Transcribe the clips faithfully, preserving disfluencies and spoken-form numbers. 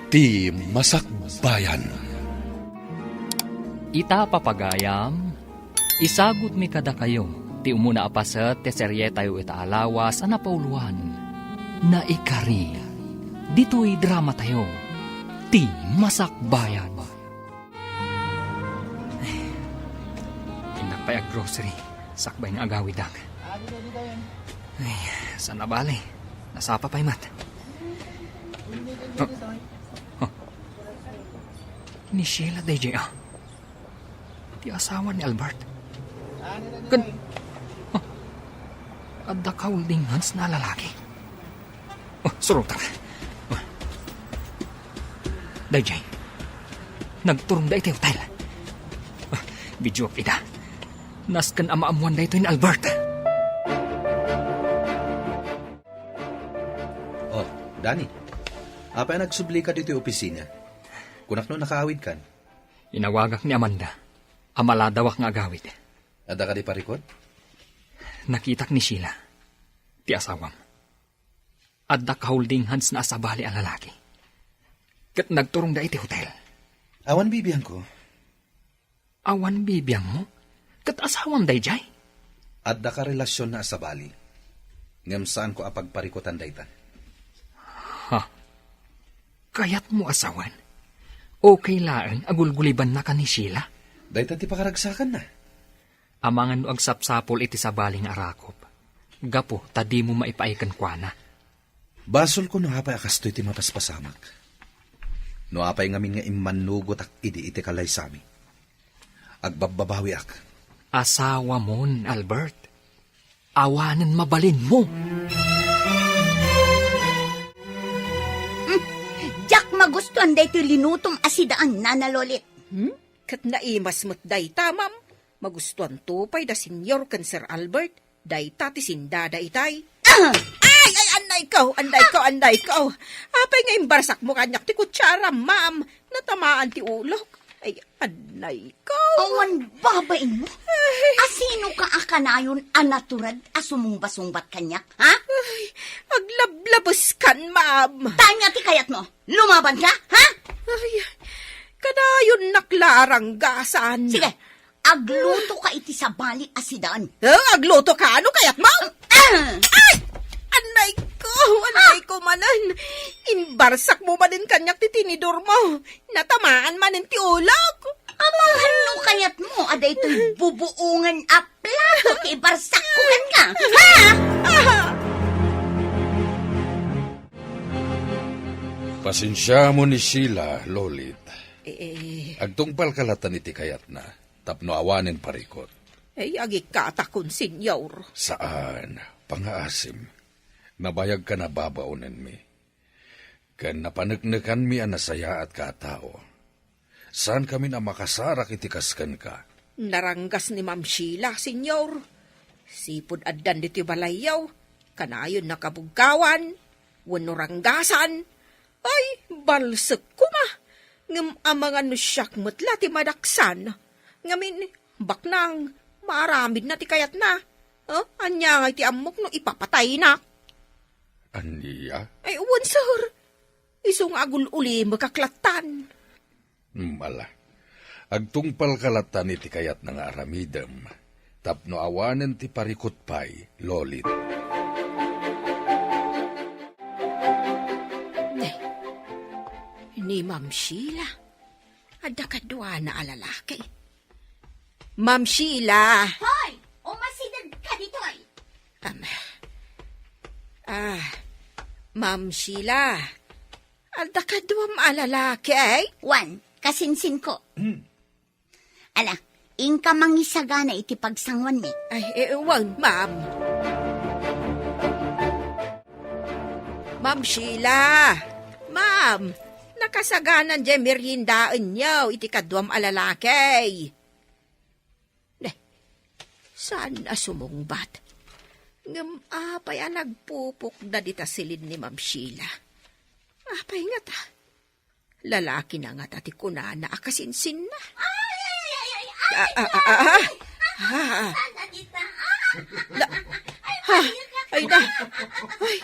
Ti Masakbayan. Ita, papagayam, isagutmi kadakayo ti umuna a paset ti serietayo ita a lawas a napauloan, Naikari. Ditoy dramatayo, Ti Masakbayan. Innak pay ag-grocery, sakbay nga agawidak. Ay, saan a bale? Nasapa pay met. Oh. Oh. Ni Sheila daydiay, ah. Ti asawa ni Albert. Ken, oh. Adda kaholding hands na lalaki. Oh, surota. Oh. Daydiay. Nagturong da iti hotel. Oh, video up ida. Nasken a maammoan daytoy ni Albert. Oh, Danny. Apay a nagsublika ditoy opisina? Kunak no nakaawidkan. Inawagak ni Amanda a maladawak nga agawid. Adda kadi parikut? Nakitak ni Sheila, ti asawam. Adda kaholding hands na a sabali a lalaki. Ket nagturongda iti hotel. Awan bibiangko. Awan bibiangmo? Ket asawam daydiay? Adda karelasionna a sabali. Ngem saanko a pagparikutan dayta. Ha? Kayatmo a sawen? Okay laeng a gulgulibannaka ni Sheila? Dayta ti pakaragsakanna. Amangan no agsapsapul iti sabali nga arakop, gapu ta dimo maipaay kenkuana. Basolko no apay a kastoy ti mapaspasamak. No apay ngamin nga immannugotak idi iti kalaysami, agbabbabawiak. Asawamon, Albert. Awanen mabalinmo. Hmm, diak magustuan daytoy linutom a sidaan, Nana Lolit. Hmm? Ket naimas met dayta, ma'am. Magustuanto pay da Senyor ken Sir Albert. Dayta ti sindada itay. Ah! Ay, ay, annayko, annayko, annayko. Apay nga imbarsakmo kaniak ti kutsara, ma'am? Natamaan ti ulok. Ay, annayko. Awan babainmo? Ay. Asinoka a kanayon a natured a sumumbasungbat kaniak, ha? Ay, aglablabeskan, ma'am. Tania ti kayatmo? Lumabanka, ha? Ay, kanayonnak la a ranggasan. Sige, aglutoka iti sabali a sidaan. Eh, aglutoka? Ano kayatmo? Ah! Ay! Annayko, annayko manen. Imbarsakmo manen kaniak ti tinidormo. Natamaan manen ti ulok. Amangan no kayatmo a daytoy bubuongen a plato ti ibarsakko kenka. Ha? Ah! Pasensiamon ni Sheila, Lolit. Eh, eh. Agtungpalka latta iti kayatna, tapno awanen parikut. Eh, agikkatakon, Senyor. Saan, pangaasim. Nabayagkan a babaonenmi. Ken napaneknekanmi a nasayaatka a tao. Saankamin a makasarak iti kas kenka. Naranggas ni Ma'am Sheila, Senyor. Sipud addan ditoy balayyo, kanayonna kabuggawan, wenno ranggasan. Ay, balsek koma. Ngem amangan no siak met la ti madaksan. Ngamin, baknang, maaramidna ti kayatna. Eh, ania ngay ti ammok no ipapataynak? Ania? Ay, wen, sir. Isu nga agul-ulimekak lattan. Hmm, ala. Agtungpalka lattan iti kayatna nga aramidem, tapno awanen ti parikut pay, Lolit. Nay, ni Ma'am Sheila, adda kaduana a lalaki. Ma'am Sheila! Hoy! Umasidegka ditoy! Am, ah, Ma'am Sheila, adda kaduam a lalaki, eh? Wan, kasinsinko. Hmm. Ala, inka mangisagana iti pagsanguanmi. Ay, eh, wan, ma'am. Ma'am Sheila! Ma'am, nakasaganan diay meriendaenyo iti kaduam a lalaki. Ne, saan a sumungbat? Ngem apay a nagpupukda dita silin ni Ma'am Sheila? Apay ngata? Lalakina ngata ti kunana a kasinsinna? Ay, ay, ay, ay, ay, Ah, ah, ah, ah. Ay, ah, ah. Sana kita, ah. La-, ay, ha? Ay, na. Ay.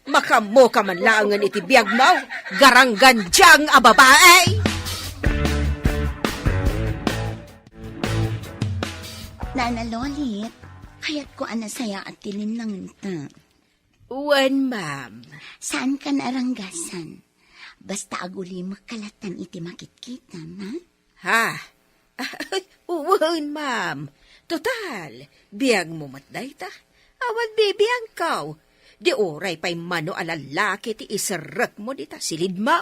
Makaammoka man laengen iti biagmo, garanggandiang a babae! Nana Lolit, kayatko a nasayaat ti linnangenta. Wen, ma'am. Saanka naaranggasan. Basta agulimekka lattan iti makitkitam, ha? Ha? Wen, ma'am. Total, biagmo met dayta. Awan bibiangko. Di uray pay mano a lallaki ti iserrekmo dita silidmo.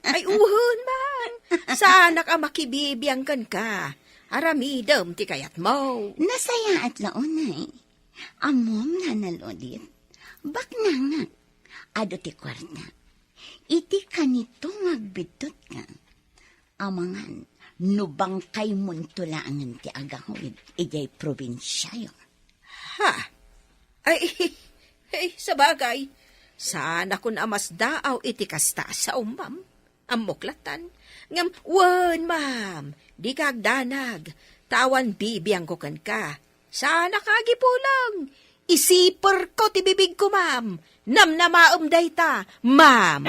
Ay, wen, ma'am. Saanak a makibibiang kenka. Aramidem ti kayatmo. Nasayaat la unay. Ammom, Nana Lolit, baknangak. Adu ti kuarta. Iti kanito nga agbiddutka, amangan no bangkaymonto laengen ti agawid idiay probinsiayo. Ha? Ay, ay, sabagay, saanakon a masdaaw iti kasta a sao, ma'am. Ammok lattan. Ngem, wen, ma'am, dika agdanag, ta awan bibiangko kenka. Saanaka agipulong. Isiperko ti bibigko, ma'am. Namnamaem dayta, ma'am.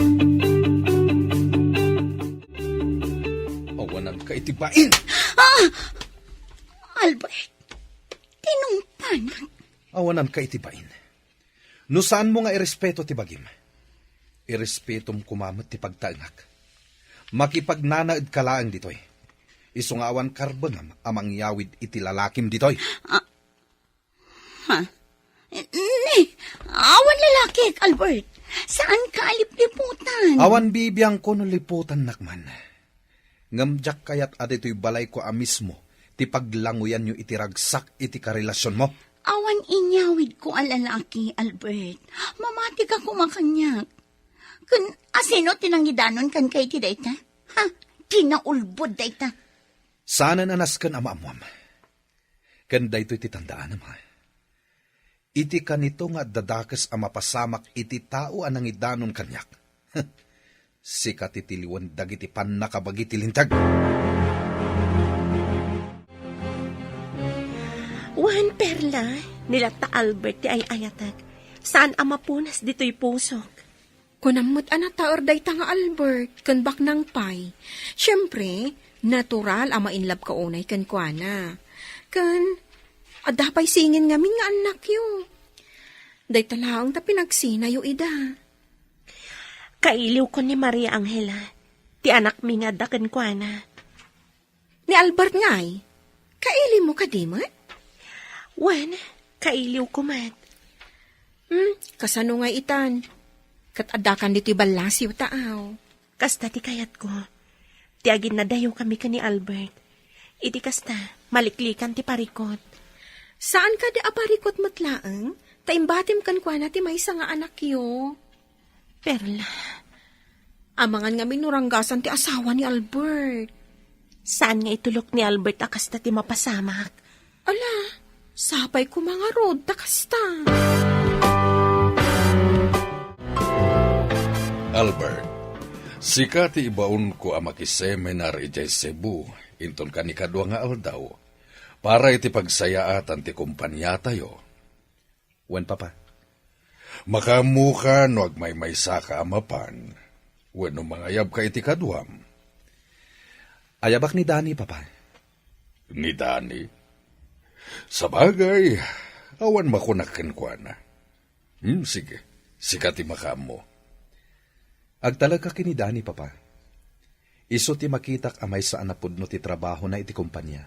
Awananka iti bain! Ah! Albert, tinungpanak. Awananka iti bain. No saanmo nga irespeto ti bagim, irespetom koma met ti pagtaengak. Makipagnanaedka laeng ditoy. Isu nga awan karbengam a mangyawid iti lalakim ditoy. Ah, ha? Ni, awan lalakik, Albert. Saanka a lipliputan. Awan bibiangko no liputannak man. Ngem diak kayat a ditoy balayko a mismo ti paglanguyanyo iti ragsak iti karelasionmo. Awan inyawidko a lalaki, Albert. Mamatika koma kaniak. Ken asino ti nangidanon kenka iti dayta? Ha? Kinaulbod dayta. Saanen a nasken a maammuam. Ken daytoy ti tandaanam, ha? Iti kanito nga adda dakes a mapasamak iti tao a nangidanon kaniak. Sika ti tiliwen dagiti pannakabagi ti linteg. Wen, Perla, ni latta Albert ti ay-ayatek. Saan a mapunas ditoy pusok. Kunam met a nataer dayta nga Albert ken baknang pay. Siempre, natural a ma-inlove ka unay kenkuana. Ken, adda pay singin ngamin nga annakyo. Dayta laeng ta pinagsinayo ida. Kailiwko ni Maria Angela, ti anakmi nga adda kenkuana. Ni Albert ngay, kailimo kadi met? Wen, kailiwko met. Hmm, kasano ngay itan? Ket addakan ditoy ballasiw taaw. Kasta ti kayatko. Ti aginnadayokami ken ni Albert. Iti kasta, maliklikan ti parikut. Saan kadi a parikut met laeng? Ta imbatim kenkuana ti maysa nga anakyo. Perla. Amangan ngamin no ranggasan ti asawa ni Albert. Saan nga itulok ni Albert a kasta ti mapasamak? Ala, sapay koma ngarud ta kasta. Albert, sika ti ibaonko a makiseminar idiay Cebu, inton kanikadua nga aldaw, para iti pagsayaatan ti kompaniatayo. Wen, Papa. Makaammoka no agmaymaysaka a mapan, wenno mangayabka iti kaduam. Ayabak ni Dani, Papa. Ni Dani? Sabagay, awan makunak kenkuana. Hmm, sige, sika ti makaammo. Agtalekka ken ni Dani, Papa. Isu ti makitak a maysa a napudno ti trabahona iti kompania.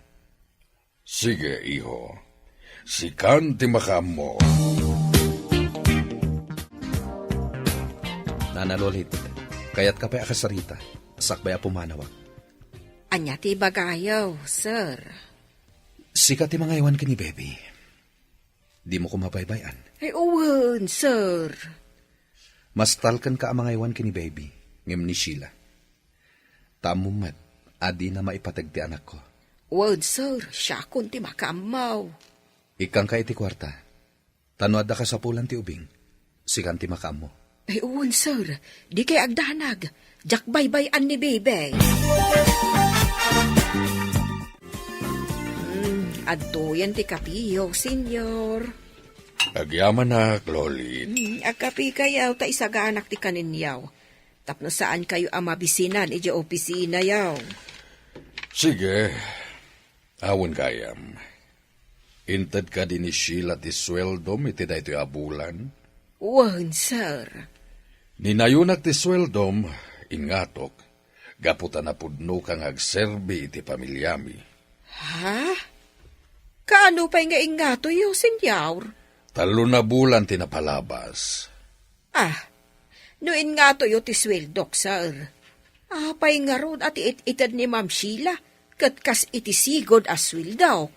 Sige, iho. Sikan ti makaammo. Nana Lolit, kayatka pay a kasarita, sakbay a pumanawak. Ania ti ibagayo, sir? Sika ti mangaywan ken ni Baby. Dimo koma baybay-an. Ay, wen, sir. Mastalkenka a mangaywan ken ni Baby, ngem ni Sheila. Ta ammom met a dina maipateg ti anakko. Wen, sir, siakon ti makaammo. Ikkanka iti kuarta. Ta no adda kasapulan ti ubing, sikan ti makaammo. Ay, wen, sir. Dikay agdanag. Diak baybay-an ni Baby. Hmm, adtoyen ti kapiyo, senyor. Agyamanak, Lolit. Hmm, agkapikayaw ta isaganak ti kaninyaw. Tapno saankayo a mabisinan idiay opisinayaw. Sige. Awan gayam. Inted kadi ni Sheila ti sueldom iti daytoy a bulan? Wen, sir. Ninayonak ti sueldom, ingatok, gapu ta napudnoka nga agserbi iti pamiliami. Ha? Kaano pay nga ingatoyo, senyor? Tallo na bulan ti napalabas. Ah, no ingatoyo ti sueldok, sir. Apay ngarud a ti it-ited ni Ma'am Sheila, ket kas iti sigud a sueldok?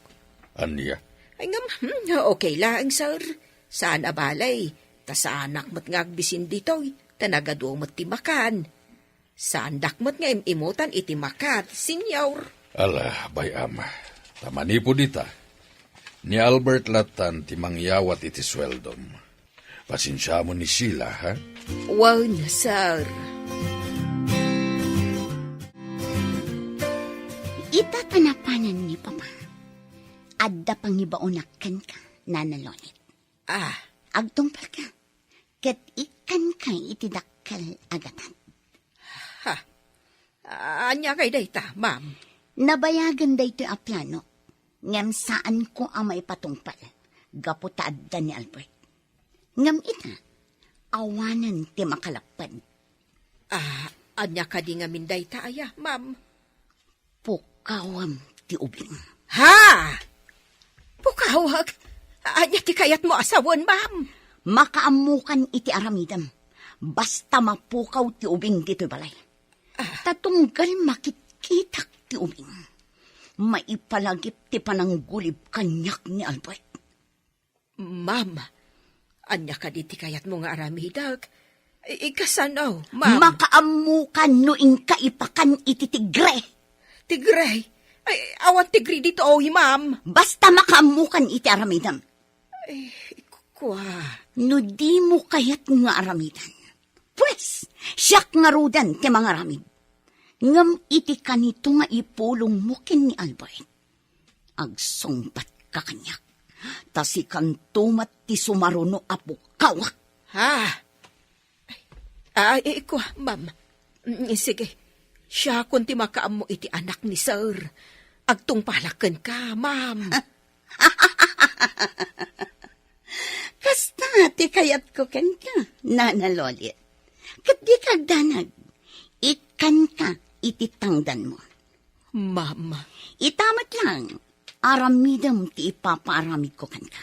Ania? Ay ngem, hmm, okay laeng, sir. Saan a balay, ta saanak met nga agbisin ditoy, ta nagadu met ti makan. Saandak met nga im-imutan iti makat, senyor. Ala, bay-am. Ta manipud ita, ni Albert latan ti mangyawat iti sueldom. Pasensiamon ni Sheila, ha? Wen, sir. Ita ta napanan ni Papa, adda pangibaonak kenka, Nana Lolit. Ah. Agtungpalka, ket ikkanka iti dakkel a gatad. Ha? Ania kay dayta, ma'am? Nabayagen daytoy a plano, ngem saanko a maipatungpal gapu ta adda ni Albert. Ngem ita, awanen ti makalapped. Ah, ania kadi ngamin dayta aya, ma'am? Pukawem ti ubing. Ha? Pukawek? Ania ti kayatmo a sawen, ma'am? Makaammokan iti aramidem. Basta mapukaw ti ubing ditoy balay. Ah. Ta tunggal makitkitak ti ubing, maipalagip ti pananggulib kaniak ni Albert. Ma'am, ania kadi ti kayatmo nga aramidek? I-, ikasano, ma'am? Makaammokan no inka ipakan iti tigre. Tigre? Ay, awan tigre ditoy, ma'am. Basta makaammokan iti aramidem. Ay, kua. No dimo kayat nga aramidan, pues, siak ngaruden ti mangaramid. Ngem iti kanito nga ipulongmo ken ni Albert, agsungbatka kaniak, ta sikanto met ti sumaruno a pukawak. Ha? Ah, ikua, ma'am. Mm, sige. Siakon ti makaammo iti anak ni sir. Agtungpalak kenka, ma'am. Kasta ti kayatko kenka, Nana Lolit. Ket dika agdanag. Ikkanka iti tangdanmo. Ma'am. Ita met lang, aramidem ti ipapaaramidko kenka.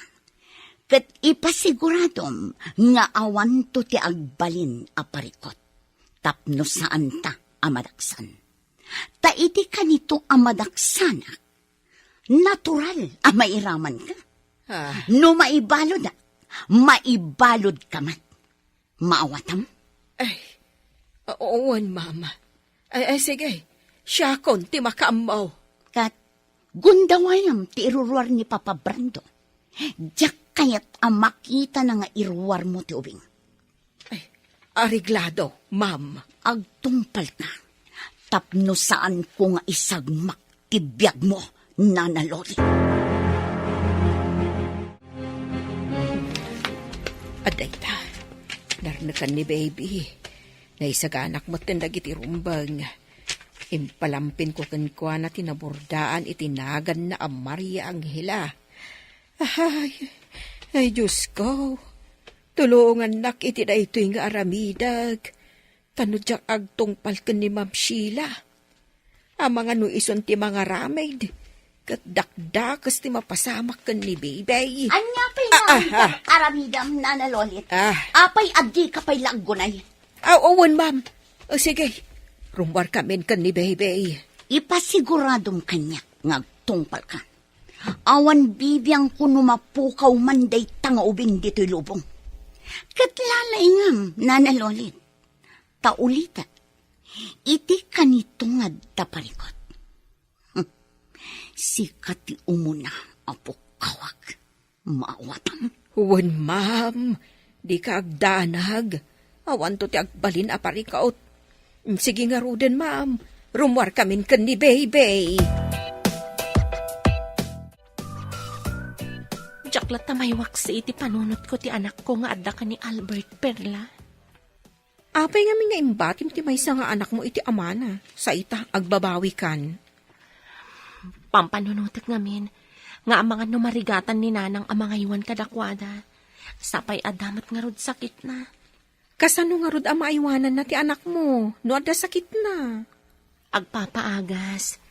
Ket ipasiguradom nga awanto ti agbalin a parikut tapno saanta a madaksan. Ta iti kanito a madaksanak, natural a mairamanka. Ah. No maibaludak, maibaludka met. Maawatam? Ay, wen, ma'am. Ay, ay, sige. Siakon ti makaammo. Ket gundawayam ti iruruar ni Papa Brando. Diak kayat a makitana nga iruarmo ti ubing. Ay, areglado, ma'am. Agtungpalka tapno saanko nga isagmak ti biagmo, Nana Loli. Adda ita, narnekan ni Baby. Naisaganak metten dagiti rumbeng. Impalampinko kenkuana ti nabordaan iti naganna a Maria Angela. Ay, ay, Diosko, tulongannak iti daytoy nga aramidek. Ta no diak agtungpal ken ni Ma'am Sheila, amangan no isun ti mangaramid, ket dakdakes ti mapasamak ken ni Baby. Ania pay nga aramidam, Nana Lolit? Ah. Apay a dika pay la aggunay? Aw, wen, ma'am. O, sige. Rummuarkamin ken ni Baby. Ipasiguradom kaniak nga agtungpalka. Awan bibiangko no mapukaw man dayta nga ubing ditoy lubong. Ket lalaingam, Nana Lolit. Ta ulitek, iti kanito nga adda parikut. Hmm. Sika ti umuna a pukkawak. Maawatam? Wen, ma'am. Dika agdanag. Awanto ti agbalin a parikut. Sige ngaruden, ma'am. Rummuarkamin ken ni Baby. Diak latta maiwaksi iti panunotko ti anakko nga adda ken ni Albert, Perla. Apay ngamin nga imbatim ti maysa nga anakmo iti amana? Sa ita, agbabawikan. Pampanunotek ngamin nga amangan no marigatan ni nanang a mangaywan kadakuada. Sapay adda met ngarud sakitna. Kasano ngarud a maaywananna ti anakmo no adda sakitna? Agpapaagas.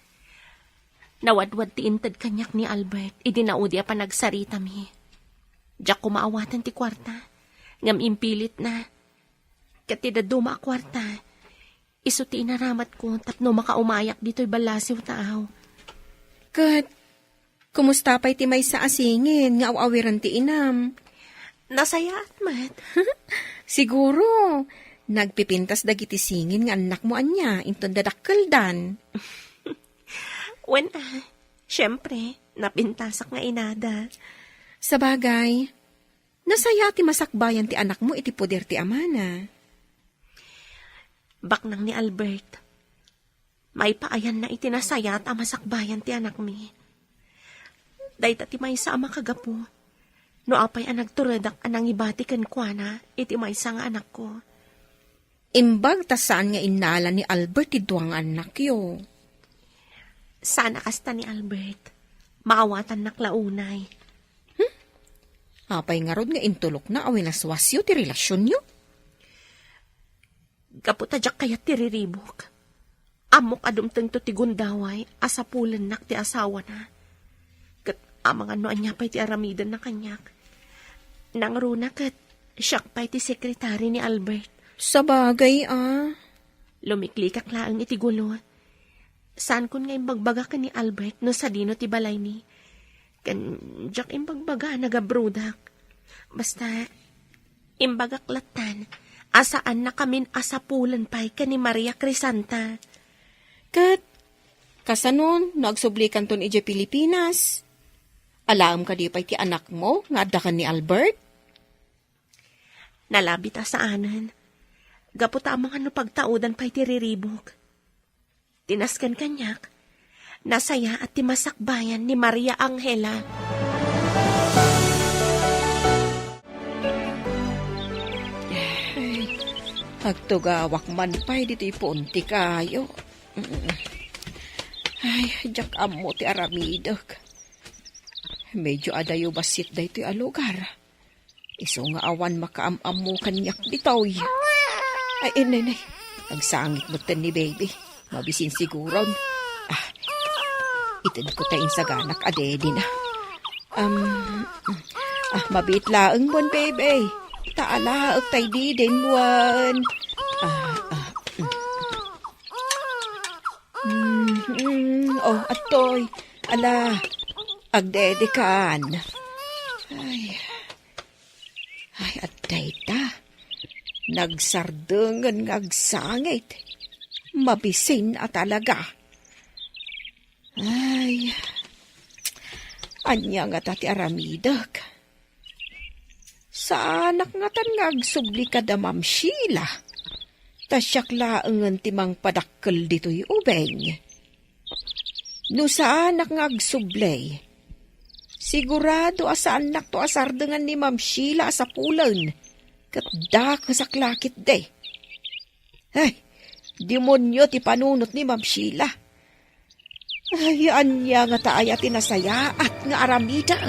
Nawadwad ti inted kaniak ni Albert idi naudi a panagsaritami. Diak koma awaten ti kuarta, ngem impilitna. Ket ti dadduma a kuarta, isu ti inaramatko tapno makaumayak ditoy ballasiw taaw. Ket kumusta pay ti maysa a singin nga aw-awiren ti inam? Nasayaat met. Siguro, nagpipintas dagiti singin nga annakmo ania inton dadakkeldan. Wen, ah, siempre, napintasak nga inada. Sabagay, nasayaat ti masakbayan ti anakmo iti poder ti amana. Baknang ni Albert, maipaayanna iti nasayaat a masakbayan ti anakmi. Dayta ti maysa a makagapu no apay a nagturedak a nangibati kenkuana iti maysa nga anakko. Imbag ta saan nga innala ni Albert ti dua nga annakyo. Saan a kasta ni Albert. Maawatannak la unay. Hmm? Apay ngarud nga intulokna a winaswasyo ti relasionyo? Gapu ta diak kayat ti riribuk. Ammok a dumtengto ti gundaway a sapulennak ti asawana. Ket amangan no ania pay ti aramidenna kaniak. Nangruna ket siak pay ti sekretari ni Albert. Sabagay, ah. Lumiklikak laeng iti gulo. Saankon nga imbagbaga ken ni Albert no sadino ti balaymi. Ken diak imbagbaga a nagabrodak. Basta, imbagak lattan a saannakamin a sapulen pay ken ni Maria Crisanta. Ket, kasano no agsublikanton idiay Pilipinas? Alaem kadi pay ti anakmo nga adda ken ni Albert? Nalabit a saanen. Gapu ta amangan no pagtaudan pay ti riribuk. Ti nasken kaniak, nasayaat ti masakbayan ni Maria Angela. Ay, agtugawak man pay ditoy puon ti kayo. Ay, diak ammo ti aramidek. Medyo adayo bassit daytoy a lugar. Isu nga awan makaam-ammo kaniak ditoy. Ay, inay, nay. Agsangit metten ni baby. Mabisin siguron. Ah, itedko ta insaganak a daddy na. Um, ah, mabiit laeng mon, baby. Ta alaek tay didin wen. Ah, ah, mm. Mm, mm, oh, atoy. Ala, agdedikan. Ay. Ay, adda ita. Nagsardengen nga agsangit. Mabisin a talaga. Ay, ania ngata ti aramidek? Saanak ngatan nga agsubli kada Ma'am Sheila. Ta siak laengen ti mangpadakkel ditoy ubing. No saanak nga agsubli, sigurado a saannakto a sardengan ni Ma'am Sheila a sapulen, ket dakesak la ketdi. Ay, demonio ti panunot ni Ma'am Sheila. Ay, ania ngata aya ti nasayaat nga aramidek?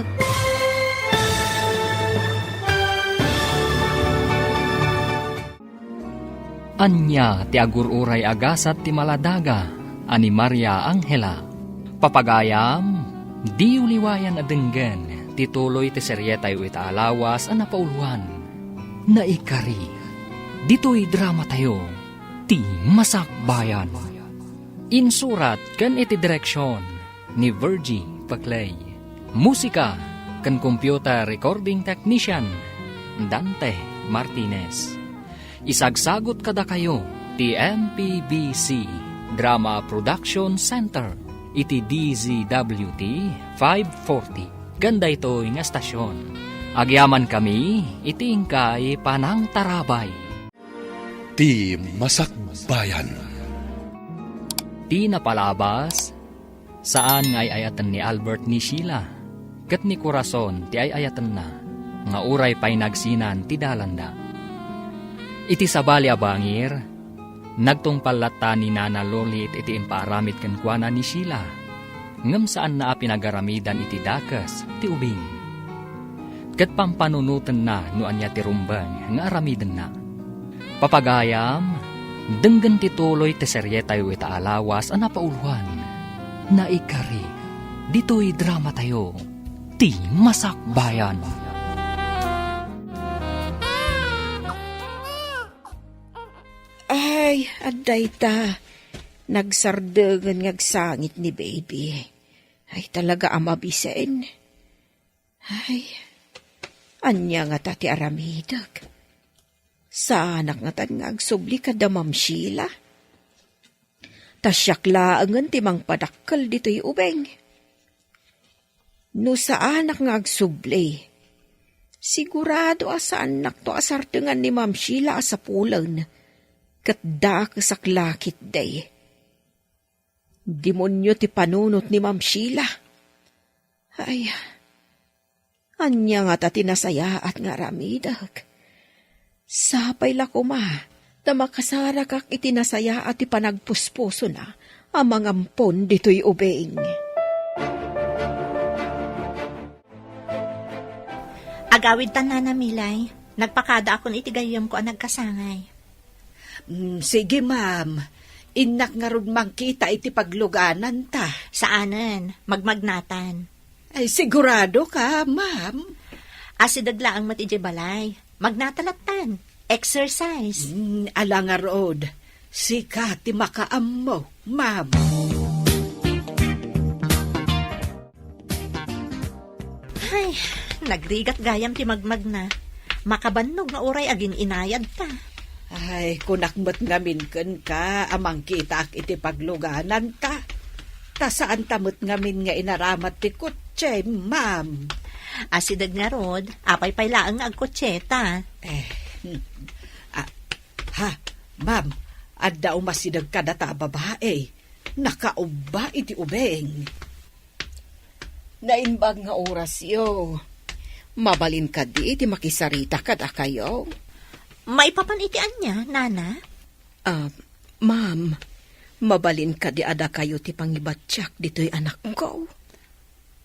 Ania ti agur-uray a gasat ti maladaga a ni Maria Angela? Papagayam, diyo liwayan a denggen ti tuloy ti serietayo ita a lawas a napauluan. Naikari, ditoy dramatayo, Ti Masakbayan. Insurat ken iti direksion ni Virgie Paclay. Musika ken computer recording technician, Dante Martinez. Isagsagut kadakayo ti M P B C Drama Production Center iti D Z W T five forty ken daytoy nga estasion. Agyamankami iti inkay panangtarabay. Ti Masakbayan. Ti napalabas, saan nga ay-ayaten ni Albert ni Sheila. ket ni Corazon ti ay-ayatenna, nga uray pay nagsinan ti dalanda. Iti sabali a bangir, nagtungpal latta ni Nana Lolit iti impaaramid kenkuana ni Sheila, ngem saanna a pinagaramidan iti dakes ti ubing. Ket pampanunotenna no ania ti rumbeng nga aramidenna. Papagayam, denggen ti tuloy ti serietayo ita a lawas a napauloan. Naikari, ditoy dramatayo, ti Masakbayan. Ay, adda ita. Nagsardengen nga agsangit ni baby. Ay, talaga a mabisen. Ay, ania ngata ti aramidek? Saanak ngatan nga agsubli kada Ma'am Sheila? Ta siak laengen ti mangpadakkel ditoy ubing. No saanak nga agsubli, sigurado a saannakto a sardengan ni Ma'am Sheila a sapulen, ket dakesak la ketdi. Demonio ti panunot ni Ma'am Sheila. Ay, ania ngata ti nasayaat nga aramidek? Sapay la koma ta makasarakak iti nasayaat ti panagpuspusona a mangampon ditoy ubing. Agawidtan, Nana Milay. Nagpakadaakon iti gayyemko a nagkasangay. Mm, sige, ma'am. Innak ngarud mangkita iti paglugananta. Saanen, magmagnatan. Ay, sigurado ka, ma'am? Asideg laeng met idiay balay. Magnata lattan. Exercise. Mm, ala ngarud. Sika ti makaammo, ma'am. Ay, nagrigat gayam ti magmagna. Makabannog nga uray agin-inayadta. Ay, kunak met ngamin kenka a mangkitaak iti paglugananta. Ta saanta met ngamin nga inaramat ti kotse, ma'am. Asideg ngarud, apay pay laeng nga agkotseta. Eh, hmm. Ah, ha, ma'am, adda umasideg kadata a babae. Nakaubba iti ubing. Naimbag nga orasyo. Mabalin kadi ti makisarita kadakayo? Maipapan iti ania, Nana? Ah, ma'am, mabalin kadi a dakayo ti pangibatiak ditoy anakko?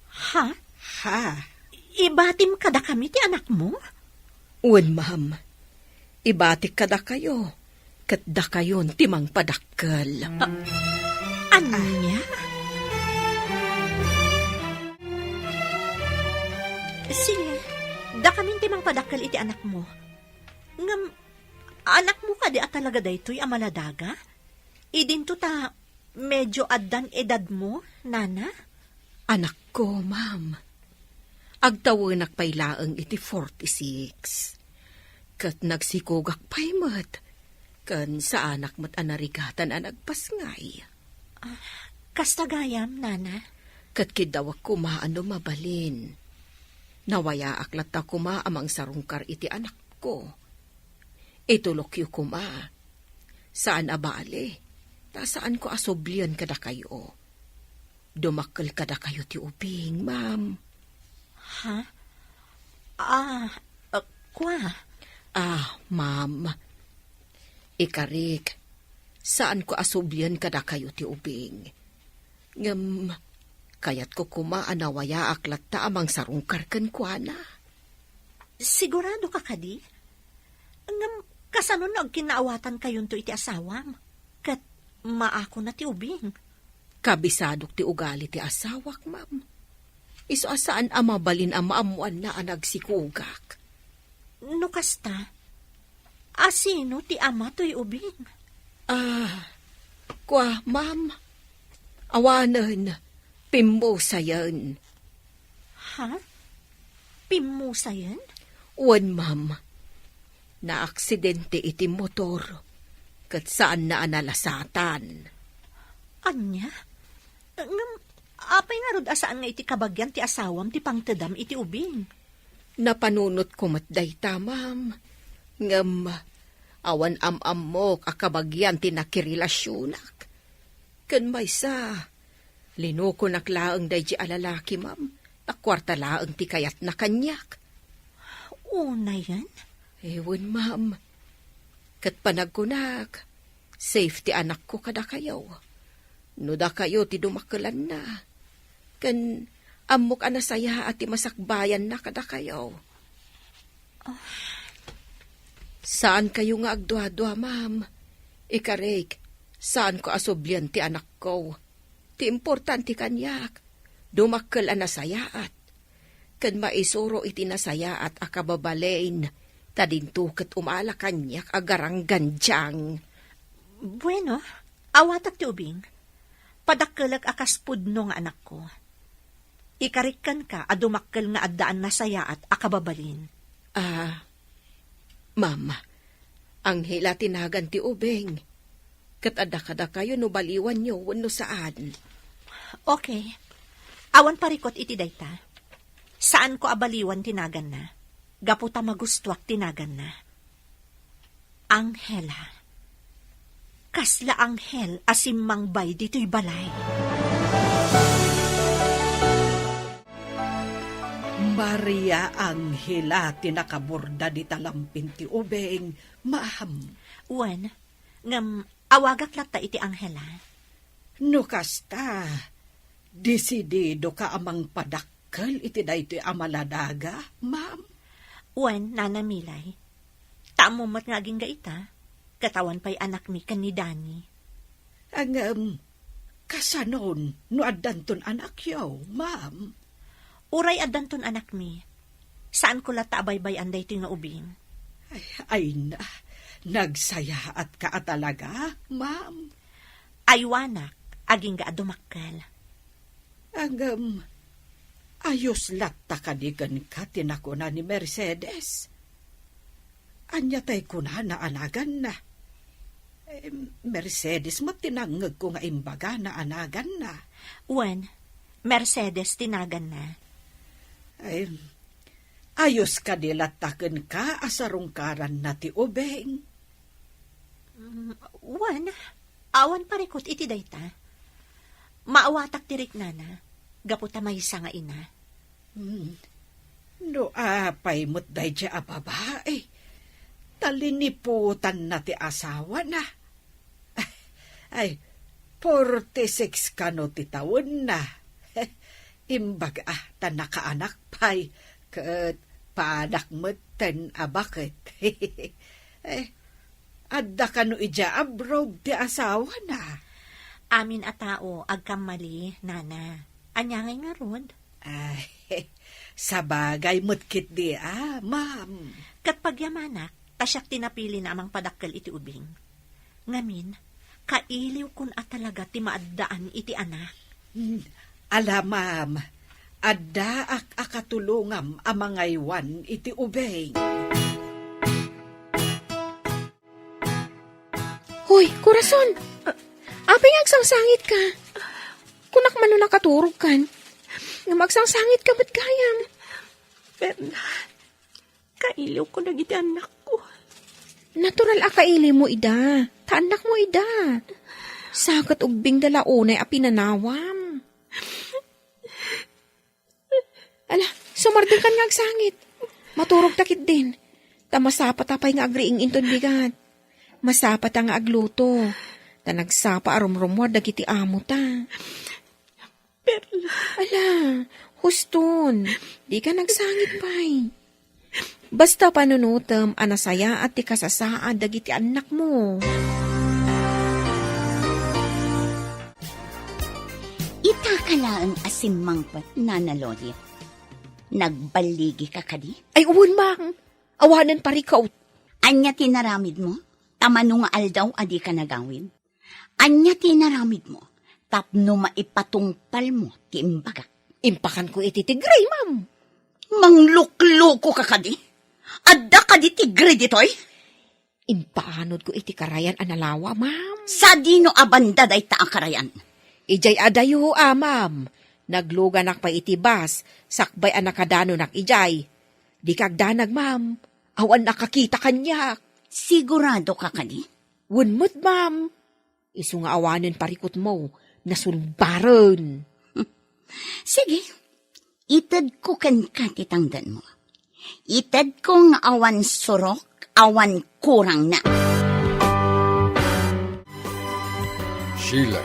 Ha? Ha? Ibatim kadakami ti anakmo? Wen, ma'am. Ibatik kadakayo, ket dakayon ti mangpadakkel. A-, ania? Sige, dakamin ti mangpadakkel iti anakmo. Ngem, anakmo kadi a talaga daytoy a maladaga? Idinto ta medio addan edadmo, Nana? Anakko, ma'am. Agtawenak pay laeng iti forty-six. Ket nagsikogak pay met. Ken saanak met a narigatan a nagpasngay. Ah, kasta gayam, Nana? Ket kiddawek koma a no mabalin. Nawayaak latta koma a mangsarungkar iti anakko. Itulokyo koma. Saan a bale, ta saanko a sublien kadakayo. Dumakkel kadakayo ti ubing, ma'am. Ha? Ah, ah, kua? Ah, ma'am. Ikarik, saanko a sublien kadakayo ti ubing. Ngem, kayatko koma a nawayaak latta a mangsarungkar kenkuana. Sigurado ka kadi? Ngem, kasano no agkinnaawatankayonto iti asawam? Ket maakona ti ubing? Kabisadok ti ugali ti asawak, ma'am. Isu a saan a mabalin a maammoanna a nagsikogak. No kasta, a sino ti ama toy ubing? Ah, kua, ma'am. Awanen, pimmusayen. Ha? Pimmusayen? Wen, ma'am. Naaksidente iti motor, ket saanna a nalasatan. Ania? Ngem, apay ngarud a saan nga iti kabagian ti asawam ti pangtedam iti ubing? Napanunotko met dayta, ma'am. Ngem, awan am-ammok a kabagian ti nakirelasionak. Ken maysa, linukonak laeng daydi a lalaki, ma'am, a kuarta laeng ti kayatna kaniak. Unayen? Ewan, ma'am. Ket panagkunak, safe ti anakko kadakayo. No dakayo ti dumakkelanna, ken ammok a nasayaat ti masakbayanna kadakayo. Ah. Saankayo nga agduadua, ma'am. Ikarik, saanko a sublian ti anakko. Ti importante kaniak, dumakkel a nasayaat. Ken maisuro iti nasayaat a kababalin, ta dinto ket umala kaniak a garanggandiang. Bueno, awatak ti ubing. Padakkelek a kas pudno nga anakko. Ikarik kenka a dumakkel nga addaan nasayaat a kababalin. Ah, ma'am, Angela ti nagan ti ubing. Ket adda kadakayo no baliwanyo wenno saan. Okay. Awan parikut iti dayta. Saanko a baliwan ti naganna. Gapu ta magustuak ti naganna. Angela. Kasla anghel a simmangbay ditoy balay. Maria Angela ti nakaborda dita lampin ti ubing, ma'am. Wen, ngem awagak latta iti Angela. No kasta, desididoka a mangpadakkel iti daytoy a maladaga, ma'am? Wen, Nana Milay. Ta ammom met nga agingga ita, ket awan pay anakmi ken ni Dani. Ngem, kasanon no addanton anakyo, ma'am? Uray addanton anakmi, saanko latta a baybay-an daytoy nga ubing. Ay, ay na, nagsayaatka a talaga, ma'am. Aywanak, agingga a dumakkel. Ngem, ayos latta kadi kenka ti nakuna ni Mercedes? Ania tay kunana a naganna? Em, Mercedes met ti nangngegko nga imbagana a naganna. Wen, Mercedes ti naganna. Em, ayos kadi latta kenka a sarungkaranna ti ubing? Mm, wen, awan parikut iti dayta. Maawatak ti riknana, gapu ta maysa nga ina. Hmm. No apay met daydiay a babai, ta liniputanna ti asawana. Ay, forty-six kano ti tawenna. Imbag a ta nakaanak pay, ket padak metten a baket. Eh, adda kano idiay abroad ti asawana? Amin a tao agkammali, Nana. Ania ngay ngarud? Ay, sabagay met ketdi a, ma'am. Ket pagyamanak, ta siak ti napilina a mangpadakkel iti ubing. Ngamin, kailiwkon a talaga ti maaddaan iti anak. Hmm, ala, ma'am, addaak a katulongam a mangaywan iti ubing. Hoy, Corazon! Apay nga agsangsangitka? Kunak man no nakaturogkan. Ngem agsangsangitka met gayam. Perla, kailiwko dagiti annakko. Natural a kailiwmo ida. Ta annakmo ida. Sa ket ubbingda la unay a pinanawam. Ala, sumardengkan nga agsangit. Maturogta ketdin. Ta masapata pay nga agriing inton bigat. Masapata nga agluto. Ta nagsapa a rumrumuar dagiti amota. Perla. Ala, huston. Dika nagsangit pay. Basta panunotem a nasayaat ti kasasaad dagiti annakmo. Itaka laeng a simmangpet, Nana Loli. Nagballigika kadi? Ay, wen, ma'am. Awanen parikut. Ania ti inaramidmo? Ta mano nga aldaw a dika nagawid? Ania ti inaramidmo tapno maipatungpalmo ti imbagak? Impakanko iti tigre, ma'am. Mangluklokoka kadi? Adda kadi tigre ditoy? Impaanodko iti karayan a nalawa, ma'am. Sadino a banda dayta a karayan? Idiay adayo, a, ma'am. Nagluganak pay iti bus, sakbay a nakadanonak idiay. Dika agdanag, ma'am. Awan nakakita kaniak. Siguradoka kadi? Wen met, ma'am. Isu nga awanen parikutmo, nasulbaren. Sige, Itedko kenka ti tangdanmo. Itedko nga awan surok, awan kurangna. Sheila,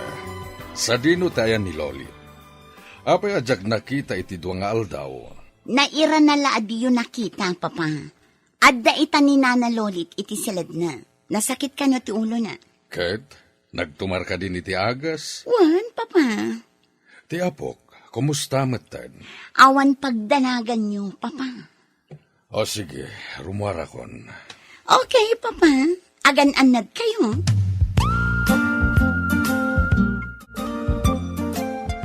sadino ti ayan ni Lolit? Apay a diak nakita iti dua nga aldaw? Nairana la a diyo nakita, Papa. Adda ita ni Nana Lolit iti siledna. Nasakit kano ti ulona. Ket nagtumar kadin iti agas? Wen, Papa. Ti apok, kumusta metten? Awan pagdanaganyo, Papa. O sige, rumuarakon. Okay, Papa. Agan-annad kayo.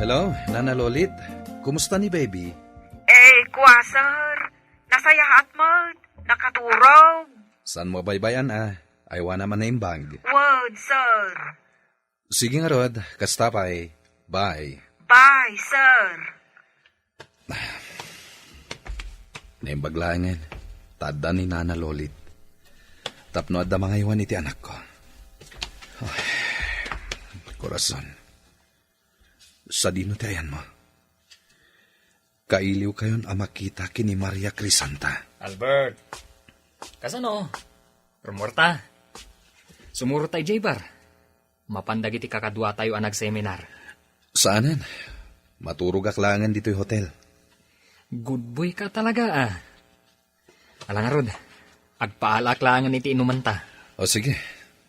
Hello, Nana Lolit. Kumusta ni baby? Eh, kua, sir. Nasayaat met. Nakaturog. Saan mo baybay-an a? Aywana man naimbag. Word, sir. Sige ngarud, kasta pay. Bye. Bye, sir. Naimbag laengen, ta adda ni Nana Lolit. Tapno adda mangaywan iti anakko. Ay, korason. Sadino ti ayanmo? Kailiwkayon a makita ken ni Maria Crisanta. Albert, kasano? Rumuarta. Sumurot ta idiay bar. Mapan dagiti kakaduatayo a nagseminar. Saanen. Maturogak laengen ditoy hotel. Good boy ka talaga, ah. Ala ngarud, agpaalaak laengen iti inumanta. O sige,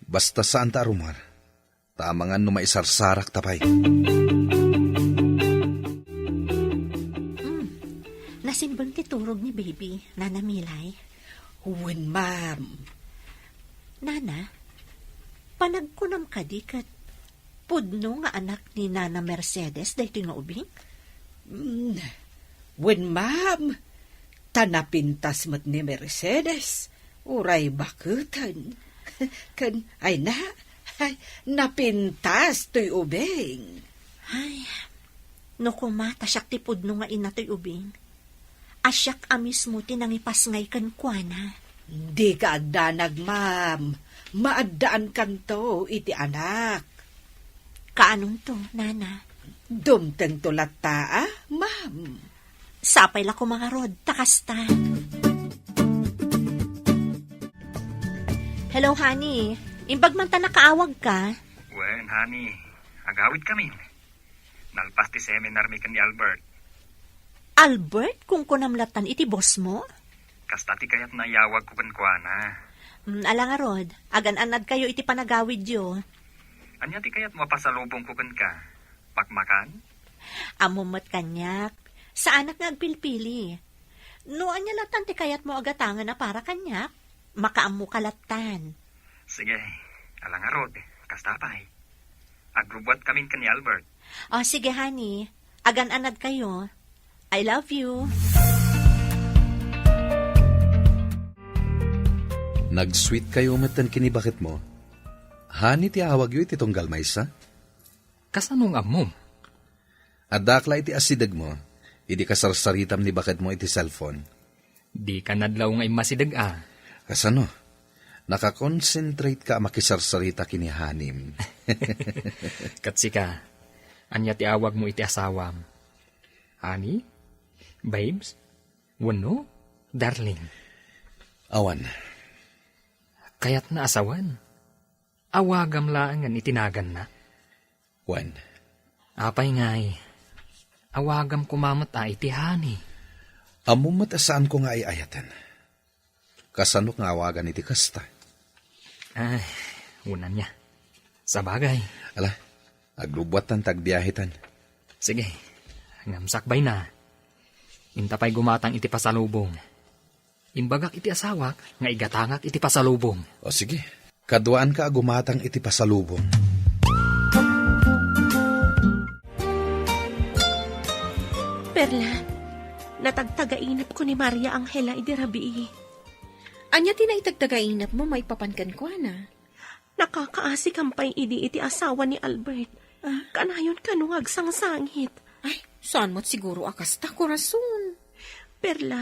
basta saanta a rumuar. Ta amangan no maisarsarakta pay. Hmm. Nasimbeng ti turog ni baby, Nana Milay. Wen, ma'am. Nana, panagkunam kadi ket pudno nga anak ni Nana Mercedes daytoy nga ubing? Mm, wen, ma'am. Ta napintas met ni Mercedes, uray baketen. Ken, ay na, ay, napintas toy ubing. Ay, no koma ta siak ti pudno nga ina toy ubing, a siak a mismo ti nangipasngay kenkuana. Dika agdanag, ma'am. Maaddaankanto iti anak. Kaanonto, Nana? Dumtengto latta, a, ma'am. Sapay la koma ngarud, ta kasta. Hello, honey. Imbag man ta nakaawagka? Wen, honey. Agawidkamin. Nalpas ti seminarmi ken ni Albert. Albert, kunkunam lattan iti boss mo? Kasta ti kayatna a iyawagko kenkuana. Mm, ala ngarud, agan-annadkayo iti panagawidyo. Ania ti kayatmo a pasalubongko kenka? Pakmakan? Ammom met kaniak. Saanak nga agpilpili. No ania lattan ti kayatmo a gatangen a para kaniak, makaammoka lattan. Sige, ala ngarud, kasta pay. Agrubbuatkamin ken ni Albert. O, sige, honey. Agan-annadkayo. I love you. Nag-sweet kayo metten ken ni baketmo. Honey ti awagyo iti tunggal maysa? Kasano nga ammom? Addaak la iti asidegmo, idi kasarsaritam ni baketmo iti cellphone. Dika nadlaw nga immasideg a. Kasano? Nakakonsentrate ka a makisarsarita ken ni honey-m. Ket sika, ania ti awagmo iti asawam? Honey? Babes? Wenno darling? Awan. Kayatna a sawen. Awagam laengen iti naganna. Wen. Apay ngay, awagam koma met a iti honey. Ammom met a saanko nga ay-ayaten. Kasano nga awagan iti kasta? Ay, wen ania. Sabagay. Ala, agrubbuattan ta agbiahetan. Sige, ngem sakbayna. Inta pay gumatang iti pasalubong. Imbagak iti asawak nga igatangak iti pasalubong. O sige, kaduaanka a gumatang iti pasalubong. Perla, natagtagainepko ni Maria Angela idi rabii. Ania ti naitagtagainepmo maipapan kenkuana? Nakakaasikam pay idi iti asawa ni Albert. Ah? Kanayon kano nga agsangsangit. Ay, saan met siguro a kasta, korason. Perla,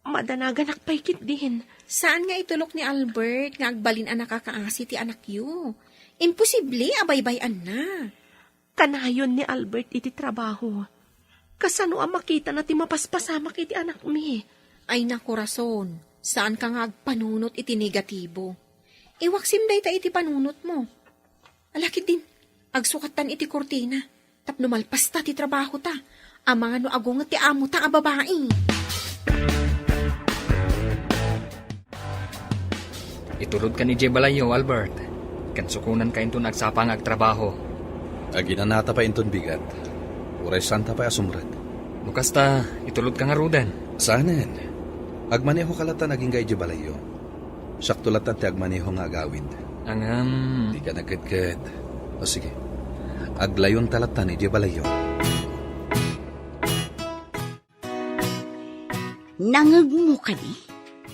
madanaganak pay ketdin. Saan nga itulok ni Albert nga agbalin a nakakaasi ti anakyo? Imposible a baybay-anna. Kanayon ni Albert iti trabaho. Kasano a makitana ti mapaspasamak iti anakmi? Ay, nakorason, saanka nga agpanunot iti negatibo. Iwaksim dayta iti panunotmo. Ala ketdin, agsukattan iti kurtina, tapno malpasta ti trabahota. Amangan no agunget ti amota a babai. Itulodkan idiay balayyo, Albert. Ken sukonanka inton agsapa nga agtrabaho. Aginanata pay inton bigat. Uray saanta pay a sumrek. No kasta, itulodka ngaruden. Saanen. Agmanehoka lattan agingga idiay balayyo. Siakto lattan ti agmaneho nga agawid. Ngem. Dika nagkedked. O sige. Aglayonta lattan idiay balayyo. Nangngegmo kadi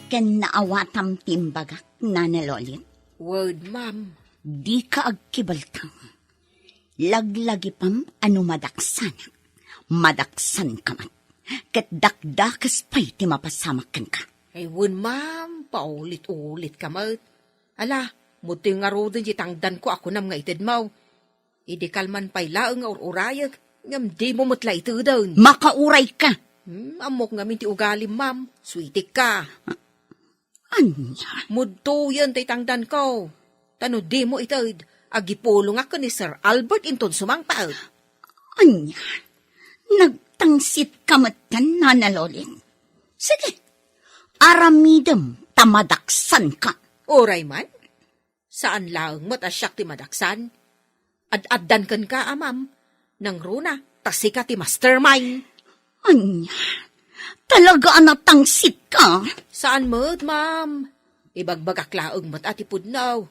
ken naawatam ti imbagak, Nana Lolit? Wen, ma'am. Dika agkibeltang. Laglagipem a no madaksanak, madaksanka met. Ket dakdakes pay ti mapasamak kenka. Ay, wen, ma'am, paulit-ulitka met. Ala, mo toy ngaruden ti tangdanko a kunam nga itedmo. Idi kalman pay laeng nga ur-urayek, ngem dimo met la iteden. Makaurayka! Hmm, ammok ngamin ti ugalim, ma'am. Suitikka. Ania? Mudtoyen tay tangdanko. Ta no dimo ited, agipulongak ken ni Sir Albert inton sumangpet. Ania? Nagtangsitka metten, Nana Lolit? Sige, aramidem ta madaksanka. Uray man. Saan laeng met a siak ti madaksan. Ad-addan kenka, a, ma'am. Nangruna, ta sika ti mastermind. Ania? Talaga a natangsitka? Saan met, ma'am. Ibagbagak laeng met a ti pudno.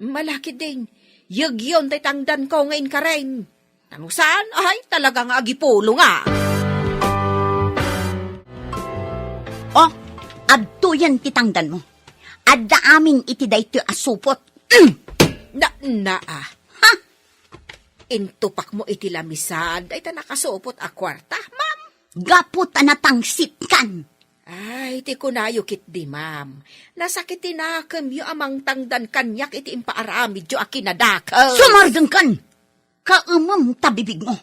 Ala ketdin, yegyon tay tangdanko nga inkarem. Ta no saan, ay, talaga nga agipulongak. Oh, adtoyen ti tangdanmo. Adda amin iti daytoy a supot. Na, na, ah. Ha? Intupakmo iti lamisaan dayta nakasupot a kuarta, ma'am? Gapu ta natangsitkan. Ay, ti kunayo ketdi, ma'am. Nasakit ti nakemyo a mangtangdan kaniak iti impaaramidyo a kinadakes. Sumardengkan! Kaemem ta bibigmo.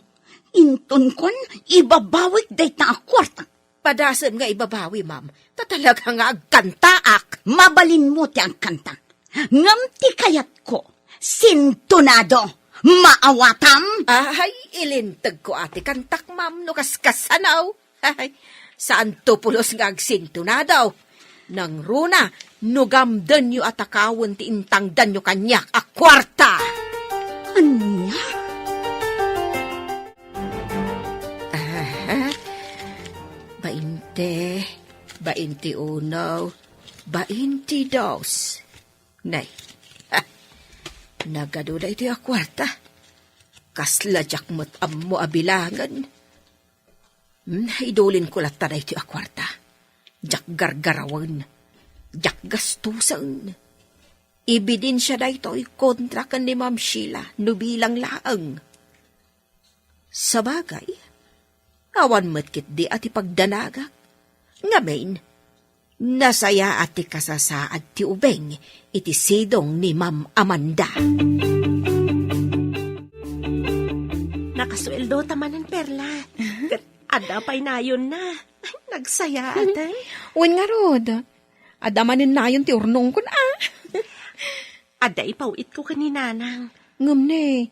Intonkon, ibabawik dayta a kuarta. Padasem nga ibabawi, ma'am. Ta talaga nga agkantaak. Mabalinmo ti agkanta. Ngem ti kayatko, sintonado. Maawatam? Ay, ilintegko a ti kantak, ma'am, no kaskasano. Ay, saanto pulos nga agsintonado. Nangruna, no gamdenyo a takawen ti intangdanyo kaniak a kuarta. Ania? Aha. Bainte, bainte uno, bainte dos. Nay, ha, nagadu daytoy a kuarta. Kasla diak met ammo a bilangen. Hmm, idulinko latta daytoy a kuarta. Diak gargarawen. Diak gastusen. Ebidensia daytoy kontra ken ni Ma'am Sheila no bilang laeng. Sabagay, awan met ketdi a ti pagdanagak. Ngamin, nasayaat ti kasasaad ti ubing iti sidong ni Ma'am Amanda. Nakasueldo ta manen, Perla. Ket adda pay nayonna. Ay, nagsayaat, ay. Wen ngarud, adda manen nayon ti urnongkon, a. Adda ipaw-itko ken ni Nanang. Ngem ne,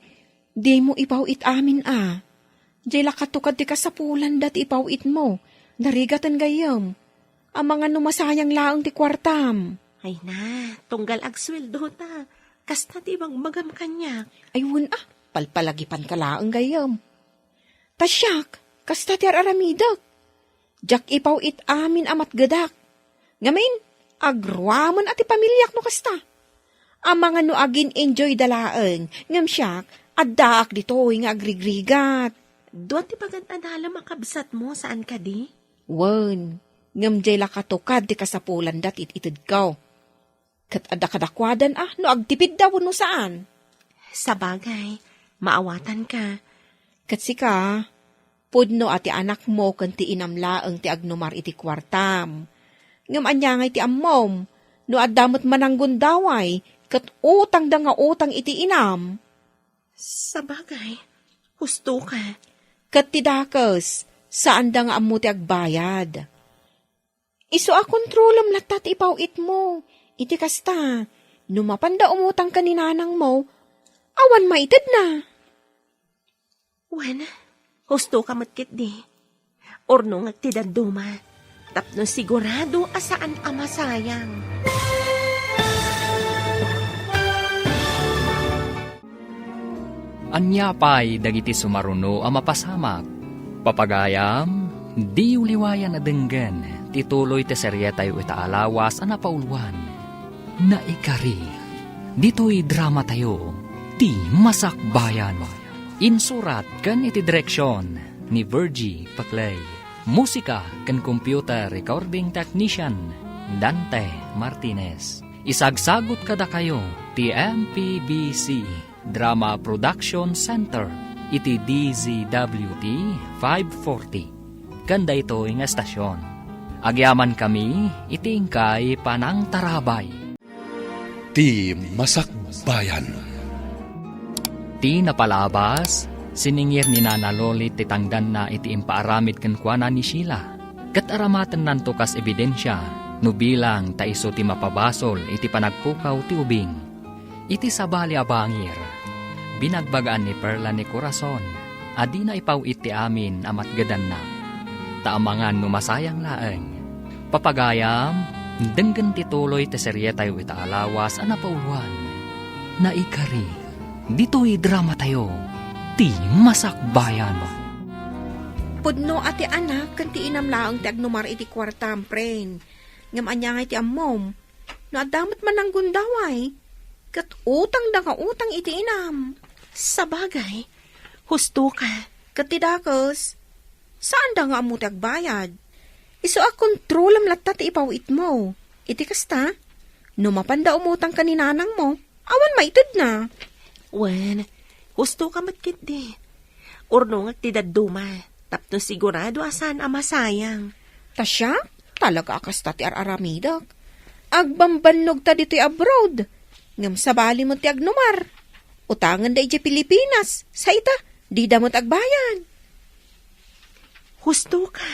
dimo ipaw-it amin, a. Diay la katukad ti kasapulanda ti ipaw-itmo. Narigaten gayyem. Amangan no masayang laeng ti kuartam. Ay na, tunggal agsueldo ta. Kasta ti ibagbagam kaniak. Ay, wen, a, palpalagipanka laeng gayyem. Ta siak, kasta ti ar-aramidek. Diak ipaw-it amin a matgedak. Ngamin, agruamen a ti pamiliak no kasta. Amangan no agin-enjoyda laeng, ngem siak, addaak ditoy nga agrigrigat. Dua ti pagad-adalem a kabsatmo, saan kadi? Wen, ngem diay la katukad ti kasapulanda ti it-itedko. Ket adda kadakuadan a no agtipidda wenno saan. Sabagay, maawatanka. Ket sika, pudno a ti anakmo ken ti inam laeng ti agnumar iti kuartam. Ngem ania ngay ti ammom, no adda met mananggundaway ket utangda nga utang iti inam? Sabagay, husto ka. Ket ti dakes, Saanda nga ammo ti agbayad. Isu a kontrolem latta ti ipaw-itmo. Iti kasta, no mapanda umutang ken ni nanangmo, awan maitedna. Wen, husto ka met ketdi. Urnongek ti dadduma, tapno sigurado a saan a masayang. Ania pay dagiti sumaruno a mapasamak? Papagayam, diyo liwayan a denggen ti tuloy ti serietayo ita a lawas a napauluan, Naikari. Ditoy dramatayo, Ti Masakbayan. Insurat ken iti direksion ni Virgie Paclay. Musika ken computer recording technician, Dante Martinez. Isagsagut kadakayo ti M P B C Drama Production Center iti D Z W T five forty. Ken daytoy nga estasion, agyamankami iti inkay panangtarabay. Ti Masakbayan. Ti napalabas, siningir ni Nana Lolit ti tangdanna iti impaaramid kenkuana ni Sheila, ket aramatennanto kas ebidensia no bilang ta isu ti mapabasol iti panagpukaw ti ubing. Iti sabali a bangir, binagbagaan ni Perla ni Corazon a dina ipaw-it ti amin a matgedanna. Ta amangan no masayang laeng. Papagayam, denggen ti tuloy ti serietayo ita a lawas a napauluan, Naikari. Ditoy dramatayo, Ti Masakbayan. Pudno a ti anak ken ti inam laeng ti agnumar iti kuartam, pren. Ngem ania ngay ti ammom? No adda met mananggundaway, ket utangda nga utang iti inam. Sabagay, husto ka. Ket ti dakes, saanda nga ammo ti agbayad. Isu a kontrolem latta ti ipaw-itmo. Iti kasta, no mapanda umutang ken ni nanangmo, awan maitedna. Wen, husto ka met ketdi. Urnongek ti dadduma, tapno sigurado a saan a masayang. Ta siak, talaga a kasta ti ar-aramidek. Agbambannog ta ditoy abroad. Ngem sabali met ti agnumar. Utangen da idiay Pilipinas, sa ita, dida met agbayad. Husto ka.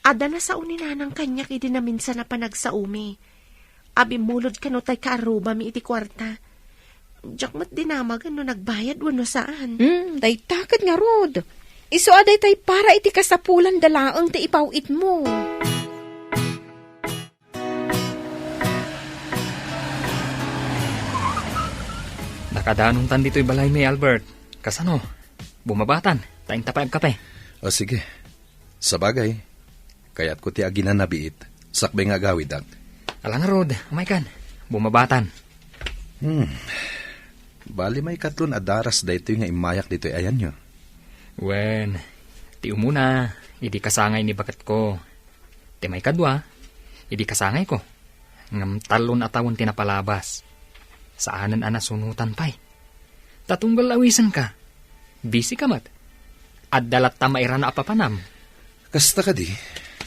Adda nasao ni nanang kaniak idi naminsan a panagsaomi. Abimmulod kano tay kaarrubami iti kuarta. Diak met dinamagen no nagbayad wenno saan. Hmm, dayta ket ngarud. Isu a daytay para iti kasapulan da laeng ti ipaw-itmo. Nakadanontan ditoy balaymi, Albert. Kasano? Bumabatan, ta inta pay agkape. O, sige. Sabagay, kayatko ti aginanabiit, sakbay nga agawidak. Ala ngarud, umaykan. Bumabatan. Hmm. Bali, maikatlo a daras daytoy nga immayak ditoy ayanyo. Wen, ti umuna, idi kasangay ni baketko. Ti maikadua, idi kasangayko. Ngem tallo a tawen ti napalabas. Saanen a nasunotan pay. Ta tunggal awisenka, busy ka met. Adda latta mairana a papanam. Kasta kadi?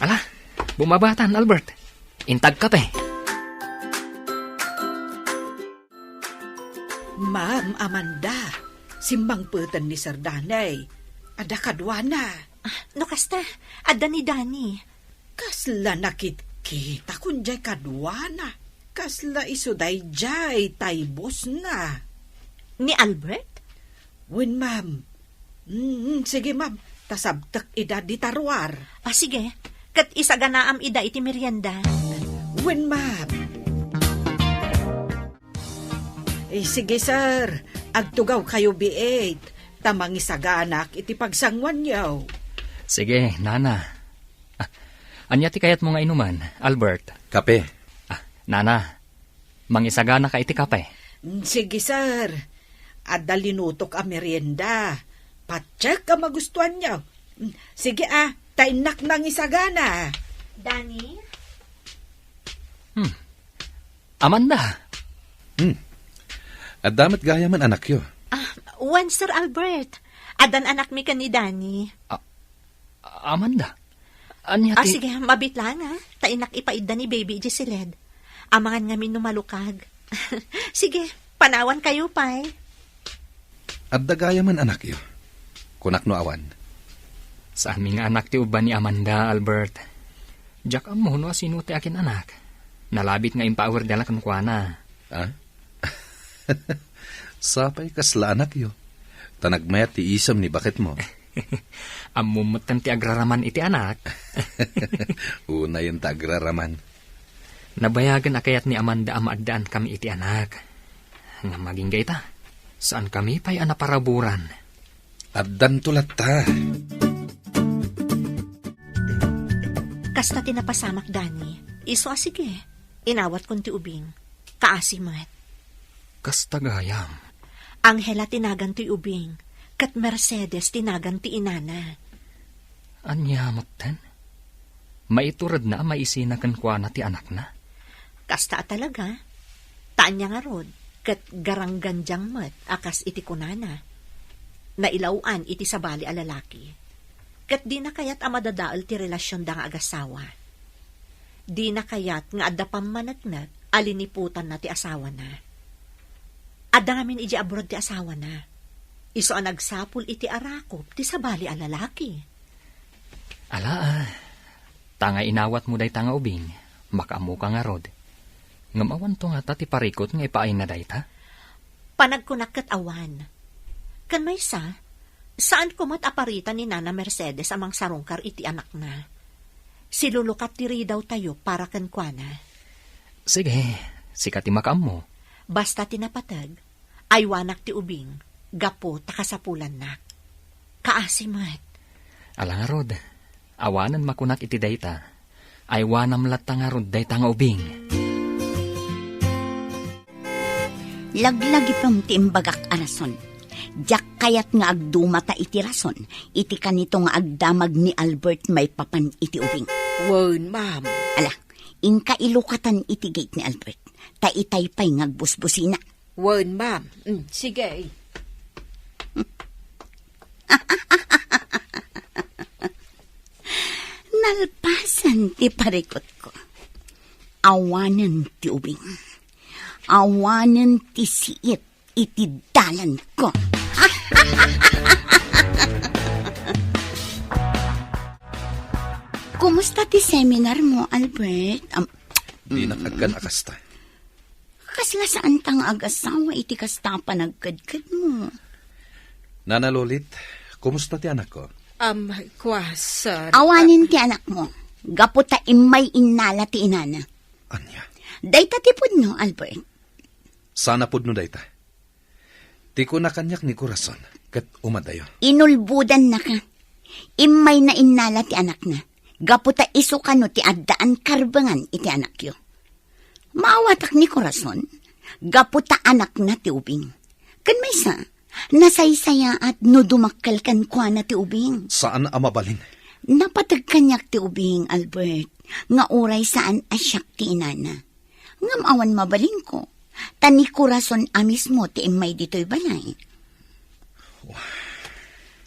Ala, bumabatan, Albert. Inta agkape. Ma'am Amanda, simmangpeten ni Sir Danny. Adda kaduana. Ah, no kasta, adda ni Danny. Kasla nakitkita kon diay kaduana. Kasla isu daydiay tay bossna. Ni Albert? Wen, ma'am. Mm, sige, ma'am. Ta sabtek ida dita ruar. Ah, sige. Ket isaganaam ida iti merienda. Wen, ma'am. Eh, sige, sir. Agtugawkayo biit, ta mangisaganak iti pagsanguanyo. Sige, nana. Ah, ania ti kayatmo nga inuman, Albert? Kape. Ah, nana, mangisaganaka iti kape? Mm, sige, sir. Adda linutok a merienda. Patiek a magustuanyo. Mm, sige, ah, ta innak nangisagana. Danny? Hmm. Amanda. Hmm. Adda met gayamen anakyo? Ah, wen, Sir Albert. Addan anakmi ken ni Danny. Ah, Amanda. Ania ti... Ah, sige, mabiit laeng, ah. Ta innak ipaidda ni baby idiay siled. Amangan ngamin no malukag. Sige, panawankayo pay. Adda gayamen anakyo? Kunak no awan. Saanmi nga anak ti ubban ni Amanda, Albert. Diak ammo no asino ti akin-anak. Nalabit nga impaawirda la kenkuana. Ah? Sapay kasla anakyo. Ta nagmayat ti isem ni baketmo. Ammom metten ti agraraman iti anak. Unayen ta agraraman. Nabayagen a kayat ni Amanda a maaddaan kami iti anak. Ngem agingga ita, saan kami pay a naparaburan. Addanto latta. Kasta ti napasamak, Dani. Isu a sige. Inawatkon ti ubing. Kaasi met. Kasta gayam. Angela ti nagan toy ubing, ket Mercedes ti nagan ti inana. Ania metten? Maituredna a maisina kenkuana ti anakna? Kasta a talaga. Ta ania ngarud, ket garanggandiang met a kas iti kunana. Nailaw-an iti sabali a lalaki. Ket dina kayat a madadael ti relasionda nga agasawa. Dina kayat nga adda pammaneknek a liniputanna ti asawana. Adda ngamin idiay abroad ti asawana. Isu a nagsapul iti arakop ti sabali a lalaki. Ala, ah. Ta nga inawatmo dayta nga ubing, makaammoka ngarud. Ngem awanto ngata ti parikut nga ipaayna dayta? Panagkunak ket awan. Ken maysa, saanko met a parita ni Nana Mercedes a mangsarungkar iti anakna. Silulukat ti ridawtayo para kenkuana. Sige, sika ti makaammo. Basta ti napateg, aywanak ti ubing, gapu ta kasapulannak. Kaasi met. Ala ngarud, awanen makunak iti dayta. Aywanam latta ngarud dayta nga ubing. Laglagipem ti imbagak a rason. Diak kayat nga agdumata iti rason iti kanito nga agdamag ni Albert maipapan iti ubing. Wen, ma'am. Ala, inka ilukatan iti gate ni Albert. Ta itay pay nga agbusbusina. Wen, ma'am. Mm, sige. Nalpasan ti parikutko. Awanen ti ubing. Awanen ti siit iti dalanko. Kumusta ti seminar mo, Albert? Am- Dinak agkan a kasta. Kasla saanta nga agasawa iti kasta a panagkedkedmo? Nana Lolit, kumusta ti anakko? Am, kua, sir. Awanen ti anakmo. Gapu ta immay innala ti inana. Ania? Dayta ti pudno, Albert. Saan a pudno dayta? Ti kuna kaniak ni Corazon, ket umadayo. Inulbodannaka. Immayna innala ti anakna. Gapu ta isu kano ti addaan karbengan iti anakyo. Maawatak ni Corazon, gapu ta anakna ti ubing. Ken maysa, nasaysayaat no dumakkel kenkuana ti ubing. Saan a mabalin. Napateg kaniak ti ubing, Albert, nga uray saan a siak ti inana. Ngem awan mabalinko, ta ni Corazon a mismo ti immay ditoy balay.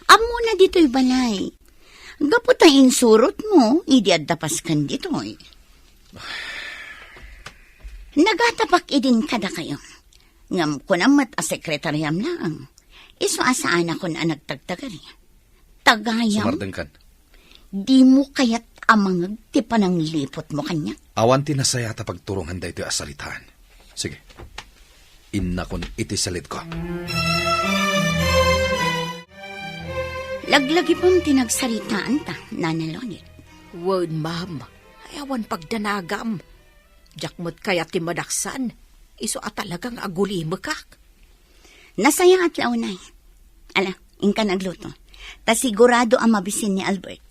Ammona ditoy balay. Gapu ta insurotmo idi adda paskan ditoy. Nagatapak idin kadakayo. Ngem kunam met a sekretariam laeng. Isu a saanakon a nagtagtagari. Tagayam. Sumardengkan. Dimo kayat a mangeg ti panangliputmo kaniak? Awan ti nasayaat a pagturongan daytoy a saritaan. Sige. Innakon iti saledko. Laglagipem ti nagsaritaanta, Nana Lolit. Wen, ma'am. Ay, awan pagdanagam. Diak met kayat ti madaksan. Isu a talaga nga agulimekak. Nasayaat la unay. Ala, inka nagluto. Ta sigurado a mabisin ni Albert.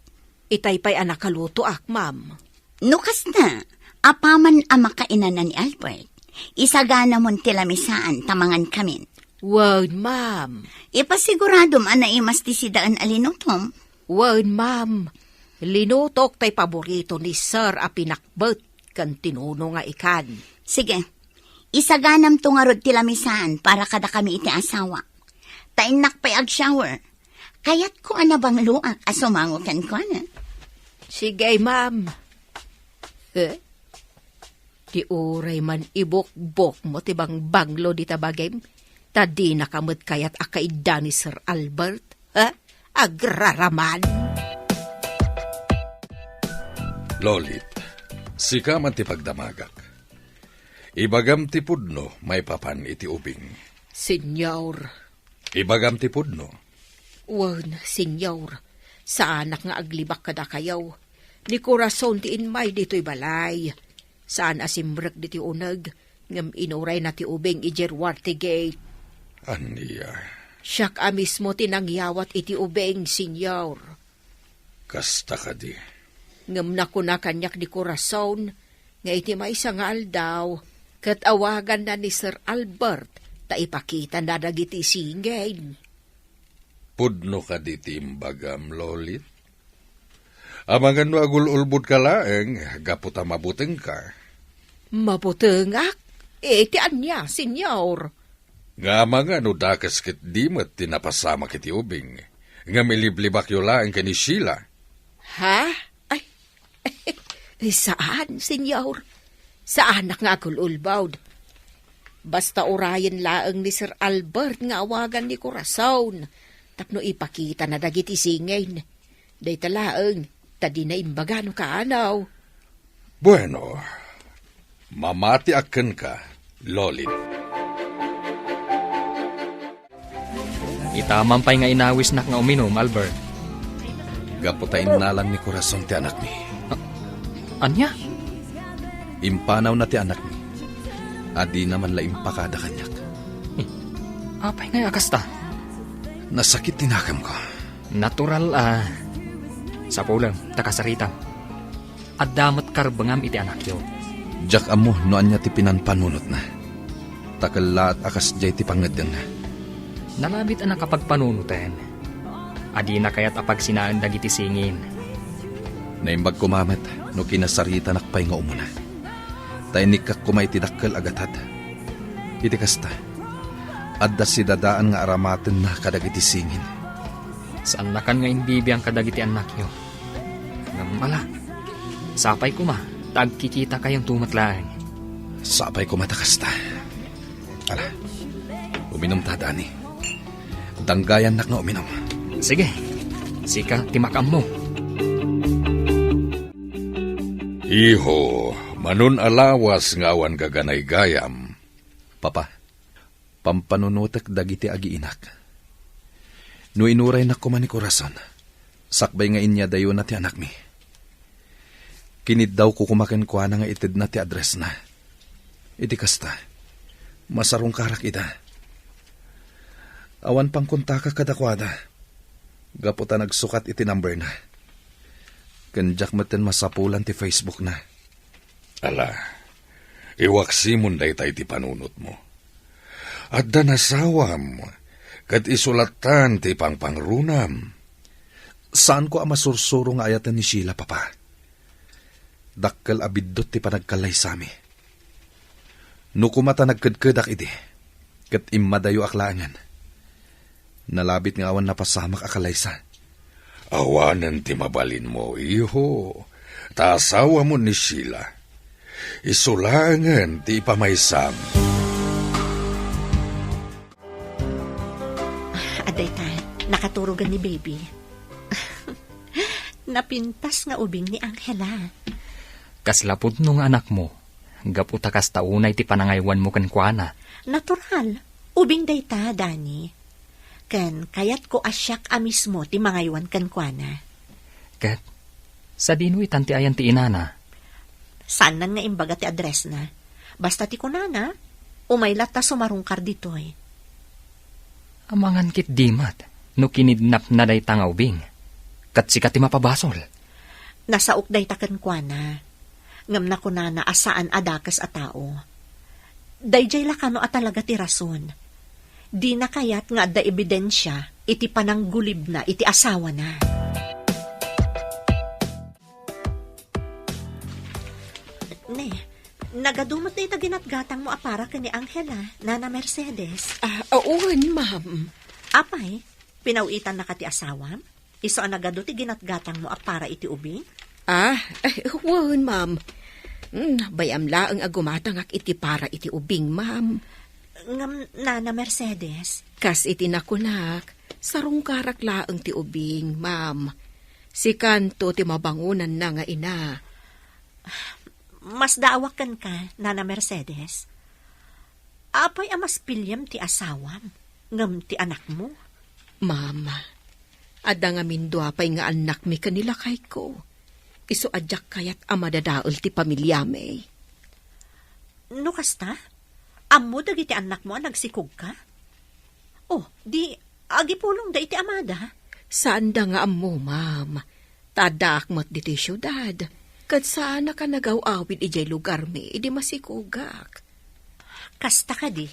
Itay pay a nakalutoak, ma'am. No kasta, apaman a makainana ni Albert, isaganamon ti lamisaan ta mangankamin. Wen, ma'am. Ipasiguradom a naimas ti sidaen a linutom. Wen, ma'am. Linutok tay paborito ni Sir a pinakbet ken tinuno nga ikan. Sige. Isaganamto ngarud ti lamisaan para kadakami iti asawa. Ta innak pay ag-shower. Kayatko a nabangloak a sumango kenkuana. Sige, ma'am. Eh? Ti uray man ibukbokmo ti bangbanglo dita bagim, ta dinaka met kayat a kaidda ni Sir Albert, ha? Agraraman! Lolit, sika man ti pagdamagak. Ibagam ti pudno maipapan iti ubing. Senyor. Ibagam ti pudno. Wen, Senyor. Saanak nga aglibak kadakayo. Ni Corazon ti immay ditoy balay. Saan a simrek ditoy uneg, ngem inurayna ti ubing idiay ruar ti gate. Ania? Siak a mismo ti nangyawat iti ubing, Senyor. Kasta kadi? Ngem nakuna kaniak ni Corazon nga iti maysa nga aldaw, ket awaganna ni Sir Albert ta ipakitana dagiti singin. Pudno kadi ti imbagam, Lolit? Amangan no agul-ulbodka laeng gapu ta mabutengka. Mabutengak? Iti ania, Senyor? Nga amangan no dakes ket di met ti napasamak iti ubing, ngem iliblibakyo laeng ken ni Sheila. Ha? Ay, saan, Senyor. Saanak nga agul-ulbod. Basta urayen laeng ni Sir Albert nga awagan ni Corazon tapno ipakitana dagiti singin. Dayta laeng, ta dina imbaga no kaano. Bueno, mamatiak kenka, Lolit. Itaman pay nga inawisnak nga uminum, Albert. Gapu ta innalan ni Corazon ti anakmi. A-, ania? Impanawna ti anakmi. A dina man la impakada kaniak. Eh, apay ngay a kasta? Nasakit ti nakamko. Natural a. Sapulem, ta kasaritam. Adda met karbengam iti anakyo. Diak ammo no ania ti pinanpanunotna. Ta kellaat a kasdiay ti pangngeddengna. Nalabit a nakapagpanunoten. A dina kayat a pagsinaen dagiti singin. Naimbag koma met no kinasaritanak pay nga umuna. Ta inikkak koma iti dakkel a gatad. Iti kasta, adda sidadaan nga aramatenna kadagiti singin. Saannakan nga imbibiang kadagiti annakyo. Ngem ala, sapay koma ta agkikitakayon met laeng. Sapay koma ta kasta. Ala, uminumta, Dani. Danggayannak nga uminum. Sige, sika ti makaammo. Iho, manon a lawas nga awan gaganaygayam. Papa, pampanunotek dagiti agiinak. No inuraynak koma ni Corazon, sakbay nga inyadayona ti anakmi. Kiniddawko koma kenkuana nga itedna ti addressna. Iti kasta, masarungkarak ida. Awan pangkontakak kadakuada, gapu ta nagsukat iti numberna. Ken diak metten masapulan ti Facebookna. Ala, iwaksimon dayta iti panunotmo. Adda nasawam, ket isu lattan ti pangpangrunam. Saanko a masursuro nga ayaten ni Sheila, Papa. Dakkel a biddut ti panagkallaysami. No koma ta nagkedkedak idi, ket immadayoak laengen. Nalabit nga awan napasamak a kallaysa. Awanen ti mabalinmo, iho. Ta asawamo ni Sheila. Isu laengen ti ipamaysam. Adda ita, nakaturogen ni baby. Napintas nga ubing ni Angela. Kasla pudno nga anakmo, gapu ta kasta unay ti panangaywanmo kenkuana. Natural. Ubing dayta, Dani. Ken kayatko a siak a mismo ti mangaywan kenkuana. Ket, sadino itan ti ayan ti inana? Saannan nga imbaga ti addressna. Basta ti kunana, umay latta sumarungkar ditoy. Amangan ketdi met no kinidnapna dayta nga ubing. Ket sika ti mapabasol. Nasaok dayta kenkuana. Ngem nakunana a saan a dakes a tao. Daydiay la kano a talaga ti rason. Dina kayat nga adda ebidensia iti pananggulibna iti asawana. Ne, nagadu met dayta ginatgatangmo a para ken ni Angela, Nana Mercedes. Ah, wen, ma'am. Apay, pinaw-itannaka ti asawam? Isu a nagadu ti ginatgatangmo a para iti ubing? Ah, eh, wen, ma'am. Hmm, bay-am laeng a gumatangak iti para iti ubing, ma'am. Ngem, Nana Mercedes? Kas iti nakunak, sarungkarak laeng ti ubing, ma'am. Sikanto ti mabangonanna nga ina. Masdaawak kenka, Nana Mercedes. Apay a mas piliem ti asawam ngem ti anakmo? Ma'am, adda ngamin dua pay nga annakmi ken ni lakayko. Isu a diak kayat a madadael ti pamiliami. No kasta, ammo dagiti annakmo a nagsikogka? Oh, di agipulongda iti amada? Saanda nga ammo, ma'am. Ta addaak met ditoy siudad, ket saanak a nagaw-awid idiay lugarmi idi masikogak. Kasta kadi?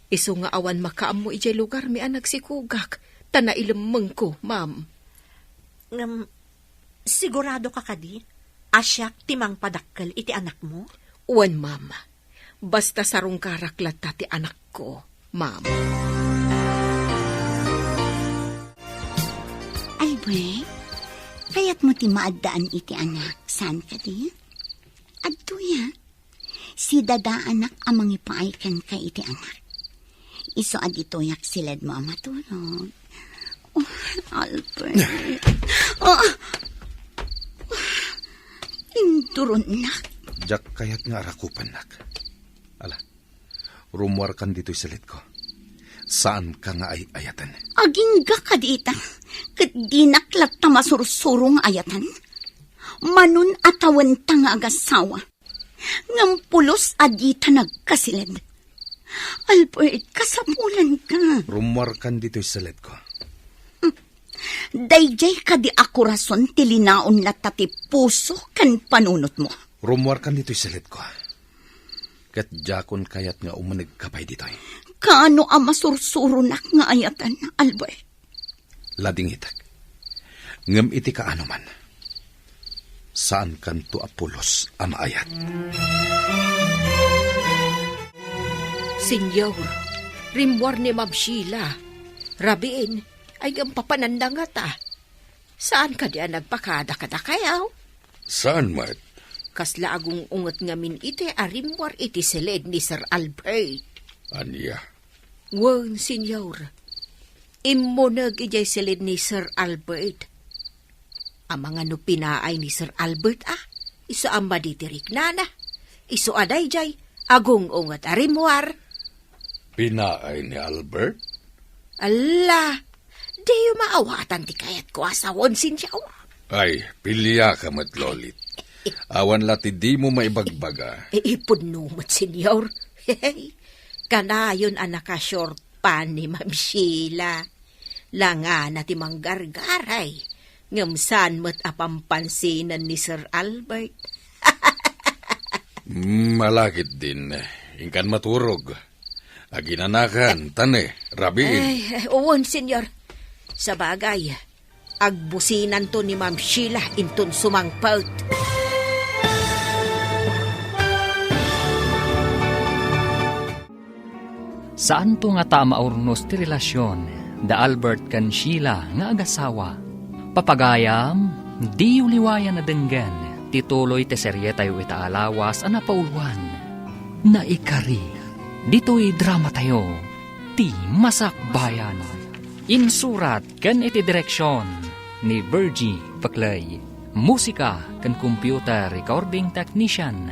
Isu nga awan makaammo idiay lugarmi a nagsikogak, ta nailemmengko, ma'am. Ngem, sigurado ka kadi a siak ti mangpadakkel iti anakmo? Wen, ma'am. Basta sarungkarak latta ti anakko, ma'am. Albert, kayatmo ti maaddaan iti anak, saan kadi? Adtoya, sidadaanak a mangipaay kenka iti anak. Isu a ditoyak siledmo a maturog. Oh, Albert. Oh. Induronnak. Diak kayat nga arakupannak. Ala, rummuarkan ditoy siledko. Saanka nga ay-ayaten. Agingga kadita, ket dinak latta masursuro nga ayatan. Manon a tawenta nga agasawa. Ngem pulos a dita nagkasiled. Albert, kasapulanka. Rummuarkan ditoy siledko. Daydiay kadi a korason ti linaon latta ti puso ken panunotmo. Rummuarkan ditoy siledko. Ket diakon kayat nga umunegka pay ditoy. Kaano a masursuronak nga ayatan, Albert? Ladingitek. Ngem iti kaanoman, saankanto a pulos a maayat. Senyor, rimmuar ni Ma'am Sheila. Rabiin, ay ngem papananna ngata. Saan kadi a nagpakada kadakayo? Saan met? Kasla agung-unget ngamin iti a rimmuar iti siled ni Sir Albert. Ania? Wen, Senyor. Immuneg idiay siled ni Sir Albert. Amangan no pinaay ni Sir Albert, a? Isu a madi ti riknana. Isu a daydiay, agung-unget a rimmuar. Pinaay ni Albert? Alla, diyo maawatan ti kayatko a sawen, Senyor. Ay, piliaka met, Lolit. Awan la ti dimo maibagbaga. Ipudno met, Senyor. Kanayon a naka-short pants ni Ma'am Sheila. Langana ti manggargaray, ngem saan met a pampansinan ni Sir Albert. Mm, malakit din. Inkan maturog. Aginanakan, tane, rabiin. Ay, wen, Senyor. Sabagay, agbusinanto ni Ma'am Sheila inton sumangpet. Saanto ngata a maurnos ti relasion da Albert ken Sheila nga agasawa. Papagayam, diyo liwayan a denggen ti tuloy ti serietayo ita a lawas a napauluan. Naikari, ditoy dramatayo, Ti Masakbayan. Insurat ken iti direksion ni Virgie Peclay. Musika ken computer recording technician,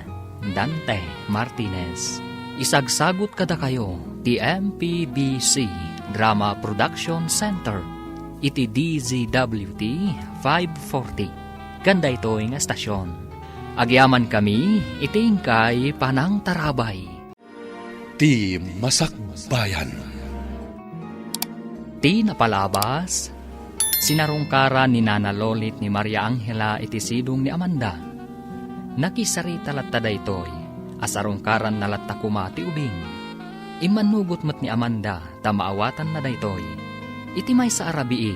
Dante Martinez. Isagsagut kadakayo ti M P B C Drama Production Center iti D Z W T five forty. Ken daytoy nga estasion, agyamankami iti inkay panangtarabay. Ti Masakbayan. Ti napalabas, sinarungkaran ni Nana Lolit ni Maria Angela iti sidong ni Amanda. Nakisarita latta daytoy a sarungkaranna latta koma ti ubing. Immannugot met ni Amanda ta maawatanna daytoy. Iti maysa a rabii,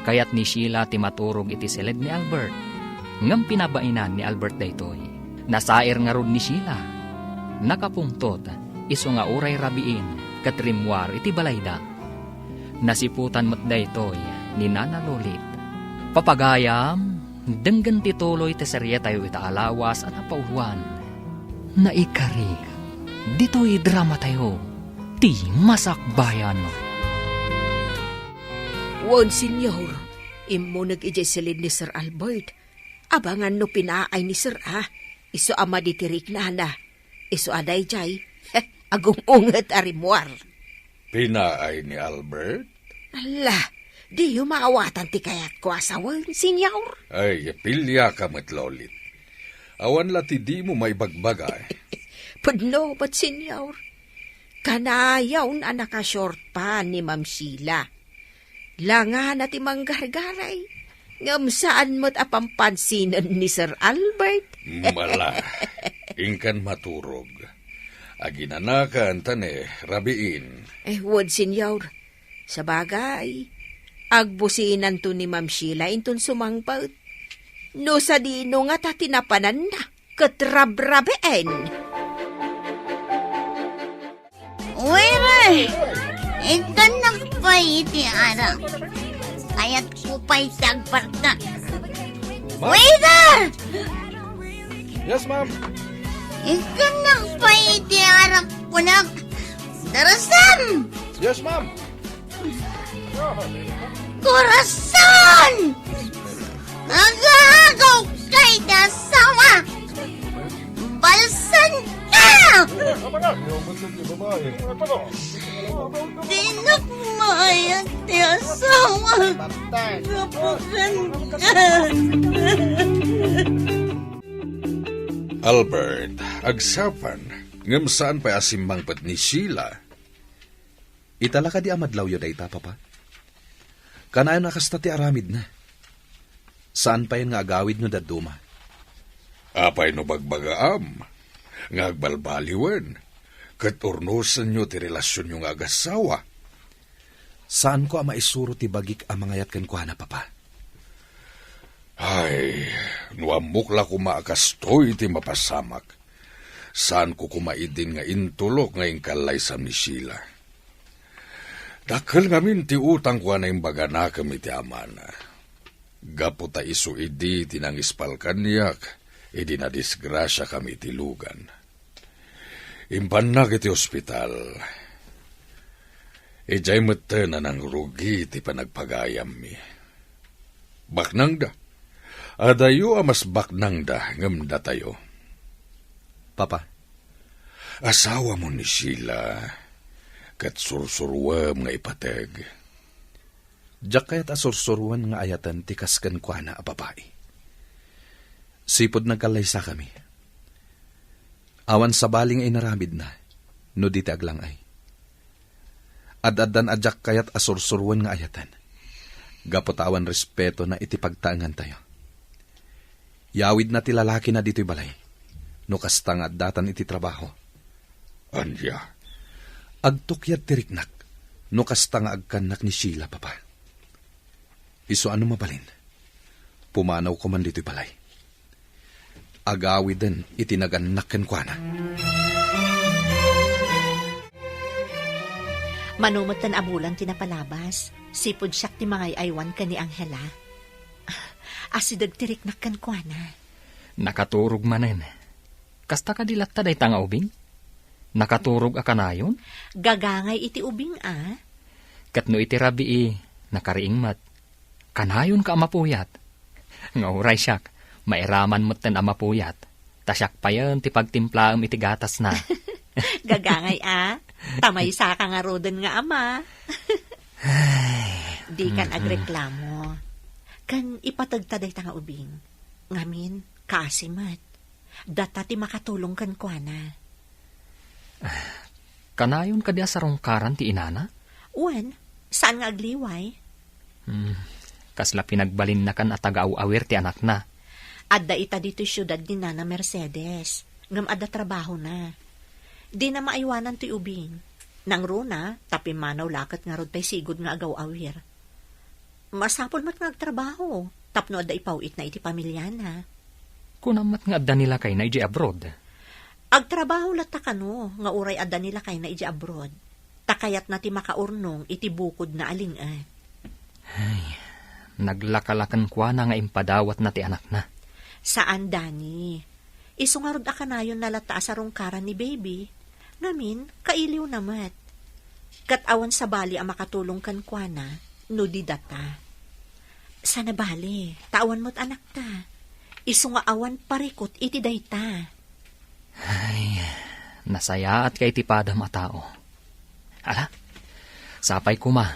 kayat ni Sheila ti maturog iti siled ni Albert. Ngem pinabainan ni Albert daytoy. Nasair ngarud ni Sheila. Nakapungtot, isu nga uray rabiin ket rimmuar iti balayda. Nasiputan met daytoy ni Nana Lolit. Papagayam, denggen ti tuloy ti serietayo ita a lawas a napauluan. Naikari, ditoy dramatayo, Ti Masakbayan. Wen, Senyor, immuneg idiay siled ni Sir Albert. Abangan no pinaay ni Sir, a. Isu a madi ti riknana. Isu a daydiay, agum-unget a rimmuar. Pinaay ni Albert? Ala, diyo maawatan ti kayatko a sawen, Senyor? Ay, piliaka met, Lolit. Awan la ti dimo maibagbaga, eh. Pudno met, Senyor. Kanayon a naka-short pa ni Ma'am Sheila. Langana ti manggargaray, ngem saan met a pampansinan ni Sir Albert. Mala, inkan maturog. Aginanakan ta ne, rabiin. Eh, wen, Senyor. Sabagay, agbusinanto ni Ma'am Sheila inton sumangpet. No sadino ngata ti napananna ket rabrabiin. Waiter! Ikkannak pay iti arak. Kayatko pay ti agpartak. Ma- Waiter! Yes, ma'am. Ikkannak pay iti arak, kunak. Darasam! Yes, ma'am. Corazon! Nagagaw kay asawa! Balsan ka! Dinak maayat ti asawa! Kapukan ka! Albert, agsapa, ngem saan pay a simmangpet ni Sheila. Ita la kadi a madlawyo dayta, Papa? Kanayon a kasta ti aramidna. Saan payen nga agawid no dadduma. Apay no bagbagaam nga agbalbaliwen ket urnosenyo ti relasionyo nga agassawa? Saanko a maisuro ti bagik a mangayat kenkuana, Papa. Ay, no ammok la koma a kastoy ti mapasamak, saanko koma idin nga intulok nga inkallaysam ni Sheila. Dakkel ngamin ti utangko a naimbaganakem iti amana. Gapu ta isu idi ti nangispal kaniak idi nadisgrasiakami iti lugan. Impannak iti ospital. Idiay metten a nangrugi ti panagpagayammi. Baknangda. Adayo a mas baknangda ngem datayo. Papa. Asawamo ni Sheila, ket sursuruem nga ipateg. Diak kayat a sursuroen nga ayaten ti kas kenkuana a babai. Sipud nagkallaysakami. Awan sabali nga inaramidna no di ti aglang-ay. Ad-addan a diak kayat a sursuroen nga ayaten, gapu ta awan respetona iti pagtaengantayo. Yawidna ti lalakina ditoy balay, no kasta nga addatan iti trabaho. Ania? Agtukyad ti riknak, no kasta nga agkannak ni Sheila, Papa. Isu a no mabalin, pumanawko man ditoy balay. Agawiden iti nagannak kenkuana. Mano metten a bulan ti napalabas, sipud siak ti mangay-aywan ken ni Angela. Asideg ti riknak kenkuana. Nakaturog manen. Kasta kadi latta dayta nga ubing? Nakaturog a kanayon? Gagangay iti ubing, a. Ket no iti rabii, nakariing met. Kanayonka a mapuyat. Nga uray siak, mairaman metten a mapuyat. Ta siak payen ti pagtimplaem iti gatasna. Gagangay, a. Ta maysaka ngaruden nga ama. Dikan agreklamo. Ken ipategta dayta nga ubing. Ngamin, kaasi met. Data ti makatulong kenkuana. Kanayon kadi a sarungkaran ti inana? Wen, saan nga agliway. Hmm, kasla pinagbalinnakan a taga-aw-awir ti anakna. Adda ita ditoy siudad ni Nana Mercedes, ngem adda trabahona. Dina maaywanan toy ubing. Nangruna, ta pimmanaw la ket ngarud pay sigud nga agaw-awir. Masapul met nga agtrabaho tapno adda ipaw-itna iti pamiliana. Kunam met nga adda ni lakayna idiay abroad. Agtrabaho latta kano nga uray adda ni lakayna idiay abroad, ta kayatna ti makaurnong iti bukodna a ling-et. Ay, naglaka la kenkuana nga impadawatna ti anakna. Saan, Danny. Isu ngarud a kanayonna latta a sarungkaran ni baby. Ngamin, kailiwna met. Ket awan sabali a makatulong kenkuana no di data. Sana bale, ta awan met anakta. Isu nga awan parikut iti dayta. Ay, nasayaatka iti padam a tao. Ala, sapay koma,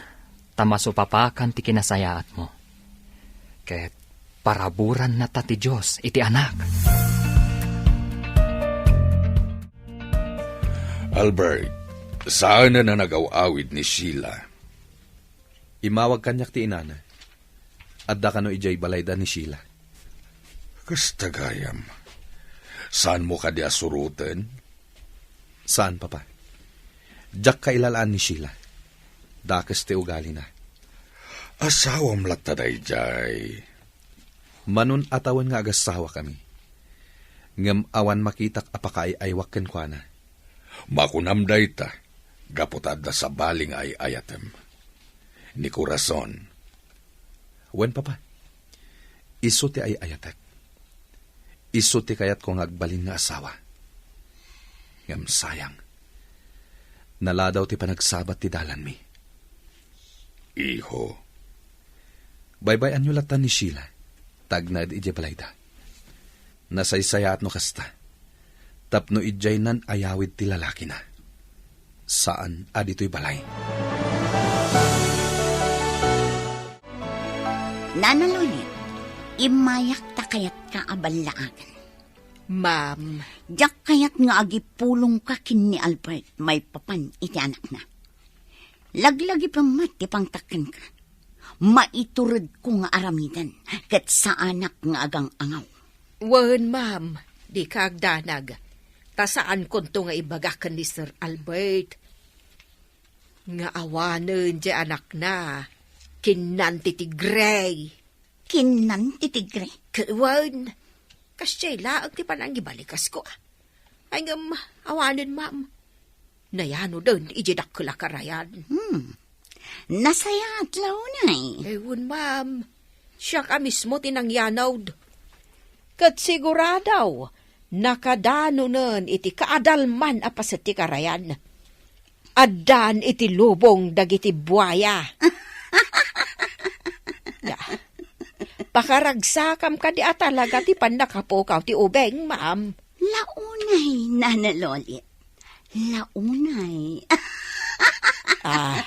ta masupapakan ti kinasayaatmo. Ket paraburanna ta ti Dios iti anak. Albert, saanen a nagaw-awid ni Sheila. Immawag kaniak ti inana. Adda kano idiay balayda ni Sheila. Kasta gayam. Saanmo kadi a suroten? Saan, Papa. Diak kailalaan ni Sheila. Dakes ti ugalina. Asawam latta daydiay. Manon a tawen nga agasawakami. Ngem awan makitak a pakaay-aywak kenkuana. Makunam dayta, gapu ta adda sabali nga ay-ayatem. Ni Corazon. Wen, Papa. Isu ti ay-ayatek. Isu ti kayatko nga agbalin nga asawa. Ngem sayang. Naladaw ti panagsabat ti dalanmi. Iho. Baybay-anyo latta ni Sheila, ta agnaed idiay balayda. Nasaysayaat no kasta. Tapno idiay nan-ayawid ti lalakina. Saan a ditoy balay. Nana Lolit, immayak ta kayatka a ballaagan. Ma'am. Diak kayat nga agipulongka ken ni Albert maipapan iti anakna. Laglagipem met ti pangtak kenka. Maituredko nga aramiden, ket saanak nga agang-angaw. Wen, ma'am, dika agdanag. Ta saankonto nga ibaga ken ni Sir Albert nga awanen diay anakna kinnan ti tigre. Kinnan ti tigre? Ket wen, kasdiay laeng ti panangibalikas ko, a. Ay, ngem, awanen, ma'am. Nayanoden idiay dakkel a karayan. Hmm. Nasayaat la unay. Eh, wen, ma'am. Siak a mismo ti nangyanawd. Ket sigurado, nakadanonen iti kaadalman a paset ti karayan. Addan iti lubong dagiti buaya. Ya. Pakaragsakam kadi a talaga ti pannakapukaw ti ubing, ma'am. Launay, Nana Lolit. Launay. Ah.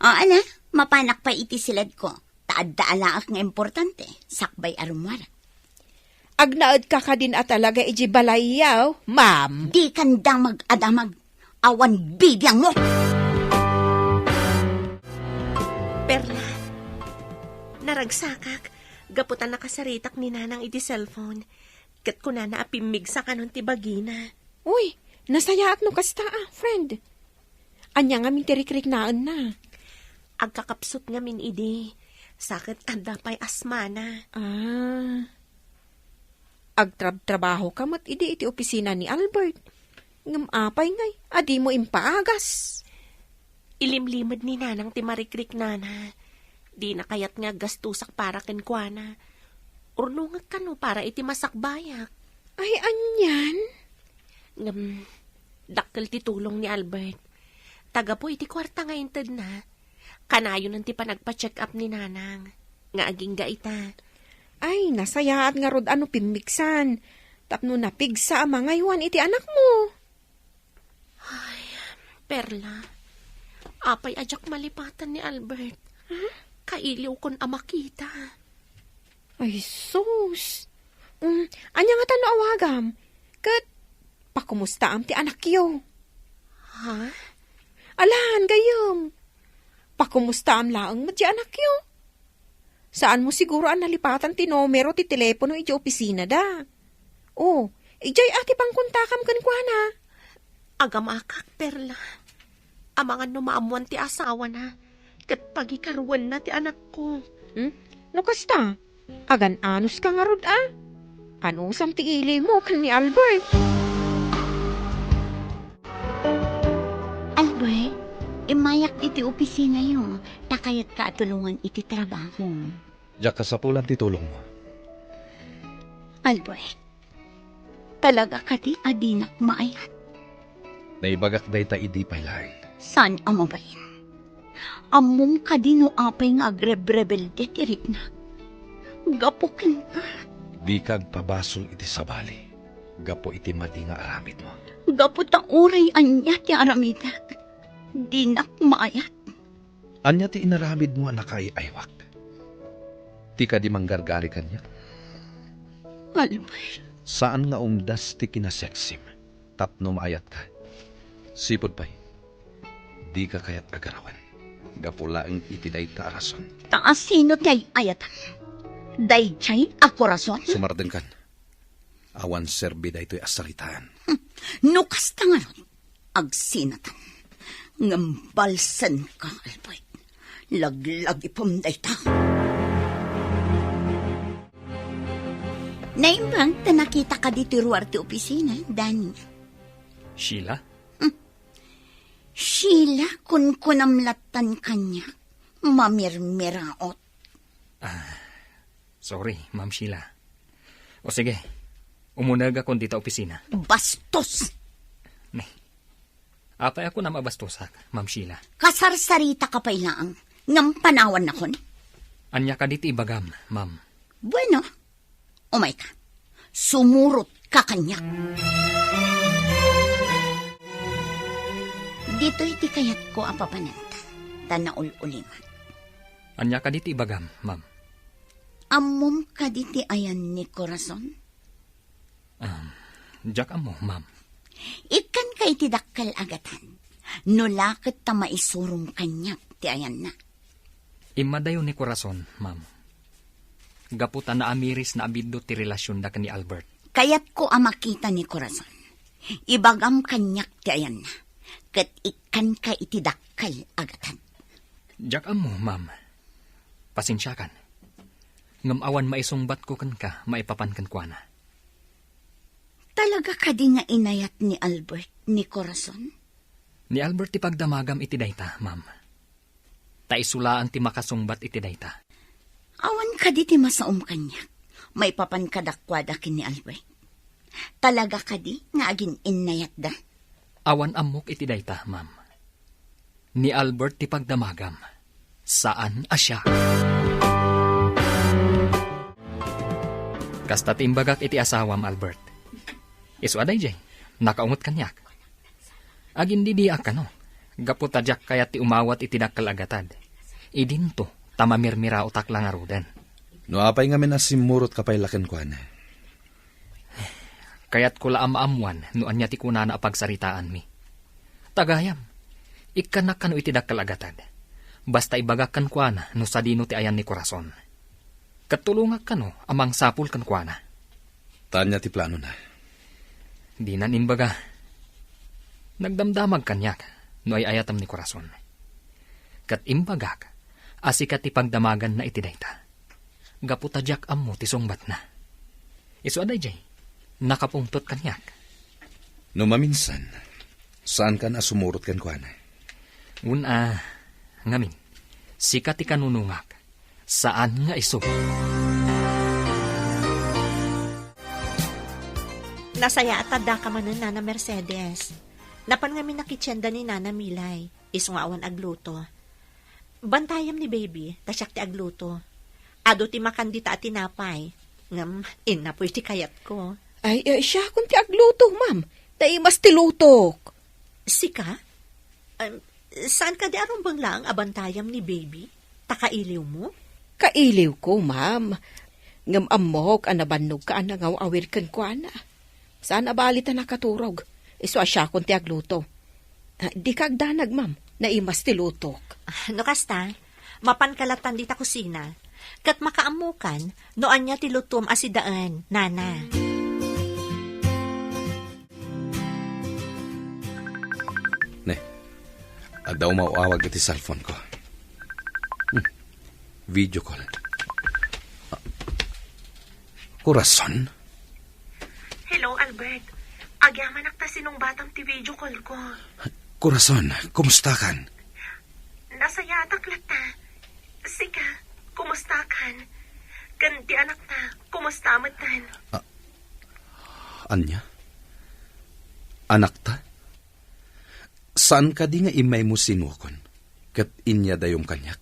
O, ala, mapanak pay iti siledko. Ta adda alaek nga importante, sakbay a rummuar. Agnaedka kadin a talaga iti balayyo, ma'am? Dikan damag a damag. Awan bibiangmo! Perla, naragsakak, gapu ta nakasaritak ni Nanang iti cellphone. Ket kunana a pimmigsa kanon ti bagina. Uy, nasayaat no kasta, a, friend. Ania ngamin ti rikriknaenna? Agkakapsut ngamin idi, sa ket adda pay asmana. Ah. Agtrabtrabahoka met idi iti opisina ni Albert. Ngem apay ngay a dimo impaagas? Ilimlimed ni Nanang ti marikriknana. Dina kayat nga aggastosak para kenkuana. Urnongek kano para iti masakbayak. Ay, anian? Ngem, dakkel ti tulong ni Albert. Ta gapu iti kuarta nga intedna, kanayonen ti panagpa-check-up ni Nanang nga agingga ita. Ay, nasayaat ngarud a no pimmigsan tapno napigsa a mangaywan iti anakmo. Ay, Perla, apay a diak malipatan ni Albert? Huh? Kailiwkon a makita. Ay, sus! Mm, ania ngata no awagam? Ket pakumustaam ti anakyo? Ha? Alan, gayyem. Pakumustaam laeng met ti anakyo. Saanmo siguro a nalipatan ti numero ti telepono iti opisinada. O, idiay a ti pangkontakam kenkuana. Agamakak, Perla. Amangan no maammoan ti asawana, ket pagikaruenna ti anakko. Hmm? No kasta, agan-anoska ngarud a? Anusam ti ilimo ken ni Albert? Albert, immayak iti opisinayo, ta kayatka a tulongan iti trabaho. Diak kasapulan ti tulongmo. Albert, talaga kadi a dinak maayat? Naibagak dayta idi pay laeng. Saan a mabalin? Ammom kadi no apay nga agrebrebelde ti riknak? Gapu kenka. Dika agpabasol iti sabali gapu iti madi nga aramidmo. Gapu ta uray ania ti aramidek, dinak maayat. Ania ti inaramidmo a nakaay-aywak? Ti kadi manggargari kaniak? Albert. Saan nga umdas ti kinaseksim tapno maayatka. Sipud pay, dika kayat a garawen gapu laeng iti dayta a rason. Ta asino ti ay-ayatam? Daydiay a korason? Sumardengkan. Awan serbi daytoy a saritaan. Hmm. No kasta ngarud, agsinatam. Ngem balsenka, Albert. Laglagipem dayta. Naimbag ta nakitaka ditoy ruar ti opisina, Danny. Sheila? Hmm. Sheila, kunkunam lattan kaniak. Mamirmiraot. Ah, sorry, Ma'am Sheila. O sige, umunegakon dita opisina. Bastos! Ne. Apay a kunam a bastosak, Ma'am Sheila? Kasarsaritaka pay laeng, ngem panawannakon? Ania kadi ti ibagam, ma'am? Bueno, umayka. Sumurotka kaniak. Ditoy ti kayatko a papananta, ta naul-ulimak. Ania kadi ti ibagam, ma'am? Ammom kadi ti ayan ni Corazon? Um, diak ammo, ma'am. Ikkanka iti dakkel a gatad. No la ket ta maisurom kaniak ti ayanna. Immadayo ni Corazon, ma'am. Gapu ta naamirisna a biddut ti relasionda ken ni Albert. Kayatko a makita ni Corazon. Ibagam kaniak ti ayanna. Ket ikkanka iti dakkel a gatad. Diak ammo, ma'am. Pasensiakan. Ngem awan maisungbatko kenka maipapan kenkuana. Talaga kadi nga inayat ni Albert ni Corazon? Ni Albert ti pagdamagam iti dayta, ma'am. Ta isu laeng ti makasungbat iti dayta. Awan kadi ti masaom kaniak maipapan kadakuada ken ni Albert? Talaga kadi nga agin-innayatda? Awan ammok iti dayta, ma'am. Ni Albert ti pagdamagam, saan a siak. Kasta ti imbagak iti asawam, Albert. Isu a daydiay, nakaungot kaniak. Agindidiak kano, gapu ta diak kayat ti umawat iti dakkel a gatad. Idinto, ta mamirmiraotak la ngaruden. No apay ngamin a simmurotka pay la kenkuana? Kayatko la a maammuan no ania ti kunana a pagsaritaanmi. Ta gayam, ikkanak kano iti dakkel a gatad. Basta ibagak kenkuana no sadino ti ayan ni Corazon. Ket tulongak kano a mangsapul kenkuana. Ta ania ti planona? Dinan imbaga. Nagdamdamag kaniak no ay-ayatam ni Corazon. Ket imbagak a sika ti pagdamaganna iti dayta. Gapu ta diak ammo ti sungbatna. Isu a daydiay, nakapungtot kaniak. No maminsan, saankan a sumurot kenkuana? Wen a, ngamin, sika ti kanunongak, saan nga isu. Nasayaat a daka manen, Nana Mercedes. Napan ngamin a kitienda ni Nana Milay, isu nga awan agluto. Bantayam ni baby, ta siak ti agluto. Adu ti makan dita a tinapay, ngem innapoy ti kayatko. Ay, eh, siakon ti agluto, ma'am. Naimas ti lutok. Sika? Em, saan kadi a rumbeng laeng a bantayam ni baby? Ta kailiwmo? Kailiwko, ma'am. Ngem ammok a nabannogka a nangaw-awir kenkuana. Saan a bali ta nakaturog. Isu a siakon ti agluto. Ah, dika agdanag, ma'am. Naimas ti lutok. Ah, no kasta, mapanka lattan dita kusina. Ket makaammokan no ania ti lutom a sidaen, nana. Ne, adda umaw-awag iti cellphone ko. Hmm. Video call. Ah, Corazon? Hello, Albert. Agyamanak ta sinungbatam ti video call ko. Corazon, kumustakan? Nasayaatak latta. Sika, kumustakan? Ken ti anakta, kumusta metten? Ah, ania? Anakta? Saan kadi nga immaymo sinuakon, ket inyadayom kaniak?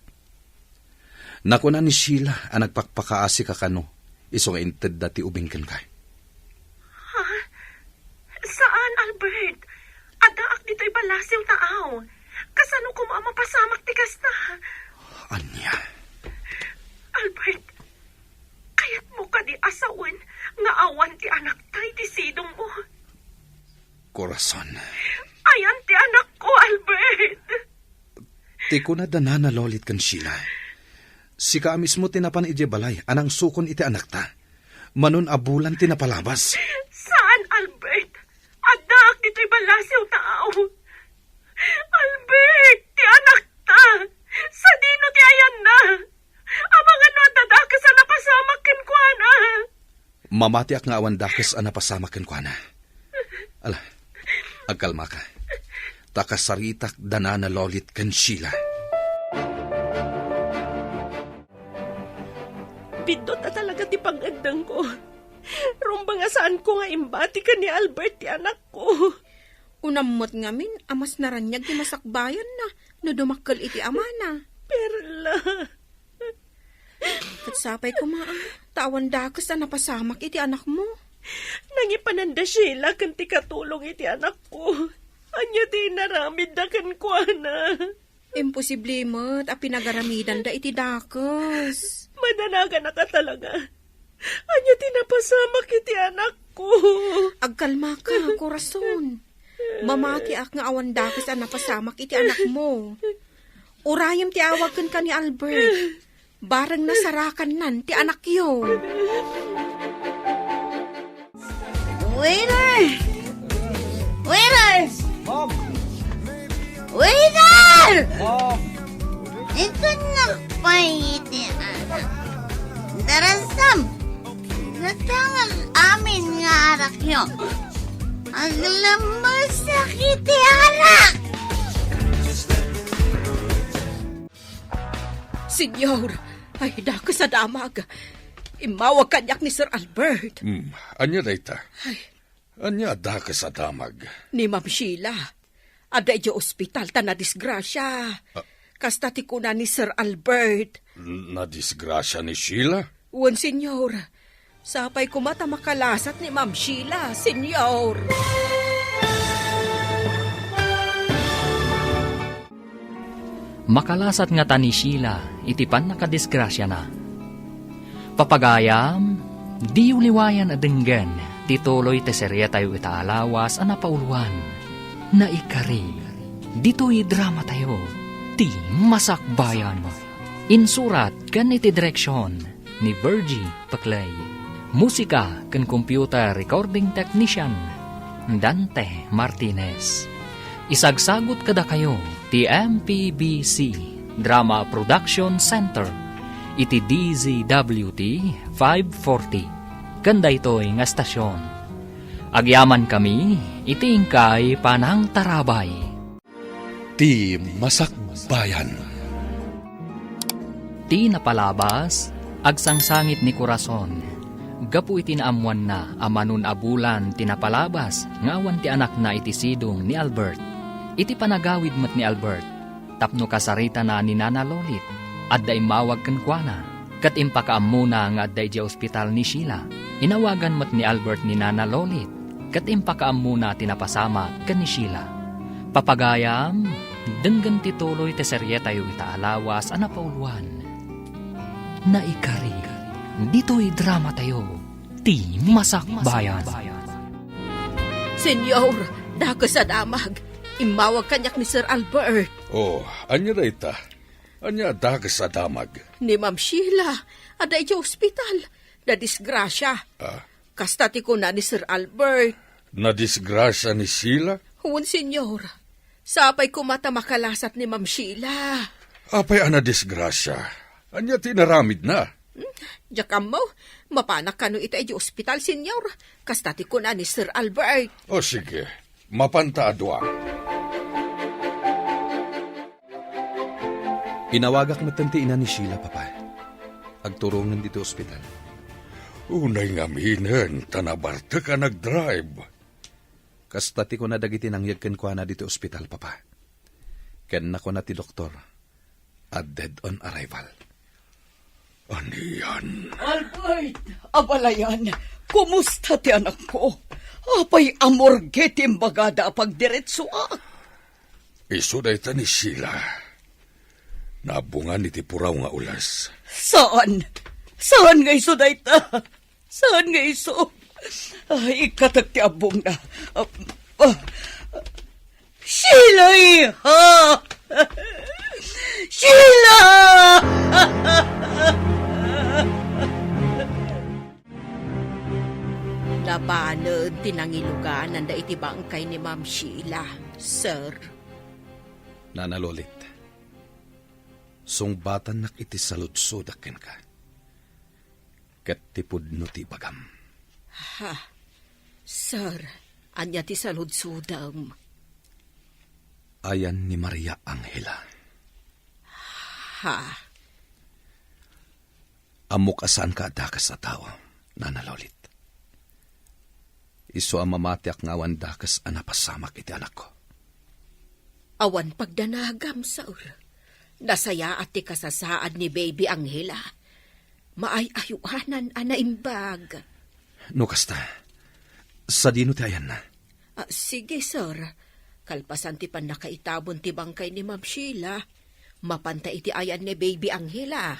Nakuna ni Sheila a nagpakpakaasika kano, Isu nga intedda ti ubing kenka. Ha? Saan, Albert. Addaak ditoy ballasiw taaw. Kasano koma a mapasamak ti kasta? Ania? Albert, kayatmo kadi a sawen nga awan ti anakta iti sidongmo? Corazon. Ayan ti anakko, Albert. Ti kuna da Nana Lolit ken Sheila, sika a mismo ti napan idiay balay a nangsukon iti anakta. Manon a bulan ti napalabas. Saan, Albert? Addaak ditoy ballasiw taaw. Albert, ti anakta. Sadino ti ayanna? Amangan no adda dakes a napasamak kenkuana. Mamatiak nga awan dakes a napasamak kenkuana. Ala, agkalmaka. Ta kasaritak da Nana Lolit ken Sheila. Biddut a talaga ti pangngeddengko. Rumbeng a saanko nga imbati ken ni Albert ti anakko. Unam met ngamin a mas naraniag ti masakbayanna no dumakkel iti amana. Perla. Ket sapay koma, a, ta awan dakes a napasamak iti anakmo. Nangipanan da Sheila ken ti katulong iti anakko. Ania ti inaramidda kenkuana? Imposible met a pinagaramidanda iti dakes. Madanaganaka talaga. Ania ti napasamak iti anakko? Agkalmaka, Corazon. Mamatiak nga awan dakes a napasamak iti anakmo. Urayem ti awag kenka ni Albert. Bareng nasarakannan ti anakyo. Waiter! Waiter! Waiter! Ikan nakpay iti anak. Darasam, datang amin nga anakyo. Aglamusak iti arak! Senyor, ay, dakes a damag. Immawag kaniak ni Sir Albert. Hmm, ania dayta? Ay. Ania a dakes a damag? Ni Ma'am Sheila. Adda idiay ospital ta nadisgrasia. Ah. Kasta ti kuna ni Sir Albert. N-, nadisgrasia ni Sheila? Wen, senyor. Sapay koma ta makalasat ni Ma'am Sheila, senyor. Makalasat ngata ni Sheila iti pannakadisgrasiana. Papagayam, diyo liwayan a denggen ti tuloy ti serietayo ita a lawas a napauluan. Naikari, ditoy dramatayo, Ti Masakbayan. Insurat ken iti direksion ni Virgie Peclay. Musika ken computer recording technician, Dante Martinez. Isagsagut kadakayo ti M P B C Drama Production Center iti D Z W T five forty. Ken daytoy nga estasion, agyamankami iti inkay panangtarabay. Ti Masakbayan. Ti napalabas, agsangsangit ni Corazon gapu iti naammoanna a manon a bulan ti napalabas nga awan ti anakna iti sidong ni Albert. Iti panagawid met ni Albert, tapno kasaritana ni Nana Lolit, adda immawag kenkuana. Ket impakaammona nga adda idiay ospital ni Sheila. Inawagan met ni Albert ni Nana Lolit, ket impakaammona ti napasamak ken ni Sheila. Papagayam, denggen ti tuloy ti serietayo ita a lawas a napauluan. Naikari, ditoy dramatayo, Ti Masakbayan. Senyor, dakes a damag. Immawag kaniak ni Sir Albert. Oh, ania dayta? Ania a dakes a damag? Ni Ma'am Sheila, adda idiay ospital. Nadisgrasia. Ah? Kasta ti kuna ni Sir Albert. Nadisgrasia ni Sheila? Wen, senyor. Sapay koma ta makalasat ni Ma'am Sheila. Apay a nadisgrasia? Ania ti inaramidna? Hmm, diak ammo. Mapanak kano ita idiay ospital, senyor. Kasta ti kuna ni Sir Albert. O, sige. Mapanta a dua. Inawagak metten ti ina ni Sheila, Papa. Agturongen ditoy ospital. Unay ngaminen ta nabartek a nagdrive. Kasta ti kuna dagiti nangyeg kenkuana ditoy ospital, Papa. Ken nakuna ti doktor a dead on arrival. Anian? Albert, abalayan, kumusta ti anakko? Apay a morgue ti imbagada a pagdiretsoak? Isu dayta ni Sheila. Nabungan iti puraw nga ules. Saan? Saan nga isu dayta? Saan nga isu? Ay, ikkatak ti abbongna. Ah, ah. Sheila, iha! Sheila! Nabaned ti nangilugananda iti bangkay ni Ma'am Sheila, sir. Nana Lolit, sungbatannak iti saludsodak kenka. Ket ti pudno ti ibagam. Ha? Sir, ania ti saludsodem? Ayan ni Maria Angela. Ha? Ammok a saanka a dakes a tao, Nana Lolit. Isu a mamatiak nga awan dakes a napasamak iti anakko. Awan pagdanagam, sir. Nasayaat ti kasasaad ni Baby Angela. Maay-ayoanan a naimbag. No kasta, sadino ti ayanna? Ah, sige, sir. Kalpasan ti pannakaitabon ti bangkay ni Ma'am Sheila, mapanta iti ayan ni Baby Angela.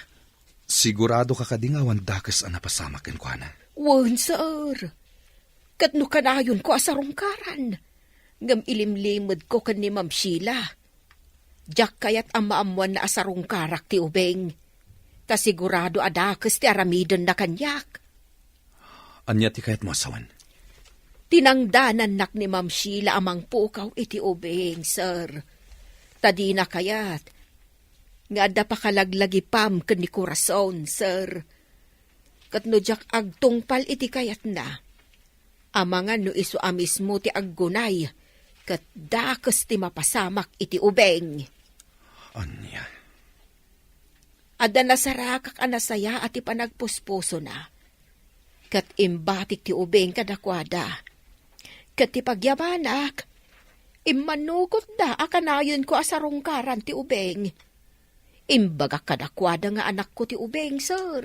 Sigurado ka kadi nga awan dakes a napasamak kenkuana? Wen, sir. Ket no kanayonko a sarungkaran, ngem ilimlimedko ken ni Ma'am Sheila. Diak kayat a maammoanna a sarungkarak ti ubing. Ta sigurado a dakes ti aramidenna kaniak. Ania ti kayatmo a sawen? Tinangdanannak ni Ma'am Sheila a mangpukaw iti ubing, sir. Ta dina kayat nga adda pakalaglagipam ken ni Corazon, sir. Ket no diak agtungpal iti kayatna, amangan no isu a mismo ti aggunay, ket dakes ti mapasamak iti ubing. Ania? Adda nasarakak a nasayaat ti panagpuspusona, ket imbatik ti ubing kadakuada. Ket ti pagyamanak, immannukotda a kanayonko a sarungkaran ti ubing. Imbagak kadakuada nga anakko ti ubing, sir.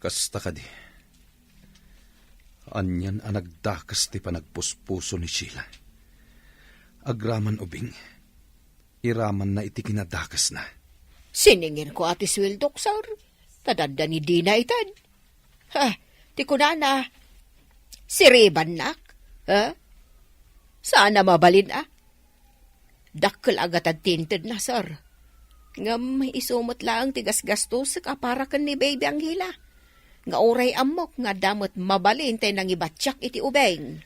Kasta kadi. Anian a nagdakes ti panagpuspuso ni Sheila. Agraman ubing, iramanna iti kinadakesna. Siningirko a ti sueldok, sir. Ta adda ni dina ited. Ha, ti kunana, siribannak? Ha? Saan a mabalin, a? Dakkel a gatad ti intedna, sir. Ngem isu met laeng ti gasgastosek a para ken ni Baby Angela. Nga uray ammok nga adda met mabalin tay nangibatiak iti ubing.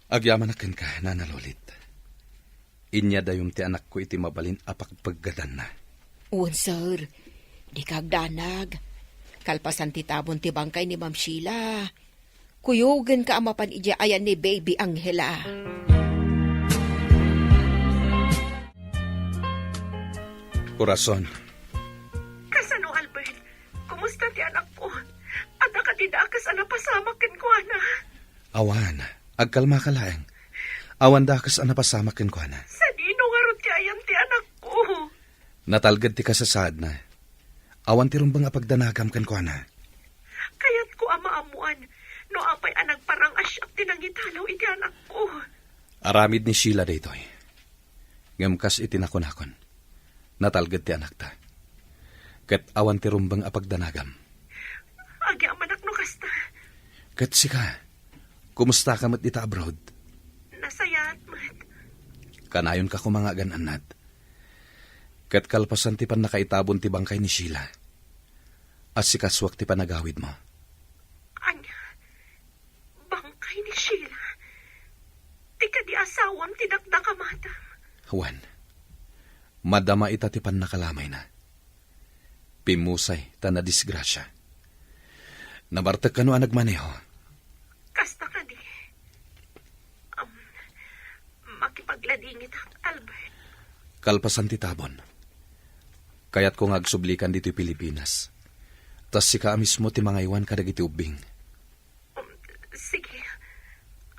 Agyamanak kenka, Nana Lolit. Inyadayom ti anakko iti mabalin a pagpeggadanna. Wen, sir. Dika agdanag. Kalpasan ti tabon ti bangkay ni Ma'am Sheila, kuyogenka a mapan idiay ayan ni Baby Angela. Corazon. Kasano, Albert? Kumusta ti anakko? Adda kadi dakes a napasamak kenkuana? Awan. Agkalmaka laeng. Awan dakes a napasamak kenkuana. Sadino ngarud ti ayan ti anakko? Natalged ti kasasaadna. Awan ti rumbeng a pagdanagam kenkuana. Kayatko a maammoan no apay a nagparang-asiak ti nangitalaw iti anakko. Aramid ni Sheila daytoy. Ngem kas iti nakunakon, natalged ti anakta. Ket awan ti rumbeng a pagdanagam. Agyamanak no kasta. Ket sika, kumustaka met dita abroad? Nasayaat met. Kanayonka koma nga agan-annad. Ket kalpasan ti pannakaitabon ti bangkay ni Sheila, asikasuak ti panagawidmo. Ania? Bangkay ni Sheila? Ti kadi asawam ti dakdakamatam? Wen, madama ita ti pannakalamayna. Pimmusay ta nadisgrasia. Nabartek kano a nagmaneho? Kasta kadi. Am, makipagladingitak, Albert. Kalpasan ti tabon, kayatko nga agsublikan ditoy Pilipinas. Ta sika a mismo ti mangaywan kadagiti ubbing. Um, sige.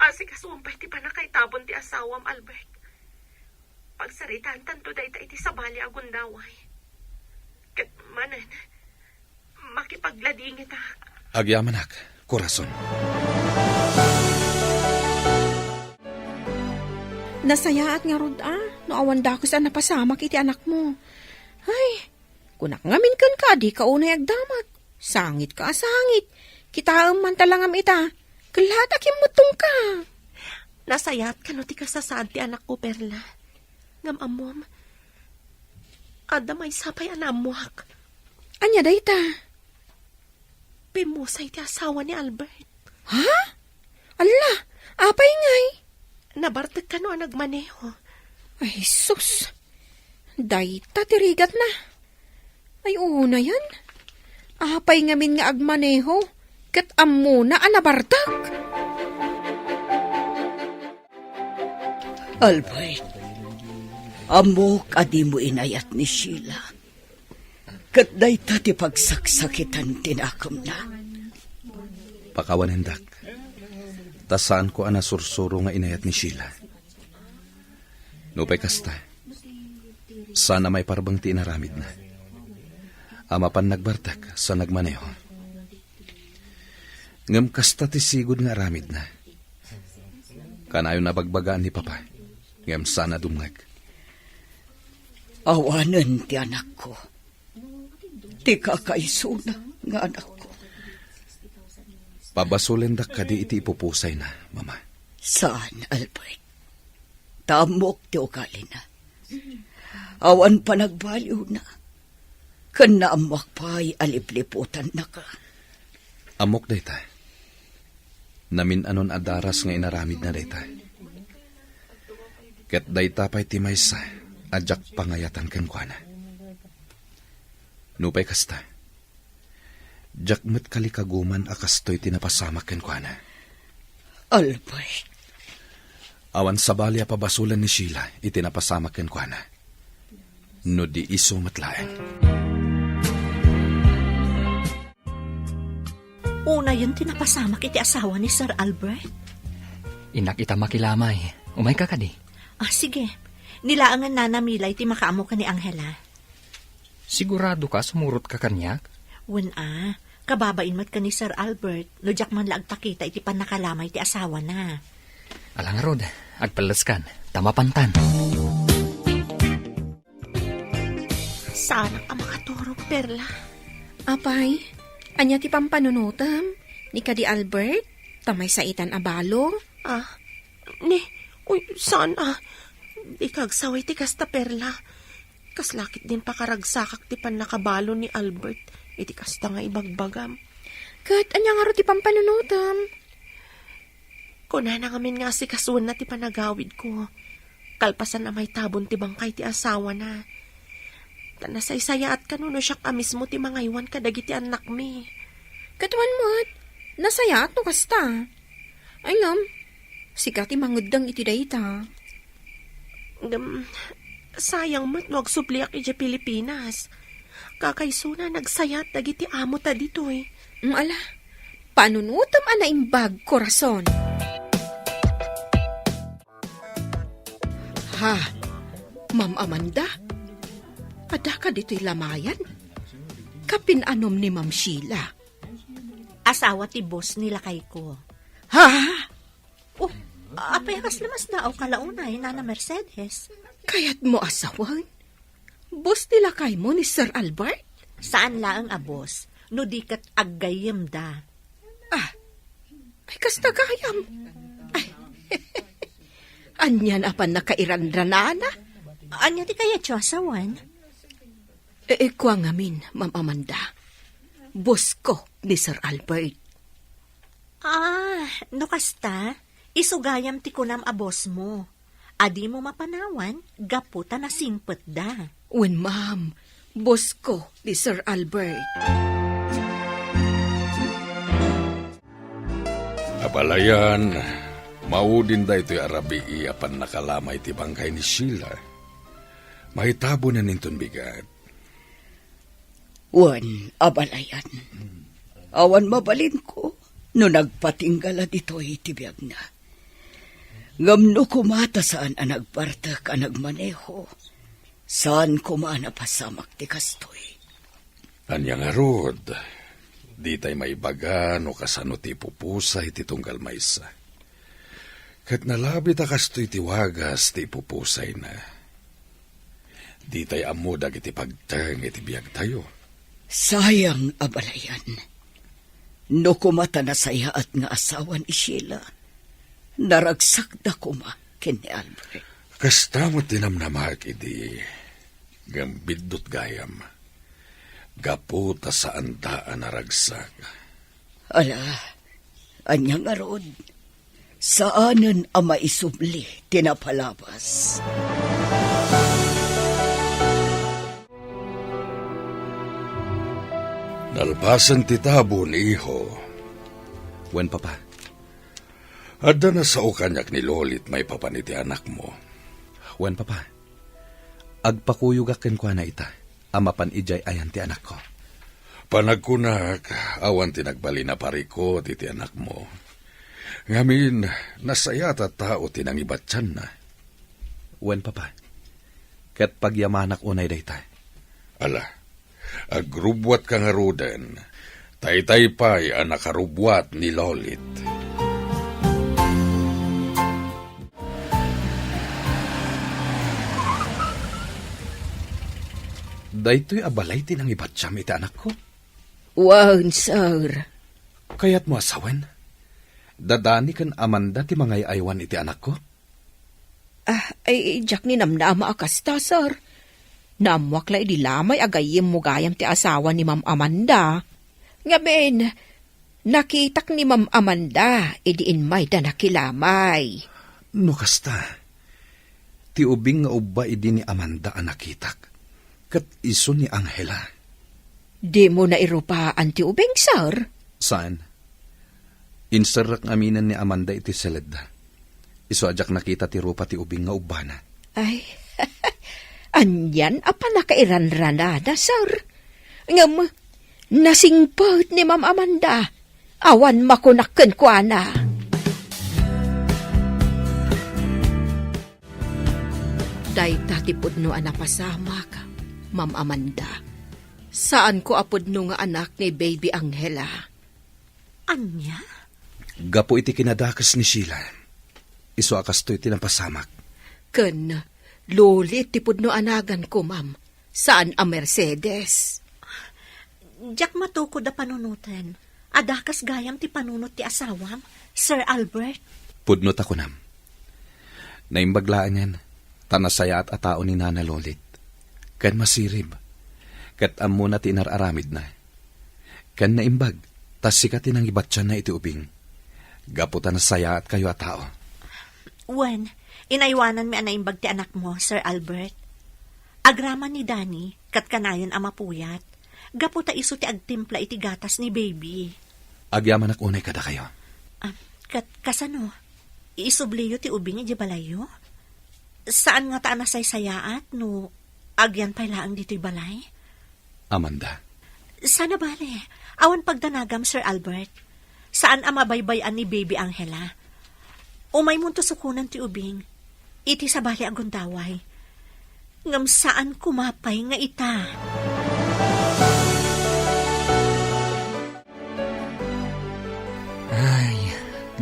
Asikasuam pay ti pannakaitabon ti asawam, Albert. Pagsaritaantanto dayta iti sabali a gundaway. Ket manen, Ladiingetak. Agyamanak, korason. Nasayaat ngarud a, no awan dakes a napasamak iti anakmo. Ay, kunak ngamin kenka a dika unay agdamag. Sangit ka a sangit. Kitaem man ta langam ita. Kellaat a kimmuttongka. Nasayaat kano ti kasasaad ti anakko, Perla. Ngem ammom, adda maysa pay a naammoak. Ania dayta? Pimmusay ti asawa ni Albert. Ha? Alla, apay ngay? Nabartek kano a nagmaneho. Ay, sus. Dayta ti rigatna. Ay, unayen. Apay ngamin nga agmaneho ket ammona a nabartek? Albert, ammok a dimo inayat ni Sheila. Ket dayta ti pagsaksakitan ti nakemna. Pakawanendak, ta saanko a nasursuro nga inayat ni Sheila. Nupay kasta, saan a maiparbeng ti inaramidna. A mapan nagbartek sa nagmaneho. Ngem kasta ti sigud nga aramidna. Kanayon a bagbagaan ni Papa, ngem saan a dumngeg. Awanen ti anakko. Ti kakaisuna nga anakko. Pabasolendak kadi iti ipupusayna, Mama? Saan, Albert. Ta ammok ti ugalina. Awan panagbaliwna. Ken naammoak pay a lipliputannaka. Ammok dayta. Namin-anon a daras nga inaramidna dayta. Ket dayta pay ti maysa a diak pangayatan kenkuana. Nupay kasta, diak met kalikaguman a kastoy ti napasamak kenkuana. Albert. Awan sabali a pabasolen ni Sheila iti napasamak kenkuana. No di isu met laeng. Unayen ti napasamak iti asawa ni Sir Albert? Innak ita makilamay. Umayka kadi? Ah, sige. Ni laengen Nana Milay ti makaammo ken ni Angela. Sigurado ka a sumurot ka kaniak? Wen a, kababain met ken ni Sir Albert no diak man la agpakita iti pannakalamay ti asawana. Ala ngarud, agpelleskan, ta mapantan. Saanak a makaturog, Perla. Apay, ania ti pampanunotem? Ni kadi Albert, ta maysa itan a balo? Ah, ni, uy, saan a. Dika agsaway ti kasta, Perla. Kasla ketdin pakaragsakak ti pannakabalo ni Albert iti kasta nga ibagbagam. Ket ania ngarud ti pampanunotem? Kunana ngamin nga asikasuenna ti panagawidko, kalpasan a maitabon ti bangkay ti asawana. Ta nasaysayaat kano no siak a mismo ti mangaywan kadagiti annakmi. Ket wen met, nasayaat no kasta. Ay ngem, sika ti mangeddeng iti dayta. Ngem, sayang met no agsubliak idiay Pilipinas. Kakaisuna, nagsayat dagiti amota ditoy. Mm, ala, panunotem a naimbag, korason. Ha, Ma'am Amanda, adda ka ditoy lamayan? Kapin-anom ni Ma'am Sheila? Asawa ti boss ni lakayko. Ha? Oh, apay a kasla masdaawka la unay, Nana Mercedes? Kayatmo a sawen? Boss ti lakaymo ni Sir Albert? Saan laeng a boss, no di ket aggayyemda. Ah, ay, kasta gayam. Ay, anian a pannakairanranana? Ania ti kayatyo a sawen? E, e, kua ngamin, Ma'am Amanda. Bossko ni Sir Albert. Ah, no kasta, isu gayam ti kunam a bosmo. A dimo mapanawan gapu ta nasingpetda. Wen, ma'am, bossko ni Sir Albert. Abalayan, maudin daytoy a rabii a pannakalamay ti bangkay ni Sheila. Maitabonen inton bigat. Wen, abalayan. Awan mabalinko no nagpatingga la ditoy ti biagna. Ngem no koma ta saan a nagbartek a nagmaneho, saan koma a napasamak ti kastoy. Ania ngarud? Ditay maibaga no kasano ti ipupusay ti tunggal maysa. Ket nalabit a kastoy ti wagas ti ipupusayna. Ditay ammo dagiti pagteng iti biagtayo. Sayang a balayan. No kuma ta nasayaat nga asawa ni Sheila, naragsakda kuma ken ni Albert. Kasta met ti namnamak idi, ngem biddut gayam. Gapu ta saanda a naragsak. Ala, ania ngarud? Saanen a maisubli ti napalabas. Nalpasen ti tabo ni Iho. Wen, Papa. Adda nasao kaniak ni Lolit maipapan iti anakmo. Wen, Papa. Agpakuyogak kenkuana ita a mapan idiay ayan ti anakko. Panagkunak, awan ti nagbalin a parikut iti anakmo. Ngamin, nasayaat a tao ti nangibatianna. Wen, Papa. Ket pagyamanak unay dayta. Ala, agrubbuatka ngaruden. Taytay pay a nakarubbuat ni Lolit. Daytoy a balay ti nangibatiam iti anakko? Wen, sir. Kayatmo a sawen? Dadani ken Amanda ti mangay-aywan iti anakko? Ah, ay, diak ni namnama a kasta, sir. Naammuak la idi lamay a gayyemmo gayam ti asawa ni Ma'am Amanda. Ngamin, nakitak ni Ma'am Amanda idi immayda nakilamay. No kasta, ti ubing nga ubba idi ni Amanda a nakitak, ket isu ni Angela. Dimo nairupaan ti ubing, sir? Saan. Inserrek ngaminen ni Amanda iti seledda. Isu a diak nakita ti rupa ti ubing nga ubbana. Ay, anian a pannakairanranada, sir. Ngem, nasingpet ni Ma'am Amanda. Awan makunak kenkuana. Dayta ti pudno a napasamak, Ma'am Amanda. Saanko a pudno nga anak ni Baby Angela. Ania? Gapu iti kinadakes ni Sheila. Isu a kastoy ti napasamak. Ken Lolit ti pudno a naganko, ma'am. Saan a Mercedes. Diak matukod a panunoten. Adda kas gayam ti panunot ti asawam, Sir Albert. Pudno ta kunam. Naimbag laengen, ta nasayaat a tao ni Nana Lolit. Ken masirib. Ket ammona ti inar-aramidna. Ken naimbag, ta sika ti nangibatianna iti ubing. Gapu ta nasayaatkayo a tao. Wen, inaywananmi a naimbag ti anakmo, Sir Albert. Agraman ni Danny, ket kanayon a mapuyat. Gapu ta isu ti agtimpla iti gatas ni Baby. Agyamanak unay kadakayo. Ah, ket kasano? Iisubliyo ti ubing idiay balayyo? Saan ngata a nasaysayaat no agyan pay laeng ditoy balay? Amanda. Saan a bale, awan pagdanagam, Sir Albert. Saan a mabaybay-an ni Baby Angela. Umaymonto sukonen ti ubing. Iti sabali a gundaway. Ngem saan koma pay nga ita. Ay,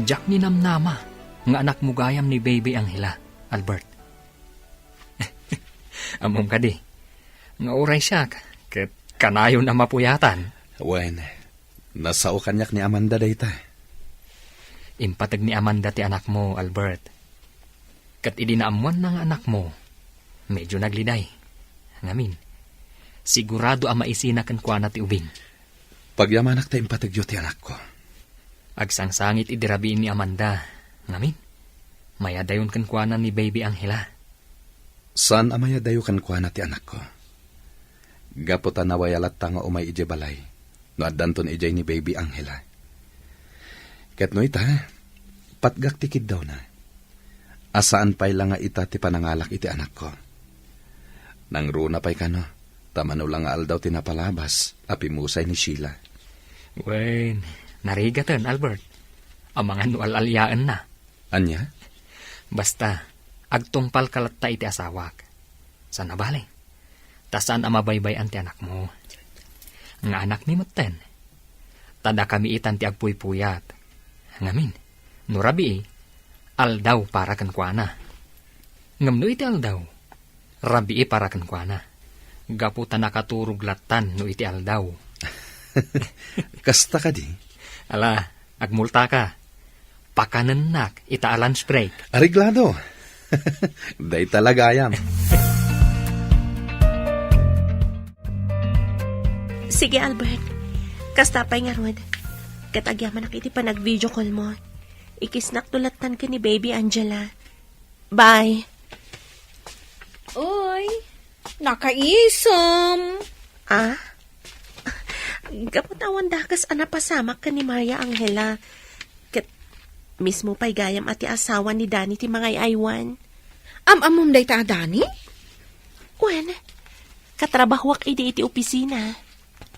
diak ni namnama nga anakmo gayam ni Baby Angela, Albert. Ammom kadi, nga uray siak, ket kanayon a mapuyatan. Wen, nasao kaniak ni Amanda dayta. Impateg ni Amanda ti anakmo, Albert. Ket idi naammoanna nga anakmo, medyo nagliday. Ngamin, sigurado a maisina kenkuana ti ubing. Pagyamanak ta impategyo ti anakko. Agsangsangit idi rabii ni Amanda. Ngamin, mayadayon kenkuana ni Baby Angela. Saan a mayadayo kenkuana ti anakko. Gapu ta nawaya latta nga umay idiay balay, no addanton idiay ni Baby Angela. Ket no ita, patgak ti kiddawna. A saan pay la nga ita ti panangalak iti anakko. Nangruna pay kano, ta mano la nga aldaw ti napalabas a pimusay ni Sheila. Wen, narigaten, Albert. Amangan no al-aliaenna. Ania? Basta, agtungpalka latta iti asawak. Saan a bale. Ta saan a mabaybay-an ti anakmo. Nga anakmi metten. ta dakami itan ti agpuypuyat. Ngamin, no rabii, aldaw para kenkuana. Ngem no iti aldaw, rabii para kenkuana. Gapu ta nakaturog lattan no iti aldaw. Kasta kadi? Ala, agmultaka. Pakanennak ita a lunch break. Areglado. Dayta la gayam. Sige, Albert. Kasta pay ngarud. Ket agyamanak iti panag-video call mo. Ikisnak to lattan ken ni Baby Angela. Bye. Uy, nakaisem. Ah? Gapu ta awan dakes a napasamak ken ni Maria Angela. Ket mismo pay gayam a ti asawa ni Danny ti mangay-aywan. Am-ammom dayta a Danny? Wen, katrabahoak idi iti opisina.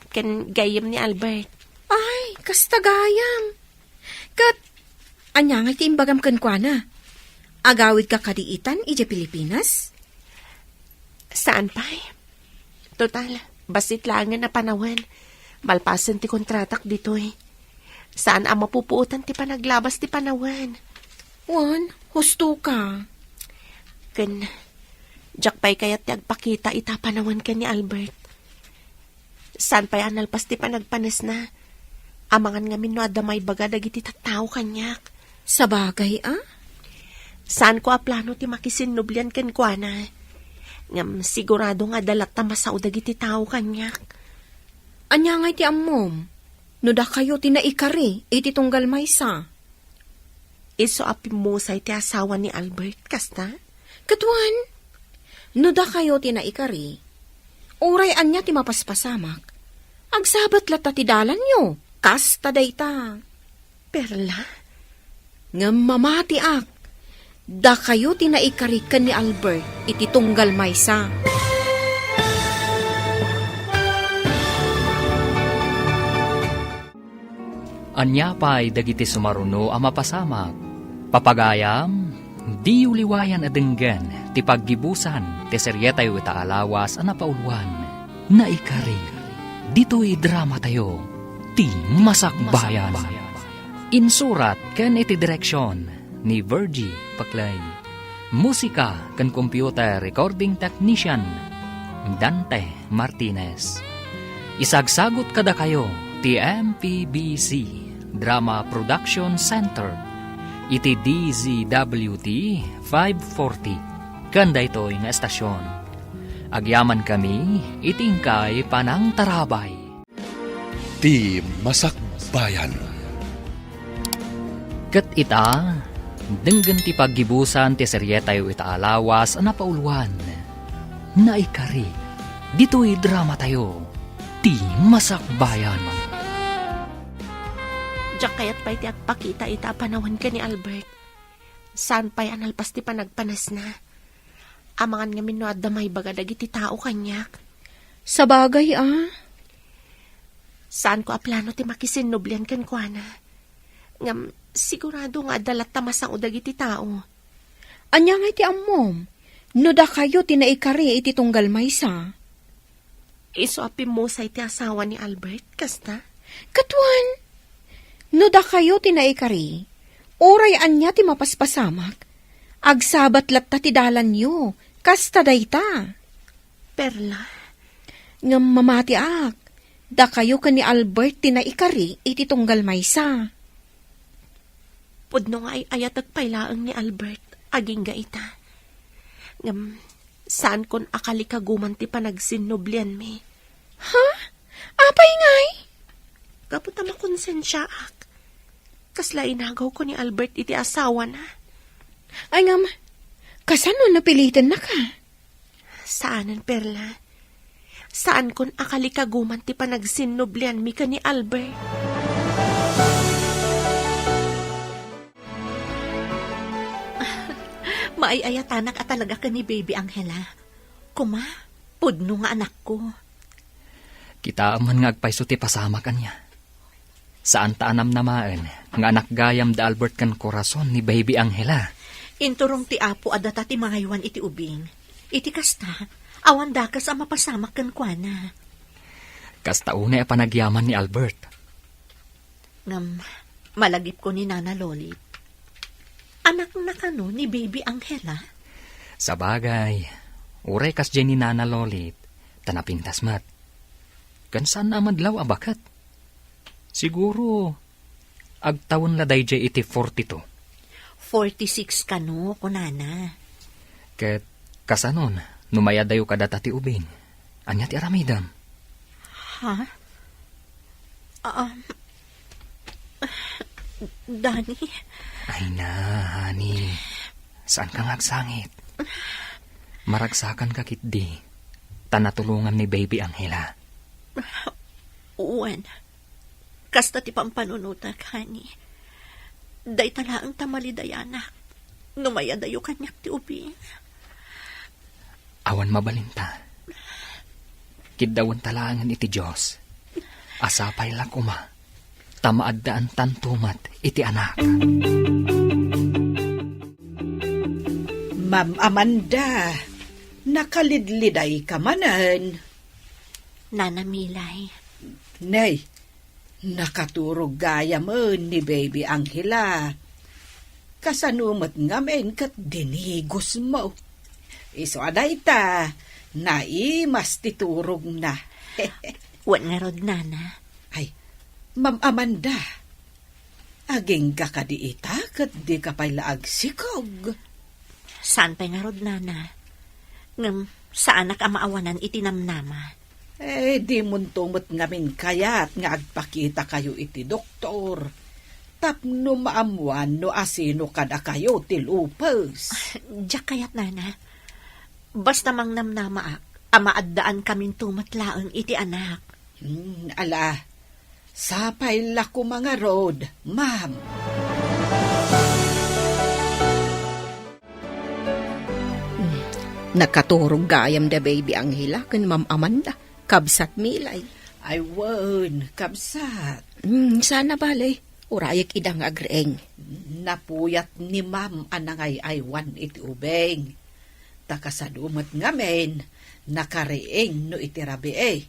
Ken gayyem ni Albert. Ay, kasta gayam. Ket, ania ngay ti imbagam kenkuana? Agawidka kadi itan idiay Pilipinas? Saan pay. Total, bassit laengen a panawen. Malpasen ti kontratak ditoy. Saan a mapupuotan ti panaglabas ti panawen. Wen, husto ka. Ken, diak pay kayat ti agpakita ita panawen ken ni Albert. Saan pay a nalpas ti panagpanesna. Amangan ngamin no adda maibaga dagiti tattao kaniak. Sabagay a? Saanko a plano ti makisinnublian kenkuana. Ngem sigurado nga adda latta masao dagiti tao kaniak. Ania ngay ti ammom? No dakayo ti naikari iti tunggal maysa? Isu a pimmusay ti asawa ni Albert, kasta? Ket wen, no dakayo ti naikari, uray ania ti mapaspasamak, agsabat latta ti dalanyo, kasta dayta. Perla? Ngem mamatiak, dakayo ti naikari ken ni Albert iti tunggal maysa. Ania pay dagiti sumaruno a mapasamak? Papagayam, diyo liwayan a denggen ti paggibusan ti serietayo ita a lawas a napauluan, Naikari. Ditoy dramatayo, Ti Masakbayan. Insurat ken iti direksion ni Virgie Paclay. Musika ken computer recording technician, Dante Martinez. Isagsagut kadakayo ti M P B C Drama Production Center iti D Z W T five forty ken daytoy nga estasion. Agyamankami iti inkay panangtarabay. Ti Masakbayan. Ket ita, denggen ti paggibusan ti serietayo ita a lawas a napauluan, Naikari. Ditoy dramatayo, Ti Masakbayan. Diak kayat pay ti agpakita ita a panawen ken ni Albert. Saan pay a nalpas ti panagpanesna. Amangan ngamin no adda maibaga dagiti tao kaniak. Sabagay a. Saanko a plano ti makisinnublian kenkuana. Ngem sigurado nga adda latta masao dagiti tao. Ania ngay ti ammom? No dakayo ti naikari iti tunggal maysa. Isu a pimmusay ti asawa ni Albert, kasta? Ket wen, no dakayo ti naikari, uray ania ti mapaspasamak, agsabat latta ti dalanyo, kasta dayta. Perla? Ngem mamatiak, dakayo ken ni Albert ti naikari iti tunggal maysa. Pudno nga ay-ayatek pay laeng ni Albert, agingga ita. Ngem, saankon a kalikaguman ti panagsinnublianmi. Ha? Apay ngay? Gapu ta makonsensiaak. Kasla inagawko ni Albert iti asawana. Ay ngem, kasano napilitennaka? Saanen, Perla. Saankon a kalikaguman ti panagsinnublianmi ken ni Albert. Maay-ayatanak a talaga ken ni Baby Angela. Kuma, pudno nga anakko. Kitaem man nga agpayso ti pasamak, ania. Saan ta a namnamaen nga anak gayam da Albert ken Corazon ni Baby Angela. Inturong ti Apo a data ti mangaywan iti ubing. Iti kasta, awan dakes a mapasamak kenkuana. Kasta unay a panagyaman ni Albert. Ngem, malagipko ni Nana Lolit. Anakna kano ni Baby Angela? Sabagay, uray kasdiay ni Nana Lolit, ta napintas met. Ken saanna a madlaw a baket. Siguro, agtawen la daydiay iti forty-two. Forty-six kano, kunana. Ket kasanon, no mayadayo kadata ti ubing? Ania ti aramidem? Ha? Um, Danny? Ay na, honey. Saanka nga agsangit? Maragsakanka ketdi, ta natulongan ni Baby Angela. Wen, kasta ti pampanunotak, honey. Dayta laeng ta malidayanak no mayadayo kaniak ti ubing. Awan mabalinta. Kiddawenta laengen iti Dios a sapay la koma ta maaddaantanto met iti anak. Ma'am Amanda, nakalidlidayka manen. Nana Milay. Nay, nakaturog gayamen ni Baby Angela. Kasano met ngamin ket dinigos mo? Isu a dayta, naimas ti turogna. Wen ngarud, Nana. Ay, Ma'am Amanda, agingga kadi ita ket dika pay la agsikog? Saan pay ngarud, Nana. Ngem saanak a maawanan iti namnama. Eh, dimonto met ngamin kayat nga agpakitakayo iti doktor tapno maammoan no asino kadakayo ti lupus. Diak kayat, Nana. Basta mangnamnamaak a maaddaan kaminto met laeng iti anak. Hmm, ala, sapay la koma ngarud, ma'am. Hmm, nakaturog gayam da Baby Angela ken Ma'am Amanda, kabsat Milay. Ay wen, kabsat. Hmm, saan a bale, urayek ida nga agriing. Napuyat ni Ma'am a nangay-aywan iti ubing. Ta kasano met ngamin, nakariing no iti rabii,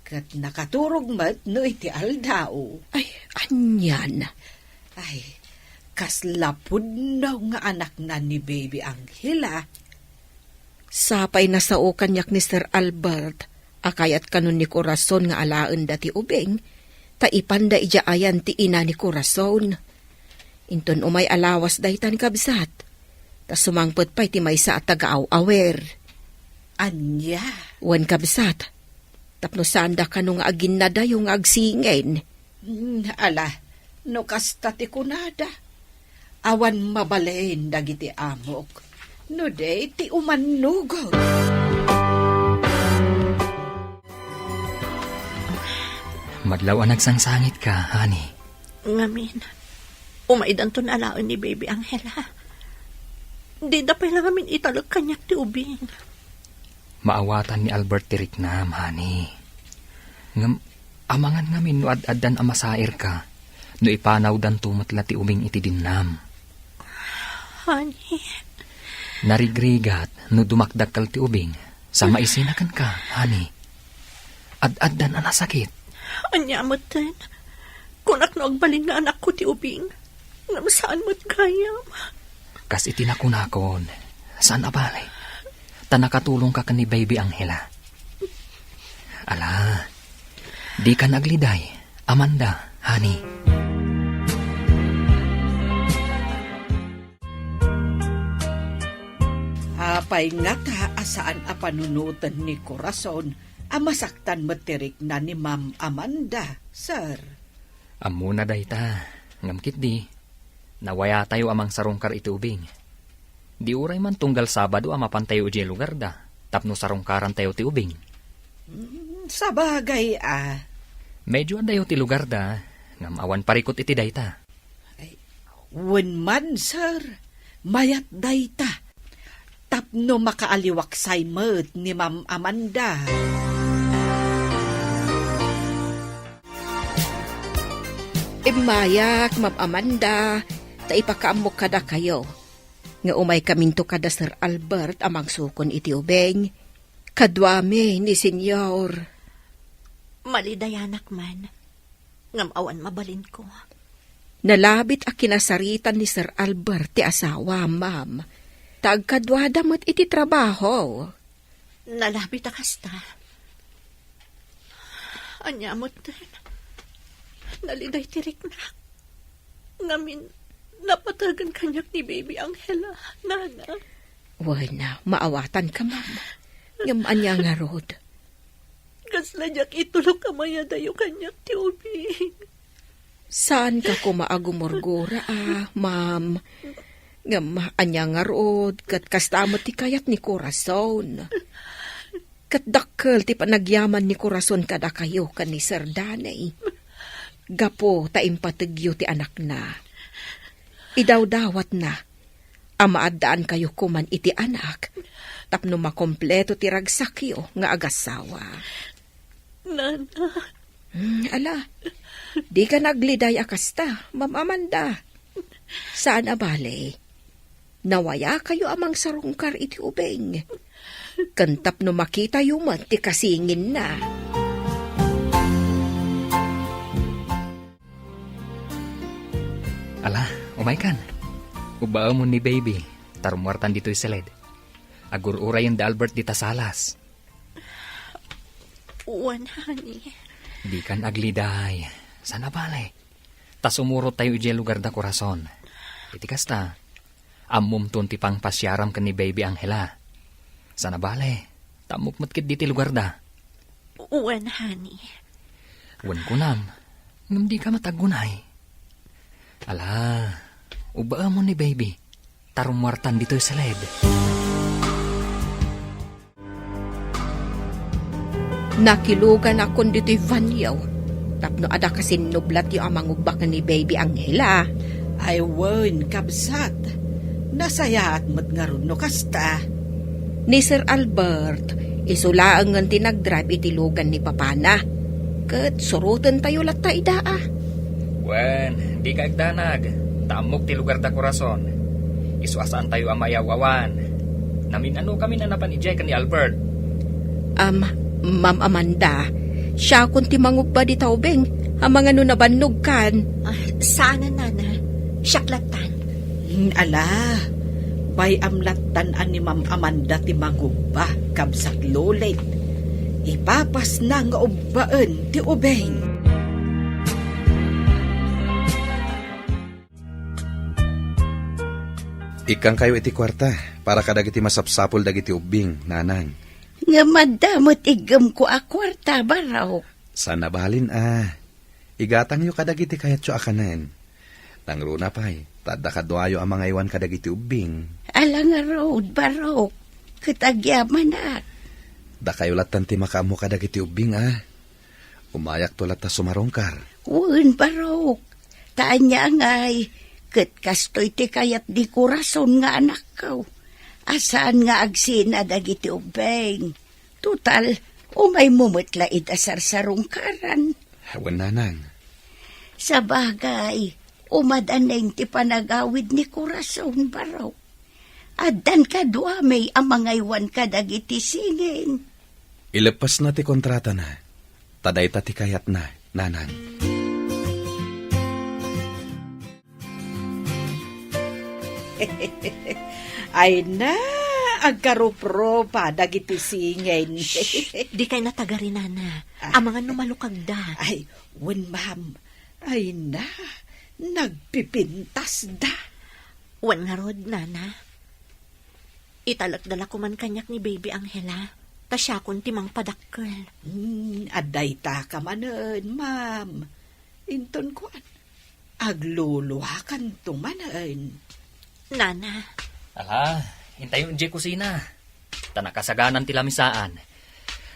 ket nakaturog met no iti aldaw. Ay, anian? Ay, kasla pudno nga anakna ni Baby Angela. Sapay nasao kaniak ni Sir Albert a kayat kanon ni Corazon nga alaenda ti ubing, ta ipanda idiay ayan ti ina ni Corazon. Inton umay a lawas dayta ni kabsat, ta sumangpet pay ti maysa a tagaaw-awer. Ania? Wen, kabsat, tapno saanda kano nga aginnadayo nga agsingin. Hmm, ala, no kasta ti kunada, awan mabalin dagiti amok no di ti umannugod. Madlaw a nagsangsangitka, honey. Ngamin, umaydanton alaen ni Baby Angela. Dida pay la ngamin italek kaniak ti ubing. Maawatan ni Albert ti riknam, honey. Ngem, amangan ngamin no ad-addan a masairka no ipanawdanto met la ti ubing iti dinnam. Honey. Narigrigat no dumakdakkel ti ubing sa maisina kenka, honey. Ad-addan a nasakit. Ania metten? Kunak no agbalin nga anakko ti ubing, ngem saan met gayam. Kas iti nakunakon, saan a bale, ta nakatulongka ken ni Baby Angela. Ala, dika naagliday, Amanda, honey. Apay ngata a saan a panunoten ni Corazon a masaktan met ti rikna ni Ma'am Amanda, sir? Ammona dayta, ngem ketdi, nawayatayo a mangsarungkar iti ubing. Di uray man tunggal Sabado a mapantayo idiay lugarda tapno sarungkarantayo ti ubing. Mm, sabagay a. Medyo adayo ti lugarda, ngem awan parikut iti dayta. Ay, wen man, sir, mayat dayta. Tapno makaaliwaksay met ni Ma'am Amanda. Immayak, Ma'am Amanda, ta ipakaammok kadakayo nga umaykaminto kada Sir Albert a mangsukon iti ubing. Kaduami ni Senyor. Malidayanak man. Ngem awan mabalinko. Nalabit a kinasaritan ni Sir Albert ti asawa, ma'am. Ta agkaduada met iti trabaho. Nalabit a kasta. Ania met, naliday ti riknak. Ngamin, napategen kaniak ni Baby Angela, nana. Wen, maawatanka, ma'am. Ngem ania ngarud? Kasla diak itulok a mayadayo kaniak ti ubing. Saanka koma a gumurgura, a, ma'am. Ngem ania ngarud, ket kasta met ti kayat ni Corazon. Ket dakkel ti panagyaman ni Corazon kadakayo ken ni Sir Danny. Gapu ta impategyo ti anakna. Idawdawatna a maaddaankayo koman iti anak tapno makompleto ti ragsakyo nga agasawa. Nana. Hmm, ala, dika nagliday a kasta, Ma'am Amanda. Saan a bale, nawayakayo a mangsarungkar iti ubing. Ken tapno makitayo met ti kasinginna. Ala, umaykan. Ubbaemon ni Baby, ta rummuartan ditoy siled. Agur-urayen da Albert dita salas. Wen, honey. Dikan agliday. Saan a bale. Ta sumurot tayo idiay lugar da Corazon. Iti kasta, ammomton ti pangpasiaram ken ni Baby Angela. Saan a bale, ta ammok met ketdi ti lugar da. Wen, honey. Wen kunam, ngem dika met aggunay. Ala, ubbaemon ni Baby, ta rummuartan ditoy siled. Nakiluganakon ditoy banio tapno adda kasinnublatyo a mangubba ken ni Baby Angela. Ay wen, kabsat. Nasayaat met ngarud no kasta. Ni Sir Albert, isu laengen ti nagdrive iti lugan ni papana. Ket surotentayo latta ida, a. Wen, dika agdanag, ta ammok ti lugar da Corazon. Isu a saantayo a maiaw-awan. Namin-anokamin a napan idiay ken ni Albert. Am, Ma'am Amanda, siakon ti mangubba dita ubing, amangan no nabannogkan. Ah, saanen, nana. Siak lattan. Hmm, ala, bay-am lattan a ni Ma'am Amanda ti mangubba, kabsat Lolit. Ipapasna nga ubbaen ti ubing. Ikkankayo iti kuarta para kadagiti masapsapul dagiti ubbing, nanang. Ngem adda met iggemko a kuarta, Barok. Saan a bale, a. Igatangyo kadagiti kayatyo a kanen. Nangruna pay, ta adda kaduayo a mangaywan kadagiti ubbing. Ala ngarud, Barok, ket agyamanak. Dakayo lattan ti makaammo kadagiti ubbing, a. Umayakto latta sumarungkar. Wen, Barok. Ta ania ngay, ket kastoy ti kayat di Corazon nga anakko. A saan nga agsina dagiti ubbing. Total, umaymo met la ida sarsarungkaran. Wen, nanang. Sabagay, umadaneng ti panagawid ni Corazon, Barok. Addan kaduami a mangaywan kadagiti singin. Ileppesna ti kontratana, ta dayta ti kayatna, nanang. Ay na, agkarupropa dagiti singin. Shh! Dikay natagari, nana. Ah. Amangan no malukagda. Ay, wen, ma'am. Ay na, nagpipintasda. Wen ngarud, nana. Italekda la koman kaniak ni Baby Angela, ta siakon ti mangpadakkel. Hmm, adda ita ka manen, ma'am. Inton kuan, agluluakanto manen. Nana. Ala, intayon idiay kusina. Ta nakasaganan ti lamisaan.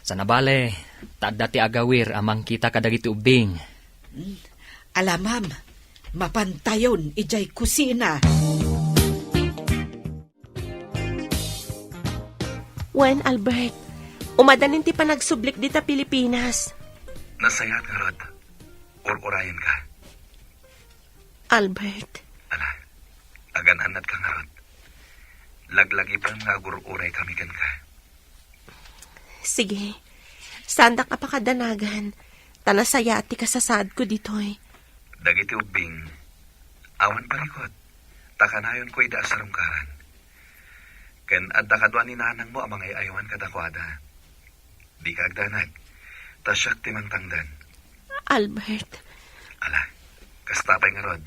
Saan a bale, ta adda ti agawir a mangkita kadagiti ubbing. Hmm. Ala, ma'am, mapantayon idiay kusina. Wen, Albert, umadanin ti panagsublik dita Pilipinas. Nasayaat ngarud, ur-urayenka. Albert. Ala, agan-annatka ngarud. Laglagipem nga agur-uraykami kenka. Sige. Saandak a pakadanagan. ta nasayaat ti kasasaadko ditoy. Dagiti ubbing, awan parikut, ta kanayonko ida a sarungkaran. Ken adda kadua ni nanangmo a mangay-aywan kadakuada. Dika agdanag, ta siak ti mangtangdan. Albert. Ala, kasta pay ngarud.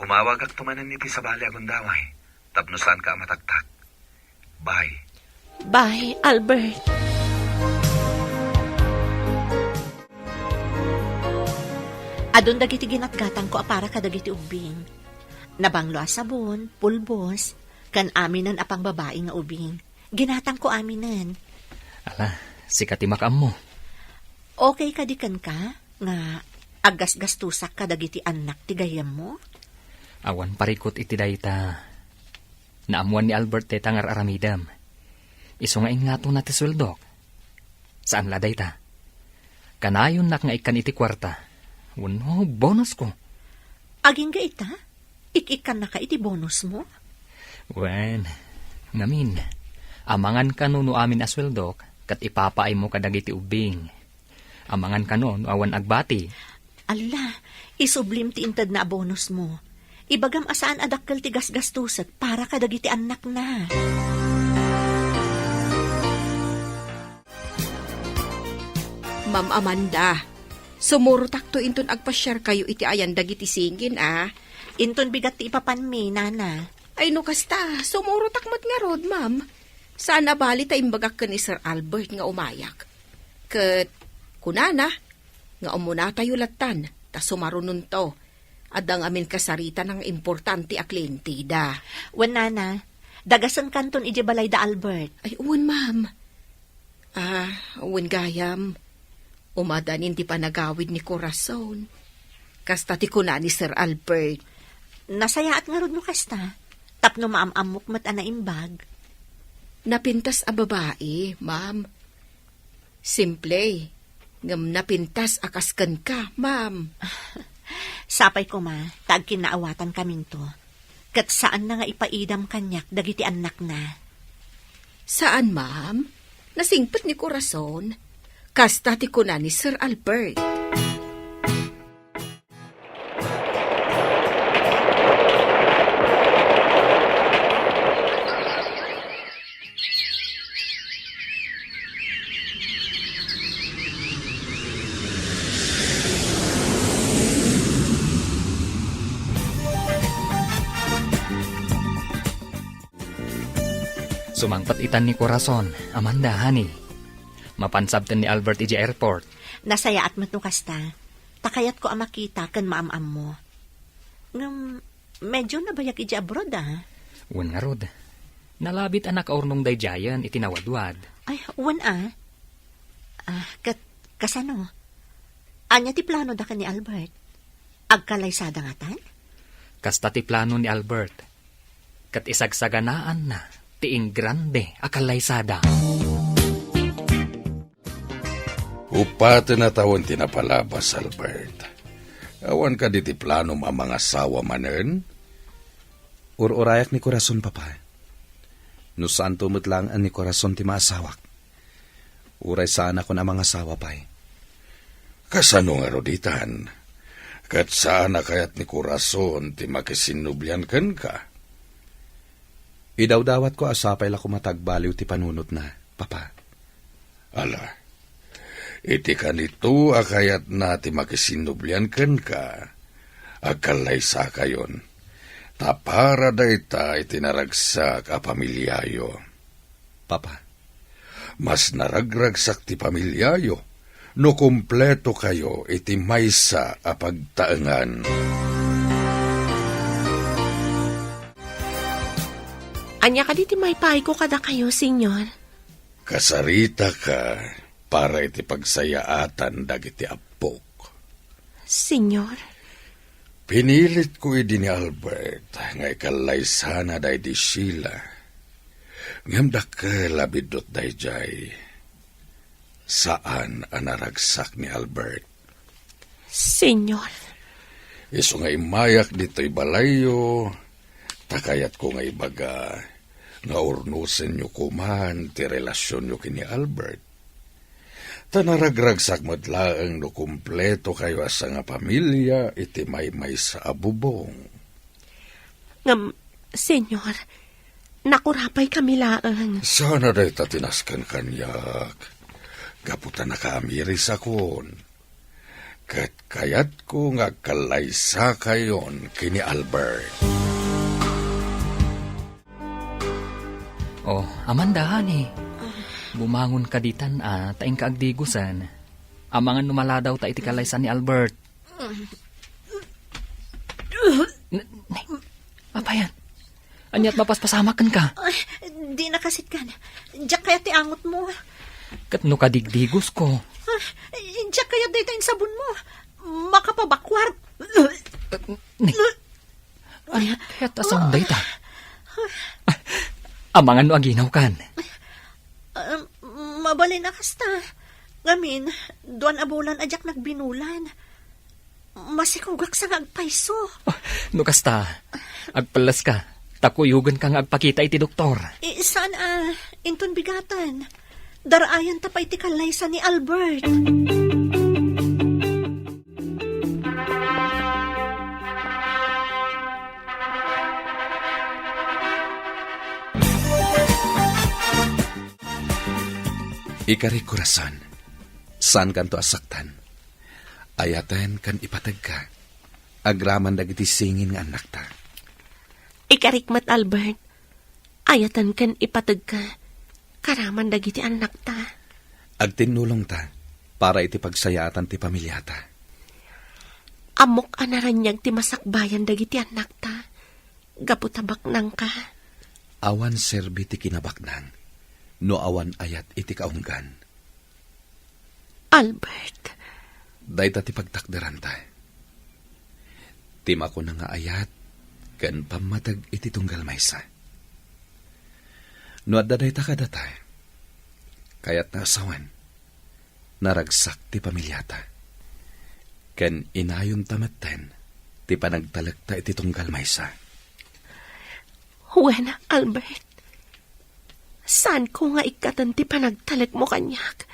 Umawagakto manen iti sabali a gundaway, tapno saanka a mataktak. Bye. Bye, Albert. Adun dagiti ginatgatangko a para kadagiti ubbing. Nabanglo a sabon, pulbos, ken aminen a pangbabai nga ubing. Ginatangko aminen. Ala, sika ti makaammo. Okay kadi kenka nga aggasgastusak kadagiti annak ti gayyemmo? Awan parikut iti dayta. Naammuan ni Albert dayta nga ar-aramidem. Isu nga ingatona ti sueldok. Saan la dayta. Kanayonnak nga ikkan iti kuarta. Wenno bonusko. Agingga ita? Ik-ikkannaka iti bonusmo? Wen, ngamin, amangan kano no amin a sueldok, ket ipapaaymo kadagiti ubbing. Amangan kano no awan agbati. Alla, isublim ti intedna a bonusmo. Ibagam a saan a dakkel ti gasgastusek para kadagiti annakna. Ma'am Amanda, sumurotakto inton agpasiarkayo iti ayan dagiti singin, a? Inton bigat ti ipapanmi, nana. Ay, no kasta, sumurotak met ngarud, ma'am. Saan a bali ta imbagak ken ni Sir Albert nga umayak. Ket kunana nga umunatayo lattan ta sumarunonto. Adda ngamin kasaritana nga importante a klienteda. Wen, nana, dagasenkanton idiay balayda, Albert. Ay, wen, ma'am. Ah, wen gayam. Umadanin ti panagawid ni Corazon. Kasta ti kuna ni Sir Albert. Nasayaat ngarud no kasta. Tapno maam-ammok met a naimbag. Napintas a babai, ma'am. Simple, ngem napintas a kas kenka, ma'am. Sapay koma, ta agkinnaawatan kaminto. Ket saanna nga ipaidam kaniak dagiti annakna. Saan, ma'am. Nasingpet ni Corazon. Kasta ti kuna ni Sir Albert. Sumangpet itan ni Corazon, Amanda, honey. Mapan sabten ni Albert idiay airport. Nasayaat met no kasta. Ta kayatko a makita ken maam-ammo. Ngem, medyo nabayag idiay abroad, a. Wen ngarud. Nalabit a nakaurnong daydiayen iti nawadwad. Ay, wen, a. Ah, ket kasano? Ania ti planoda ken ni Albert? Agkalaysada ngatan? Kasta ti plano ni Albert. Ket isagsaganaanna ti ingrande a kalaysada. Upaten a tawen ti napalabas, Albert. Awan kadi ti planom a mangasawa manen? Ur-urayak ni Corazon, Papa. No saanto met laeng a ni Corazon ti maasawak, uray saanakon a mangasawa pay. Kasano ngarud itan? Ket saan a kayat ni Corazon ti makisinnublian kenka? Idawdawatko a sapay la koma ta agbaliw ti panunotna, Papa. Ala, iti kanito a kayatna ti makisinnublian kenka, agkallaysakayon, ta para dayta iti naragsak a pamiliayo. Papa. Mas naragragsak ti pamiliayo no kumpletokayo iti maysa a pagtaengan. Ania kadi ti maipaayko kadakayo, Señor? Kasaritaka para iti pagsayaatan dagiti appok. Señor? Pinilitko idi ni Albert nga ikallaysana daydi Sheila. Ngem dakkel a biddut daydiay. Saan a naragsak ni Albert. Señor. Isu nga immayak ditoy balayyo, ta kayatko nga ibaga nga urnosenyo koman ti relasionyo ken ni Albert. Ta naragragsak met laeng no kumpleto kayo a sangapamilia iti maymaysa a bubong. Ngem, Señor, nakurapay kami laeng. Sana dayta ti nasken kaniak. Gapu ta nakaamirisakon. Ket kayatko nga agkallaysakayon ken ni Albert. Oh, Amanda, honey. Bumangon ka ditan, ah, ta inka agdigusen. Amangan no maladaw ta iti kallaysan ni Albert. N-, n-, Apay yan? Ania't mapaspasamak kenka? Ay, di nakasit kan. Diak kayat ti angotmo. Ket no kadigdigosko? Ay, diak kayat dayta insabonmo. Makapabakwar. Ni, ania't kayat a saon dayta? Amangan no aginawkan. Ah, mabalin a kasta. Ngamin, duan a bulan a diak nagbinulan. Masikogak sa nga agpayso. Oh, no kasta, agpelleska, ta kuyogenka nga agpakita iti doktor. Eh, saan a, inton bigaten. Daraayanta pay ti kallaysa ni Albert. Ikarik, korason, saankanto a saktan. Ayaten ken ipategka, agraman dagiti singin nga annakta. Ikarik met, Albert. Ayaten ken ipategka, karaman dagiti annakta. Agtinnulongta para iti pagsayaatan ti pamiliata. Ammok a naraniag ti masakbayan dagiti annakta, gapu ta baknangka. Awan serbi ti kinabaknang no awan ayat iti kaunggan. Albert. Dayta ti pagtakderanta. Ti makuna nga ayat ken pammateg iti tunggal maysa. No adda dayta kadata, kayatna a sawen, naragsak ti pamiliata. Ken inayonta metten ti panagtalekta iti tunggal maysa. Wen, Albert. Saanko nga ikkaten ti panagtalekmo kaniak.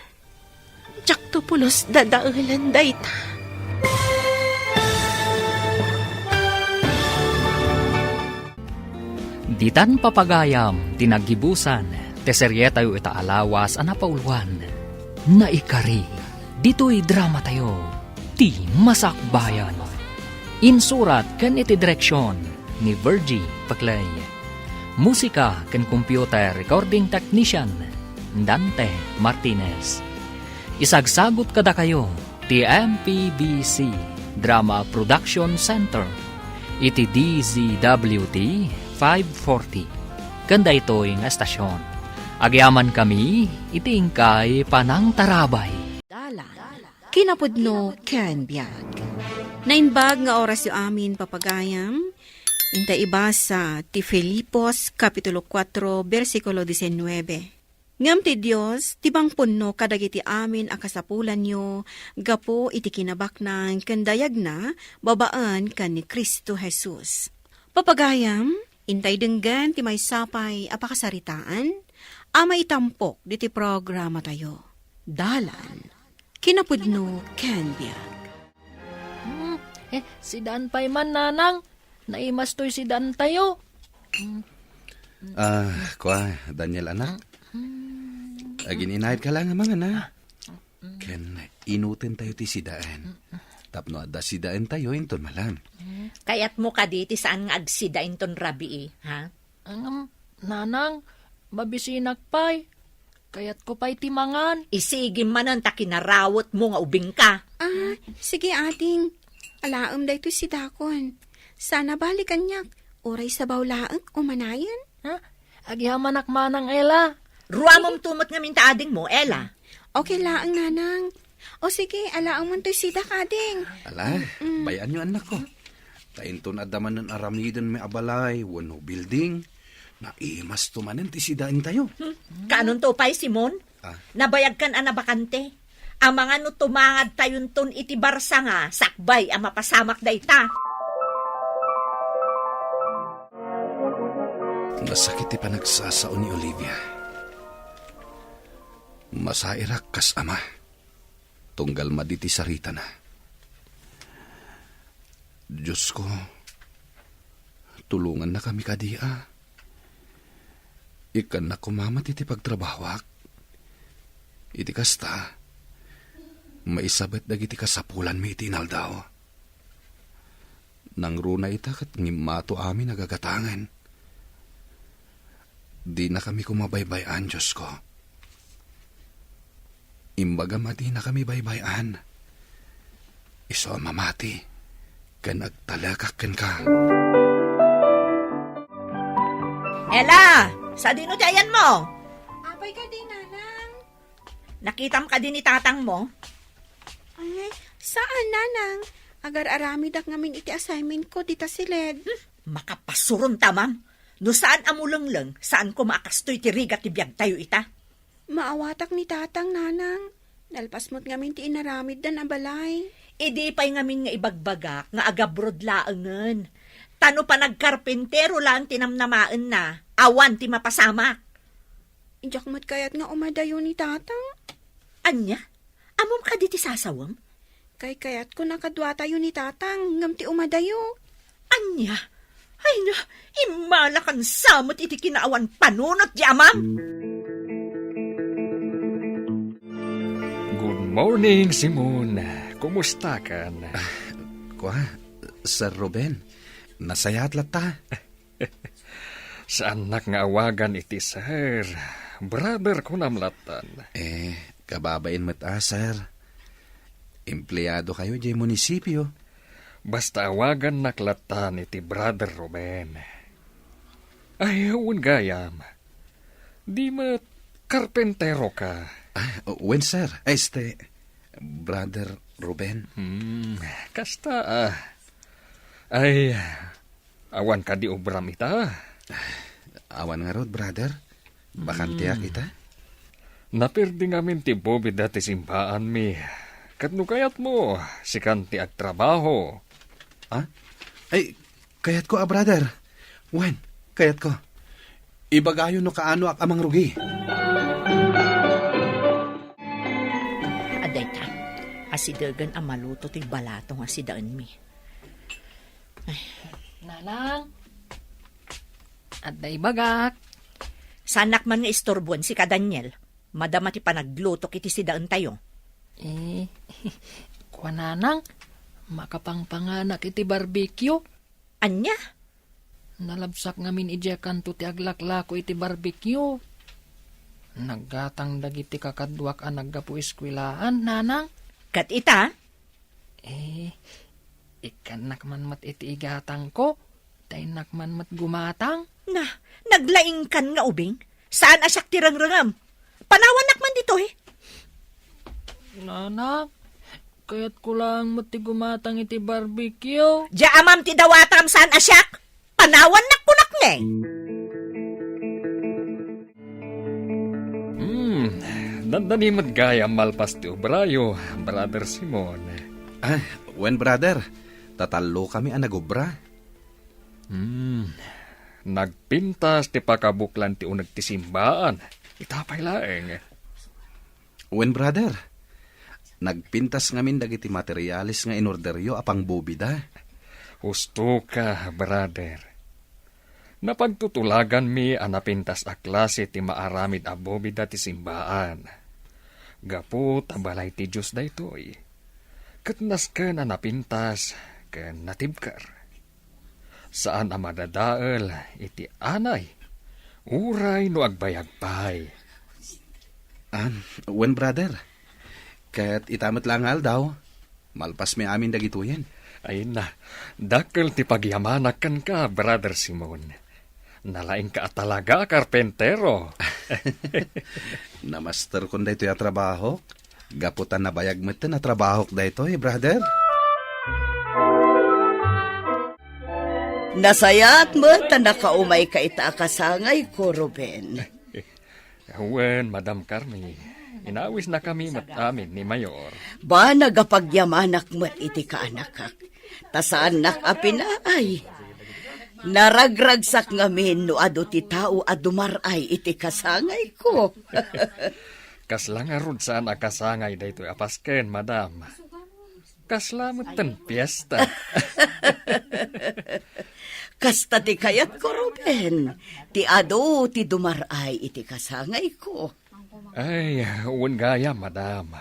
Diakto pulos dadaelen dayta. Ditan papagayam ti naggibusan ti serietayo ita a lawas a napauluan, Naikari. Ditoy dramatayo, Ti Masakbayan. Insurat ken iti direksion ni Virgie Paclay. Musika ken computer recording technician, Dante Martinez. Isagsagut kadakayo ti M P B C Drama Production Center iti D Z W T five forty. Ken daytoy nga estasion, agyamankami iti inkay panangtarabay. Dalan. Kinapudno ken biag. Naimbag nga orasyo amin, papagayam. Inta ibasa ti Filipos, Kapitulo kuatro, bersikulo disinnuebe. Ngem ti Dios, ti mangpunno kadagiti amin a kasapulanyo gapu iti kinabaknang ken dayagna babaen ken ni Cristo Jesus. Papagayam, intay denggen ti maysa pay a pakasaritaan a maitampok diti programatayo. Dalan. Kinapudno ken biag. Hmm, eh, sidaan pay man, Nanang. Naimas toy sidaantayo. Hmm. Ah, kua, Daniel, anak. Hmm. Agin-inayat ka lang, amangan, ha? Hmm. Ken inuten tayo ti sidaen. Hmm. Tapno adda sidaen tayo, inton malam. Hmm. Kayatmo kadi ti saan nga agsida inton rabii, ha? Ngem, Nanang, mabisinak pay. Kayatko pay ti mangan. Isigim manen ta kinarawetmo nga ubingka. Ah, sige, ading. Alaem daytoy sidakon. Sana bali kaniak. Uray sabaw laeng o manayen. Ha? Agyamanak manang, Ella. Ruamem tumot ngamin ta adingmo, Ella. Okay laeng, Nanang. O sige, alaem man toy sidak, ading. Ala, mm, bay-anyo, annakko. Ta inton adda manen aramiden mi a balay wenno building, naimasto manen ti sidaentayo. Hmm. Kaanonto pay, Simon? Ah. Nabayagkan a nabakante. Amangan no tumangadtayonton iti barsanga sakbay a mapasamak dayta. Nasakit ti panagsasao ni Olivia. Masairak kas ama. tunggal madi ti saritana. Diosko, tulongannakami kadi a. Ikkannak koma met iti pagtrabahoak. Iti kasta, maisabet dagiti kasapulanmi iti inaldaw. Nangruna ita ket ngimmato amin a gagatangen. Dinakami koma baybay-an, Diosko. Imbagam a dinakami baybay-an. Isu a mamati ken agtalekak kenka. Ella, sadino ti ayanmo? Apay kadi, Nanang? Nakitam kadi ni tatangmo? Ay, saan, Nanang. Agar-aramidak ngamin iti assignment ko dita siled. Hmm, makapasuron ta, ma'am. No saan a mulengleng, saan koma a kastoy ti rigat ti biagtayo ita. Maawatak ni Tatang, Nanang. Nalpas met ngamin ti inaramiddan a balay. Idi pay ngamin nga ibagbagak nga agabroad laengen. Ta no panagkarpintero laeng ti namnamaenna, awan ti mapasamak. Diak met kayat nga umadayo ni Tatang. Ania? Ammom kadi ti sasawem? Kaykayatkon a kaduatayo ni Tatang, ngem ti umadayo. Ania? Ay na, immalakan sa met iti kinaawan panunot ti amam. Good morning, Simon. Kumustakan? Ah, kua, Sir Ruben, nasayaat latta. Saannak nga awagan iti sir. Brother kunam lattan. Eh, kababain met a, sir. Empleado kayo diay munisipio. Basta awagannak lattan iti Brother Ruben. Ay, wen gayam. Di met karpentero ka? Ah, wen, sir. Ay, este, Brother Ruben. Hmm, kasta, ah. Ay, awan kadi obram ita? Awan ngarud, brother. Bakanteak ita. Napirdi ngamin ti bobida ti simbaanmi. Ket no kayatmo, sikan ti agtrabaho. Ah? Ay, kayatko a, brother. Wen, kayatko. Ibagayo no kaanoak a mangrugi. Adda ita, asidegen a maluto toy balatong a sidaenmi. Ay. Nanang, adda ibagak. Saanak man nga isturboen sika, Daniel. Madama ti panaglutok iti sidaentayo. Eh, kua, Nanang, makapangpanganak iti barbecue. Ania? Nalabsak ngamin idiay kanto ti aglaklako iti barbecue. Naggatang dagiti kakaduak a naggapu eskuelaan, Nanang. Ket ita? Eh, ikkannak man met iti igatangko, ta innak man met gumatang. Na, naglaingkan nga ubing? Saan a siak ti rengrengem? Panawannak man ditoy. Nanang, kayatko laeng met ti gumatang iti barbecue. Dia amam ti dawatam, saan a siak? Panawannak kunak ngay. Hmm, dandani met gayam malpas ti obrayo, Brother Simon. Ah, wen, brother. Tatallokami a nagobra. Hmm, nagpintas ti pakabuklan ti uneg ti simbaan. Ita pay laeng. Wen, brother. Nagpintas ngamin dagiti materiales nga inorderyo a pangbobida. Husto ka, brother. Napagtutulaganmi a napintas a klase ti maaramid a bobida ti simbaan. Gapu ta balay ti Dios daytoy. Ket nasken a napintas ken natibker. Saan a madadael iti anay, uray no agbayag pay. Ah, wen, brother. Ket ita met la nga aldaw, malpasmi amin dagitoyen. Ay na, dakkel ti pagyamanak kenka, Brother Simon. Nalaingka a talaga a karpentero. Namasterkon daytoy a trabahok. Gapu ta nabayag metten a trabahok daytoy, brother. Nasayaat met ta nakaumayka ita a kasangayko, Ruben. Wen, Madam Carmi, inawisnakami met amin ni Mayor. Banag a pagyamanak met iti kaanakak. Ta saannak a pinaay. Naragragsak ngamin no adu ti tao a dumar-ay iti kasangayko. Kasla ngarud saan a kasangay daytoy a pasken, madam. Kasla metten fiesta. Kasta ti kayatko, Ruben. Ti adu ti dumar-ay iti kasangayko. Ay, wen gayam, madam.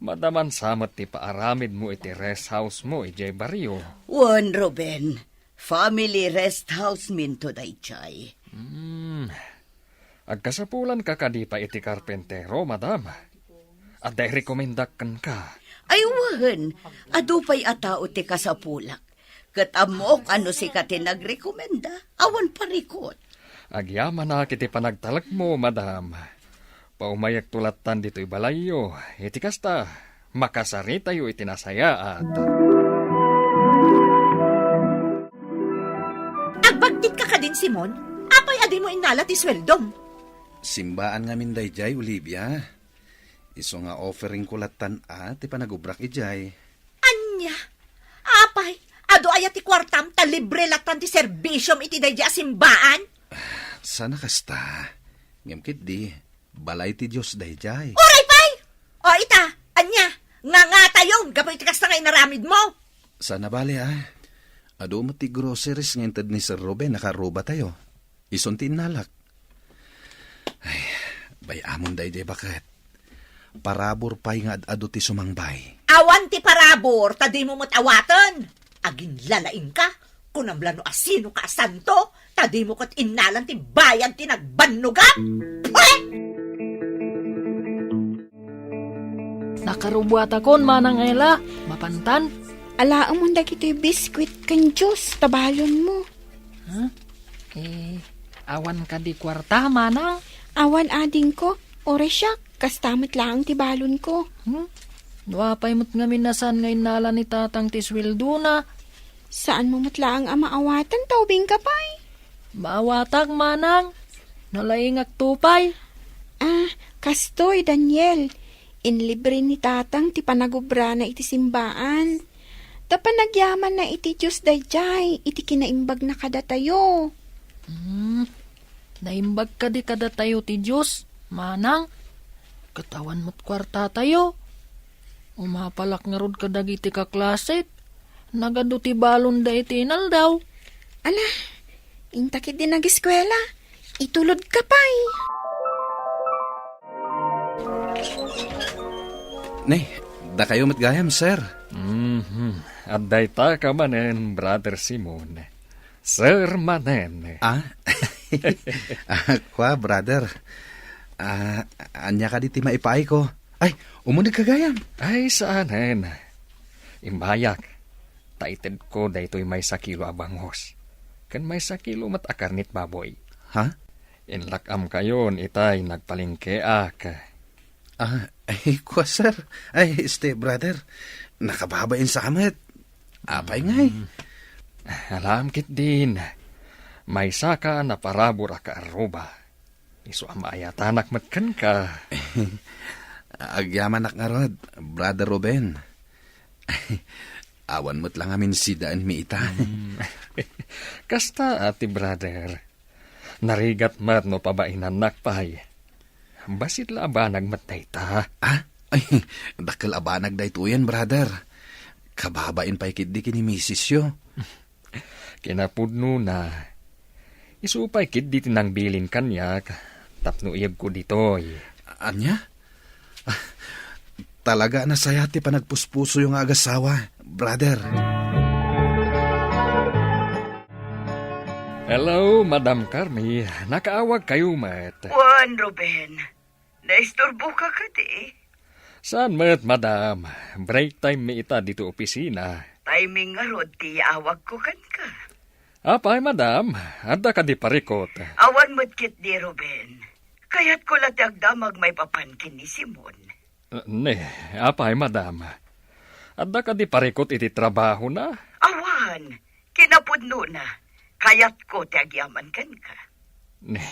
Madaman sa met ti paaramidmo iti rest house mo idiay barrio. Wen, Ruben. Family rest house minto daydiay. Hmm. Agkasapulanka kadi pay iti karpentero, madam? Adda irekomendak kenka. Ay, wen. Adu pay a tao ti kasapulak. Ket ammok a no sika ti nagrekomenda, awan parikot. Agyamanak iti panagtalekmo, madam. Paumayekto lattan ditoy balayyo. Iti kasta, makasaritayo iti nasayaat. Agbagtitka kadin, Simon? Apay a dimo innala ti sueldom? Simbaan ngamin daydiay, Olivia. Isu nga offeringko lattan a ti panagubrak idiay. Ania? Apay, adu aya ti kuartam ta libre lattan ti serbisiom iti daydiay a simbaan? Saan a kasta. Ngem ketdi, balay ti Dios daydiay. Uray pay! O ita, ania? Ngangatayon gapu iti kasta nga inaramidmo? Saan a bale, a. Adu met ti groceries nga inted ni Sir Ruben a kaarrubatayo. Isun ti innalak. Ay, bay-amon daydiay baket. Parabur pay nga ad-adu ti sumangbay. Awan ti parabur, ta dimo met awaten. Aginlalaingka, kunam la no asinoka a santo, ta dimo ket innalan ti bayad ti nagbannogam. Pwe! Nakarubuatakon, Manang Ella, mapantan? Alaemon dagitoy biskuit ken juice ta balonmo. Ha? Eh, awan kadi kuarta, Manang? Awan adingko, uray siak, kasta met laeng ti balonko. Hmm? No apay met ngamin a saan nga innala ni Tatang ti sueldona? Saanmo met laeng a maawatan ta ubingka pay? Maawatak, Manang. Nalaingakto pay. Ah, kastoy, Daniel. Inlibre ni Tatang ti panagubrana iti simbaan. Ta panagyamanna iti Dios daydiay iti kinaimbagna kadatayo. Hmm, naimbag kadi kadatayo ti Dios, Manang? Ket awan met kuartatayo. Umapalak ngarud kadagiti kaklasek. Nagadu ti balonda iti inaldaw. Ala, inta ketdi nageskuela. Itulodka pay. Ne, dakayo met gayam, sir. Mhm. Adda itaka manen, Brother Simon. Sir manen. Ah? Ah, kua, brother. Ah, ania kadi ti maipaayko? Ay, umunegka gayam. Ay, saanen. Imbayak, ta itedko daytoy maysa kilo a bangus. Ken maysa kilo met a karnit baboy. Ha? Inlak-amkayon itay nagpalengkeak. Ah, ay, kua, sir. Ay, este, brother. Nakababain sa met. Apay ngay? Hmm. Alam ketdin. Maysaka a naparabur a kaarruba. Isu a maayatanak met kenka. Agyamanak ngarud, Brother Ruben. Awan met la ngamin sidaenmi ita. Hmm. Kasta, ati brother. Narigat met no pabainannak pay. Bassit la a banag met dayta. Ah? Ay, dakkel a banag daytoyen, brother. Kababain pay ketdi ken ni misisyo. Kinapudnona, isu pay ketdi ti nangbilin kaniak tapno iyegko ditoy. Ania? Ah, talaga a nasayaat ti panagpuspusoyo nga agasawa, brother. Hello, Madam Carmi. Nakaawagkayo met. Wen, Ruben. Naisturboka kadi? Saan met, madam. Break time mi ita ditoy opisina. Timing ngarud ti yaawagko kenka. Apay, madam, adda kadi parikot? Awan met ketdi, Ruben. Kayatko la ti agdamag maipapan ken ni Simon. Ne, apay, madam. Adda kadi parikot iti trabahona? Awan. Kinapudnona, kayatko ti agyaman kenka. Ne,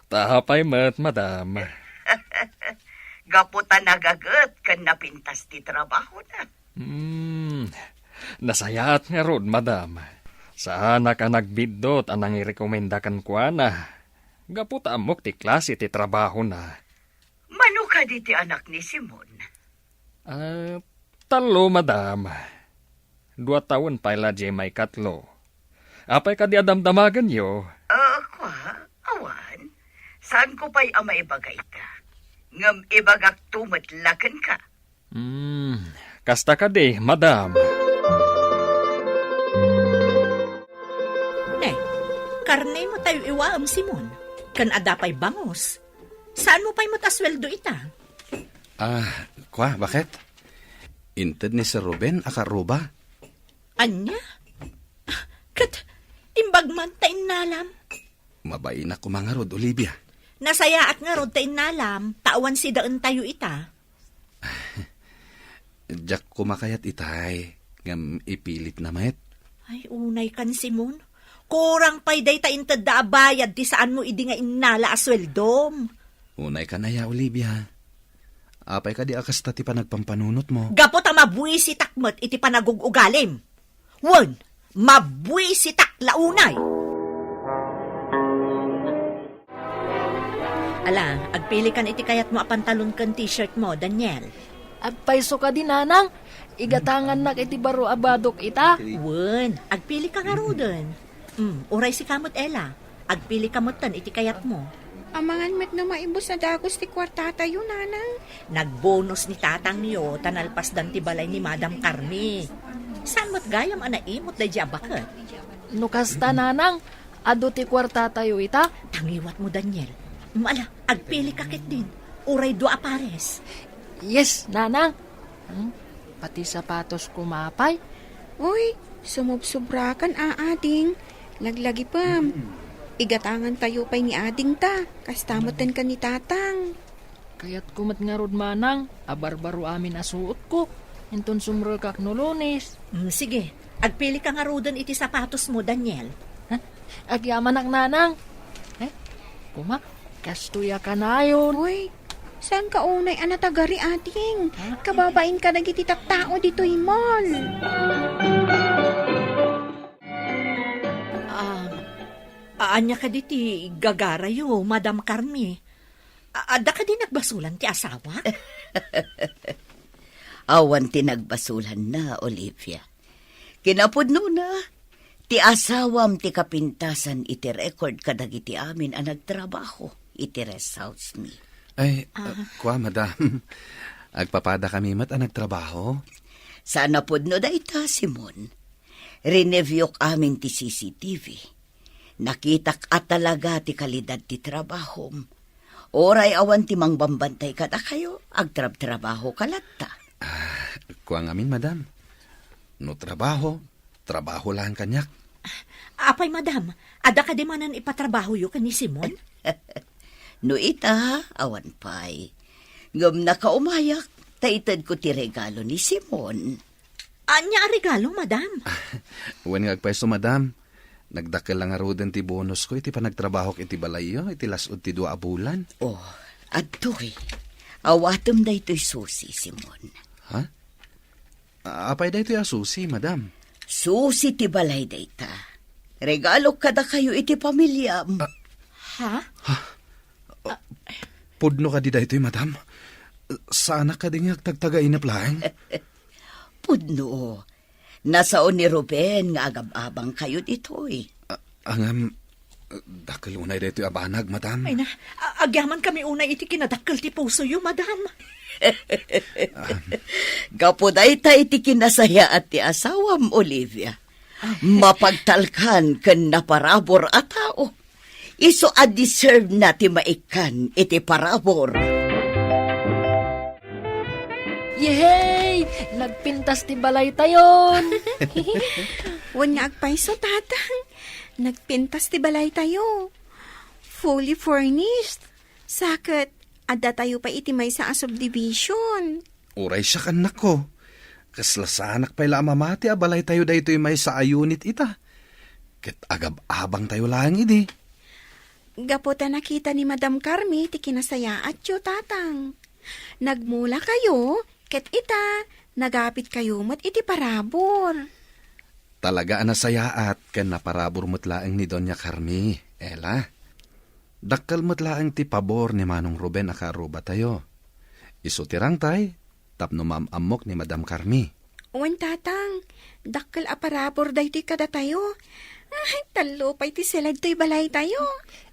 ta apay met, madam? Gapu ta nagaget ken napintas ti trabahona. Hmm, nasayaat ngarud, madam. Saanak a nagbiddut a nangirekomenda kenkuana. Gapu ta ammok ti klase ti trabahona. Mano kadi ti anak ni Simon? Ah, tallo, madam. Dua tawen pay la diay maikatlo. Apay kadi a damdamagenyo? Ah, kua, awan. Saanko pay a maibaga ita. Ngem ibagakto met la kenka. Hmm, kasta kadi, madam. Ne, karne mo tayo iwaem, Simon. Ken adda pay bangus. Saanmo pay met a sueldo ita? Ah, kua, baket? Inted ni Sir Ruben a karuba. Ania? Ket imbag man ta innalam? Mabainak koma ngarud, Olivia. Nasayaat ngarud ta innalam, ta awan sidaentayo ita. Diak koma kayat itay, ngem ipilitna met. Ay, unay kan, Simon. Kurang pay dayta intedda a bayad ti saanmo idi nga innala a sueldom. Unay kan aya, Olivia. Apay kadi a kasta ti panagpampanunotmo? Gapu ta mabuisitak met iti panagug-ugalim. Wen, mabuisitak la unay. Ala, agpilikan iti kayatmo a pantalon ken t-shirt mo, Daniel. Agpayso kadi, nanang? Igatangannak iti baro a badok ita? Wen, agpilika ngaruden. Mm, uray sika met, Ella. Agpilika metten iti kayatmo. Amangan met no maibus a dagus ti kuartatayo, nanang. Nagbonus ni tatangyo ta nalpasdan ti balay ni Madam Carmi. Saan met gayam a naimot daydi a baket? No kasta, nanang, adu ti kuartatayo ita? Tangiwat mo, Daniel. Mala, agpili ka ketdin. Uray dua a pares. Yes, nanang. Hmm? Pati sapatos koma pay? Uy, sumubsubrakan a, ading. Laglagipem. Igatangan tayo pay ni ading ta. Kasta metten ken ni tatang. Kayatko met ngarud, manang, a barbaro amin a suotko. Inton sumrekak no Lunes. Mm, sige, agpili ka ngaruden iti sapatos mo, Daniel. Ha? Agyamanak, nanang. Eh? Kuma, kastoy a kanayon. Uy, saan ka unay a natagari, ading? Ha? Kababain ka dagiti tattao ditoy mall. Ah, ania kadi ti gagarayo, Madam Carmi? A-, adda kadi nagbasolan ti asawa? Awan ti nagbasolanna, Olivia. Kinapudnona, ti asawam ti kapintasan iti record kadagiti amin a nagtrabaho iti rest house mi. Ay, ah, kua, madam. Agpapadakami met a nagtrabaho. Saan a pudno dayta, Simon. Rineviewk amin ti C C T V. Nakitak a talaga ti kalidad ti trabahom. Uray awan ti mangbambantay kadakayo, agtrabtrabahoka latta. Ah, kua ngamin, madam. No trabaho, trabaho laeng kaniak. Apay, madam, adda kadi manen ipatrabahoyo ken ni Simon? No ita, awan pay. Ngem nakaumayak, ta itedko ti regalo ni Simon. Ania a regalo, madam? Wen nga agpayso, madam. Nagdakkel la ngaruden ti bonusko iti panagtrabahok iti balayyo iti las-ud ti dua a bulan. Oh, adtoy. Awatem daytoy susi, Simon. Ha? Apay daytoy a susi, madam? Susi ti balay dayta. Regalok kadakayo iti pamiliam. Ah. Ha? Ha? Ah, pudno kadi daytoy, madam? Saanak kadi nga agtagtagainep laeng? Pudno. Nasao ni Ruben nga agab-abangkayo ditoy. A-, angam, dakkel unay daytoy a banag, madam. Ay na, a-, agyamankami unay iti kinadakkel ti pusoyo, madam. Gapu dayta iti kinasayaat ti asawam, Olivia. Mapagtalkan ken naparabur a tao. Isu a deserve na ti maikkan iti parabur. Yehey! Nagpintas ti balaytayon! Wen nga agpayso, Tatang. Nagpintas ti balaytayo. Fully furnished. Sa ket, addatayo pay iti maysa a subdivision. Uray siak, annakko. Kasla saanak pay la a mamati a balaytayo daytoy maysa a unit ita. Ket agab-abangtayo laeng idi. Gapu ta nakita ni Madam Carmi ti kinasayaatyo, Tatang. Nagmulakayo, ket ita, nagapitkayo met iti parabur. Talaga a nasayaat ken naparabur met laeng ni Doña Carmi, Ella. Dakkel met laeng ti pabor ni Manong Ruben a kaarrubatayo. Isu ti rangtay tapno maam-ammok ni Madam Carmi. Wen, Tatang, dakkel a parabur daytoy kadatayo. Ay, tallo pay ti siled toy balaytayo.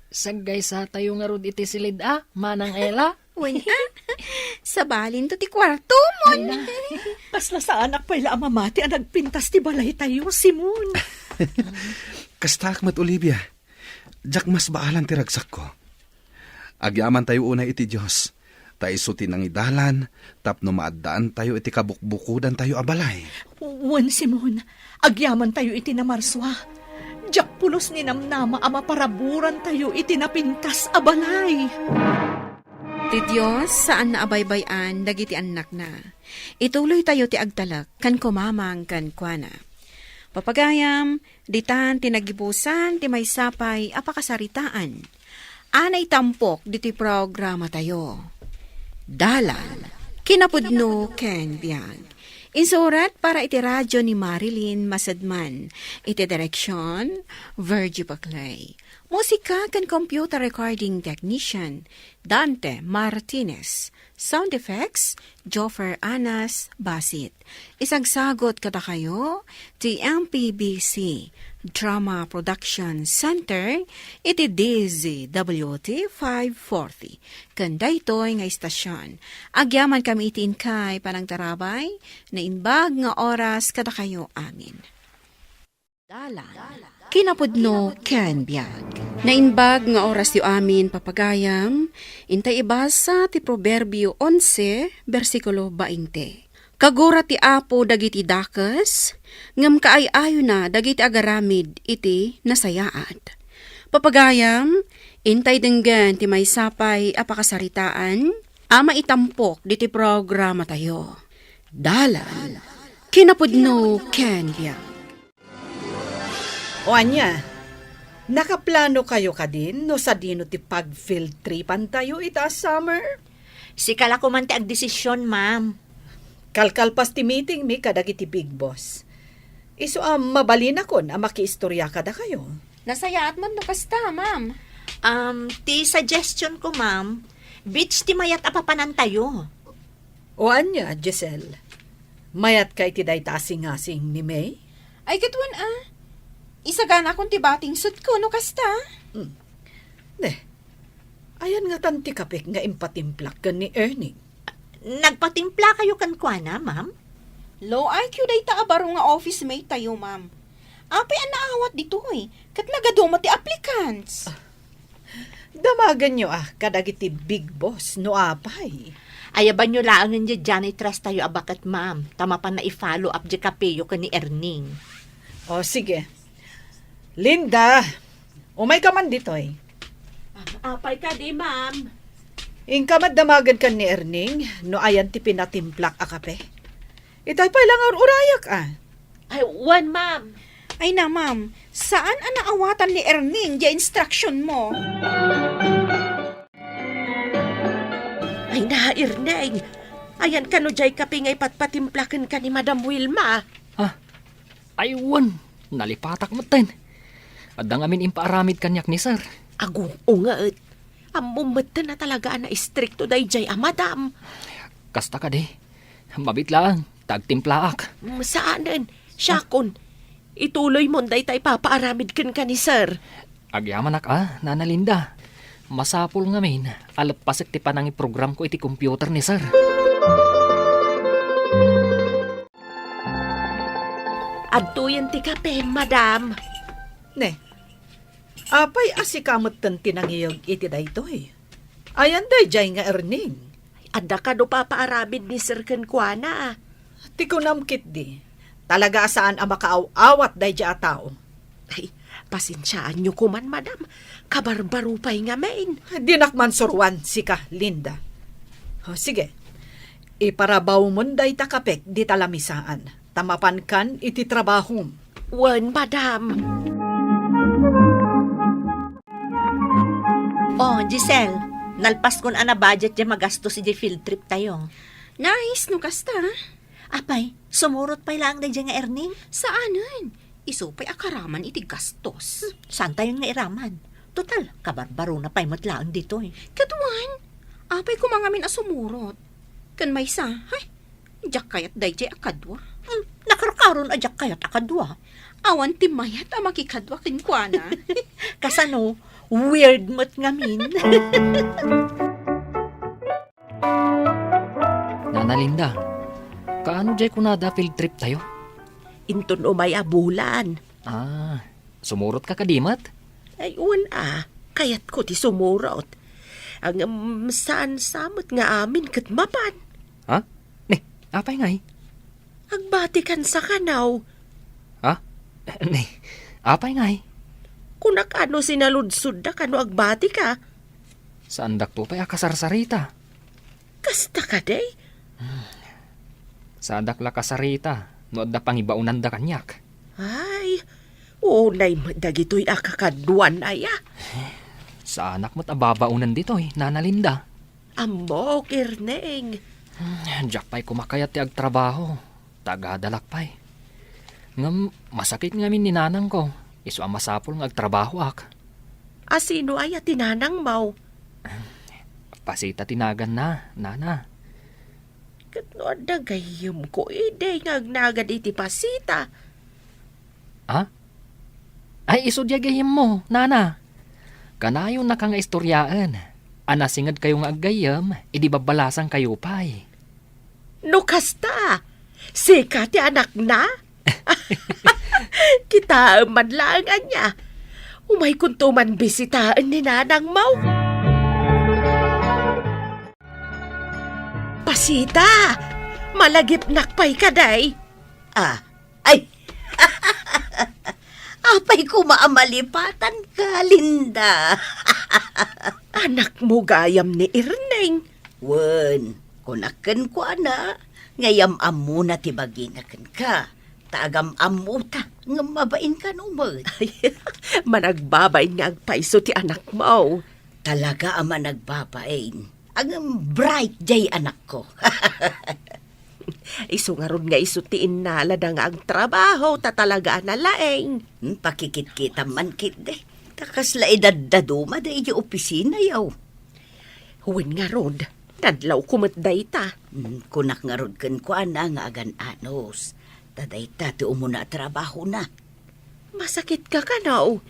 Saggaysatayo ngarud iti siled a, Manang Ella. Wen, a, sabalinto ti kuartomon. Ay, na. Kasla saanak pay la a mamati a nagpintas ti balaytayo, Simon. Kastaak met, Olivia. Diak masbaalan ti ragsakko. Agyamantayo unay iti Dios, ta isu ti nangidalan tapno maaddaantayo iti kabukbukodantayo a balay. Wen, Simon, agyamantayo iti namarsua. Diak pulos ni namnama a maparaburantayo iti napintas a balay. Ti Dios saanna a baybay-an dagiti annakna. Ituloytayo ti agtalek ken kumamang kenkuana. Papagayam, ditan ti nagibusan ti maysa pay a pakasaritaan a naitampok ditoy programatayo. Dalan, kinapudno ken biag. Insurat para iti radio ni Marilyn Masadman. Iti direksyon, Virgie Paclay. Musika ken computer recording technician, Dante Martinez. Sound effects, Joffer Anas Basit. Isagsagot kadakayo ti M P B C Drama Production Center iti D Z W T five forty. Ken daytoy nga istasyon, agyaman kami iti inkay panangtarabay, naimbag nga oras kadakayo amin. Dalan, kinapudno ken biag. Naimbag nga orasyo amin, papagayam, intay ibasa ti Proverbio onse, bersikulo bainte. Kagura ti Apo dagiti dakes, ngem kaay-ayona dagiti agaramid iti nasayaat. Papagayam, intay denggen ti maysa pay a pakasaritaan a maitampok ditoy programatayo. Dalan, kinapudno ken biag. O ania, nakaplano kayo kadin no sadino ti pag-field tripan tayo ita a summer? Sika la koman ti agdesisyon, ma'am. Kalkalpas ti meeting mi kadagiti big boss. Isu a mabalinakon a makiistorya kadakayo. Nasayaat man no kasta, ma'am. Um, ti suggestion ko, ma'am, beach ti mayat a papanantayo. O ania, Giselle? Mayat ka iti dayta a singasing ni May? Ay, ket wen a. Isaganakon ti bating suitko no kasta. Hmm. Ne, ayan ngatan ti kapek nga impatimplak ken ni Erning? Nagpatimpla kayo kenkuana, ma'am? Low I Q dayta a baro nga office mate tayo, ma'am. Apay a naawat ditoy, ket nagadu met ti applicants. Damagenyo a kadagiti big boss no apay. Ayabanyo laengen diay janitress tayo a baket, ma'am, ta mapanna i-follow up diay kapeyo ken ni Erning. O, sige. Linda, umayka man ditoy. Ah, apay kadi, ma'am? Inka met damagen ken ni Erning no ayan ti pinatimplak a kape. Itay pay la nga ur-urayak a. Ay, wen, ma'am. Ay na, ma'am, saan a naawatan ni Erning diay instruction mo? Ay na, Erning. Ayan kano diay kape nga ipatpatimpla kenka ni Madam Wilma? Ah, ay, wen, nalipatak metten. Adda ngamin impaaramid kaniak ni Sir. Agu, unget. Ammom metten a talaga a naistrikto daydiay a madam. Kasta kadi. Mabiit laeng, ta agtimplaak. Mm, saanen. Siakon. Ituloymon dayta ipapaaramid kenka ni Sir. Agyamanak a, Nana Linda. Masapul ngamin a leppasek ti panangiprogramko iti computer ni Sir. Adtoyen ti kape, madam. Ne, apay a sika metten ti nangiyeg iti daytoy? Ayan daydiay nga Erning? Adda kano papaaramid ni Sir kenkuana. Ti kunam ketdi, talaga a saan a makaaw-awat daydiay a tao. Ay, pasensiaanyo koman, madam. Kabarbaro pay ngamin. Dinak man suroan sika, Linda. O, sige. Iparabawmon dayta kapek dita lamisaan, ta mapankan iti trabahom. Wen, madam. Oh, Giselle, nalpaskon a na-budget diay magastos idiay field trip tayo. Nice no kasta. Apay, sumurot pay laeng daydiay nga Erning? Saanen. Isu pay a karaman iti gastos. Hmm, saantayon nga iraman? Total, kabarbarona pay met laeng ditoy. Kaduan, apay koma ngamin a sumurot? Ken maysa, hay, diak kayat daydiay a kadua. Hmm, nakarkaron a diak kayat a kadua. Awan ti mayat a makikadua kenkuana. Kasano, weird met ngamin. Nana Linda, kaano jay kunada field trip tayo? Inton umay a bulan. Ah, sumurotka kadi met? Ay, wen a, kayatko ti sumurot. Ngem saan sa met nga amin ket mapan. Ha? Ni, apay ngay? Agbatikan sa kanaw. Ha? Ni, apay ngay? Kunak ano sinaludsodda kano agbatika? Saandakto pay a kasarsarita. Kasta kadi? Saanak la kasarita no adda pangibaonanda kaniak. Ay, unay met dagitoy a kakaduan aya. Saanak met a babaonen ditoy, Nana Linda. Ammok, Erneng. Diak pay koma kayat ti agtrabaho. Tagadalak pay. Ngem masakit ngamin ni nanangko. Isu a masapul nga agtrabahoak. A sino aya ti nanangmo? Pasita ti naganna, nana. Ket no adda gayyemko, idi nga agnagad iti Pasita. Ha? Ay, isu diay gayyemmo, nana. Kanayonnaka nga istoriaen a nasingedkayo nga aggayyem idi babbalasangkayo pay. No kasta, sika ti anakna? Kitaem man laeng ania. Umaykonto man bisitaen ni nanangmo. Pasita, malagipnak pay kadi. Ah, ay. Apay koma a malipatanka, Linda. Anakmo gayam ni Erneng. Wen, kunak kenkuana, nga yam-ammona ti bagina kenka. Ta agam-ammota, ngem mabain kano met. Ay, managbabain nga agpayso ti anakmo. Talaga a managbabain. Ngem bright jay anakko. Isu ngarud nga isu ti innalada nga agtrabaho, ta talaga a nalaing. Hmm, pakikitkitam man ketdi. Ta kasla idadaduma daydi opisinayo. Wen ngarud, nadlawko met dayta. Hmm, kunak ngarud kenkuana nga agan-anos. Ta dayta ti umuna a trabahona. Masakitka kano?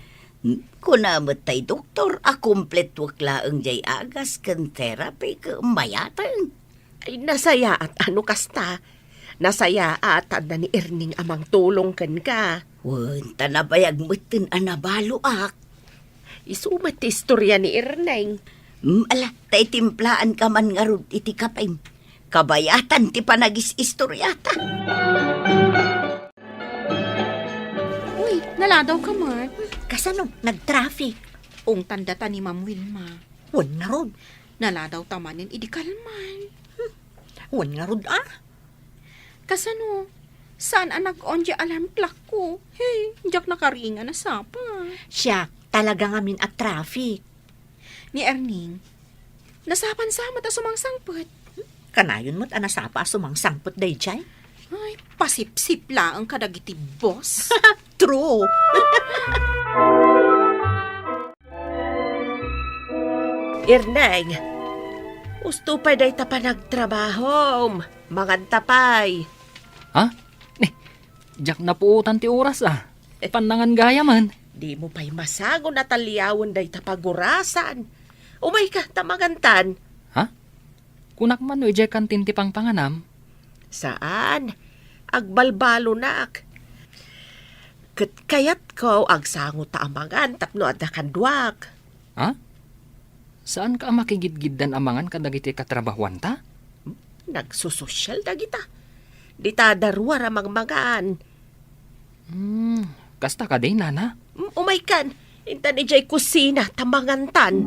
Hmm, kuna met tay doktor a kumpletoek laeng jay agas ken therapy ket mayateng. Ay, nasayaat a no kasta. Nasayaat ta adda ni Erneng a mangtulong kenka. Wen, ta nabayag metten a nabaloak. Isu met ti istoria ni Erneng. Mm, ala, ta itimplaanka man ngarud iti kapim. Kabayatan ti panagis-istoriata. Uy, naladawka met. Kasano? Nag-traffic. Ungtan data ni Ma'am Wilma. Wen ngarud. Naladawta manen idi kalman. Hmm. Wen ngarud, ah? Kasano? Saan a nag-on ti alarm clock ko? Hey, diak nakaringa a sapa. Siak, talaga ngamin a traffic. Ni Erneng, nasapan sa met a sumangsangpet. Kanayon met a nasapa a sumangsangpet daydiay? Ay, pasipsip laeng kadagiti boss. True. Erneng, usto pay dayta panagtrabahom. Manganta pay. Ha? Ni, diak napuotan ti oras, ah. Pannangan gayamen. Dimo pay masango a taliawen dayta pagurasan. Umayka, ta mangantan. Ha? Kunak man no idiay kantin ti pangpanganam? Saan. Agbalbalonak. Ket kayatko, agsangota a mangan tapno adda kaduak. Ha? Saanka a makigidgiddan a mangan kadagiti katrabahoanta? Nagsososyal dagita. Dita daruar a mangmangan. Hmm, kasta kadi, nana? Mm, umaykan. Intan idiay kusina ta mangantan.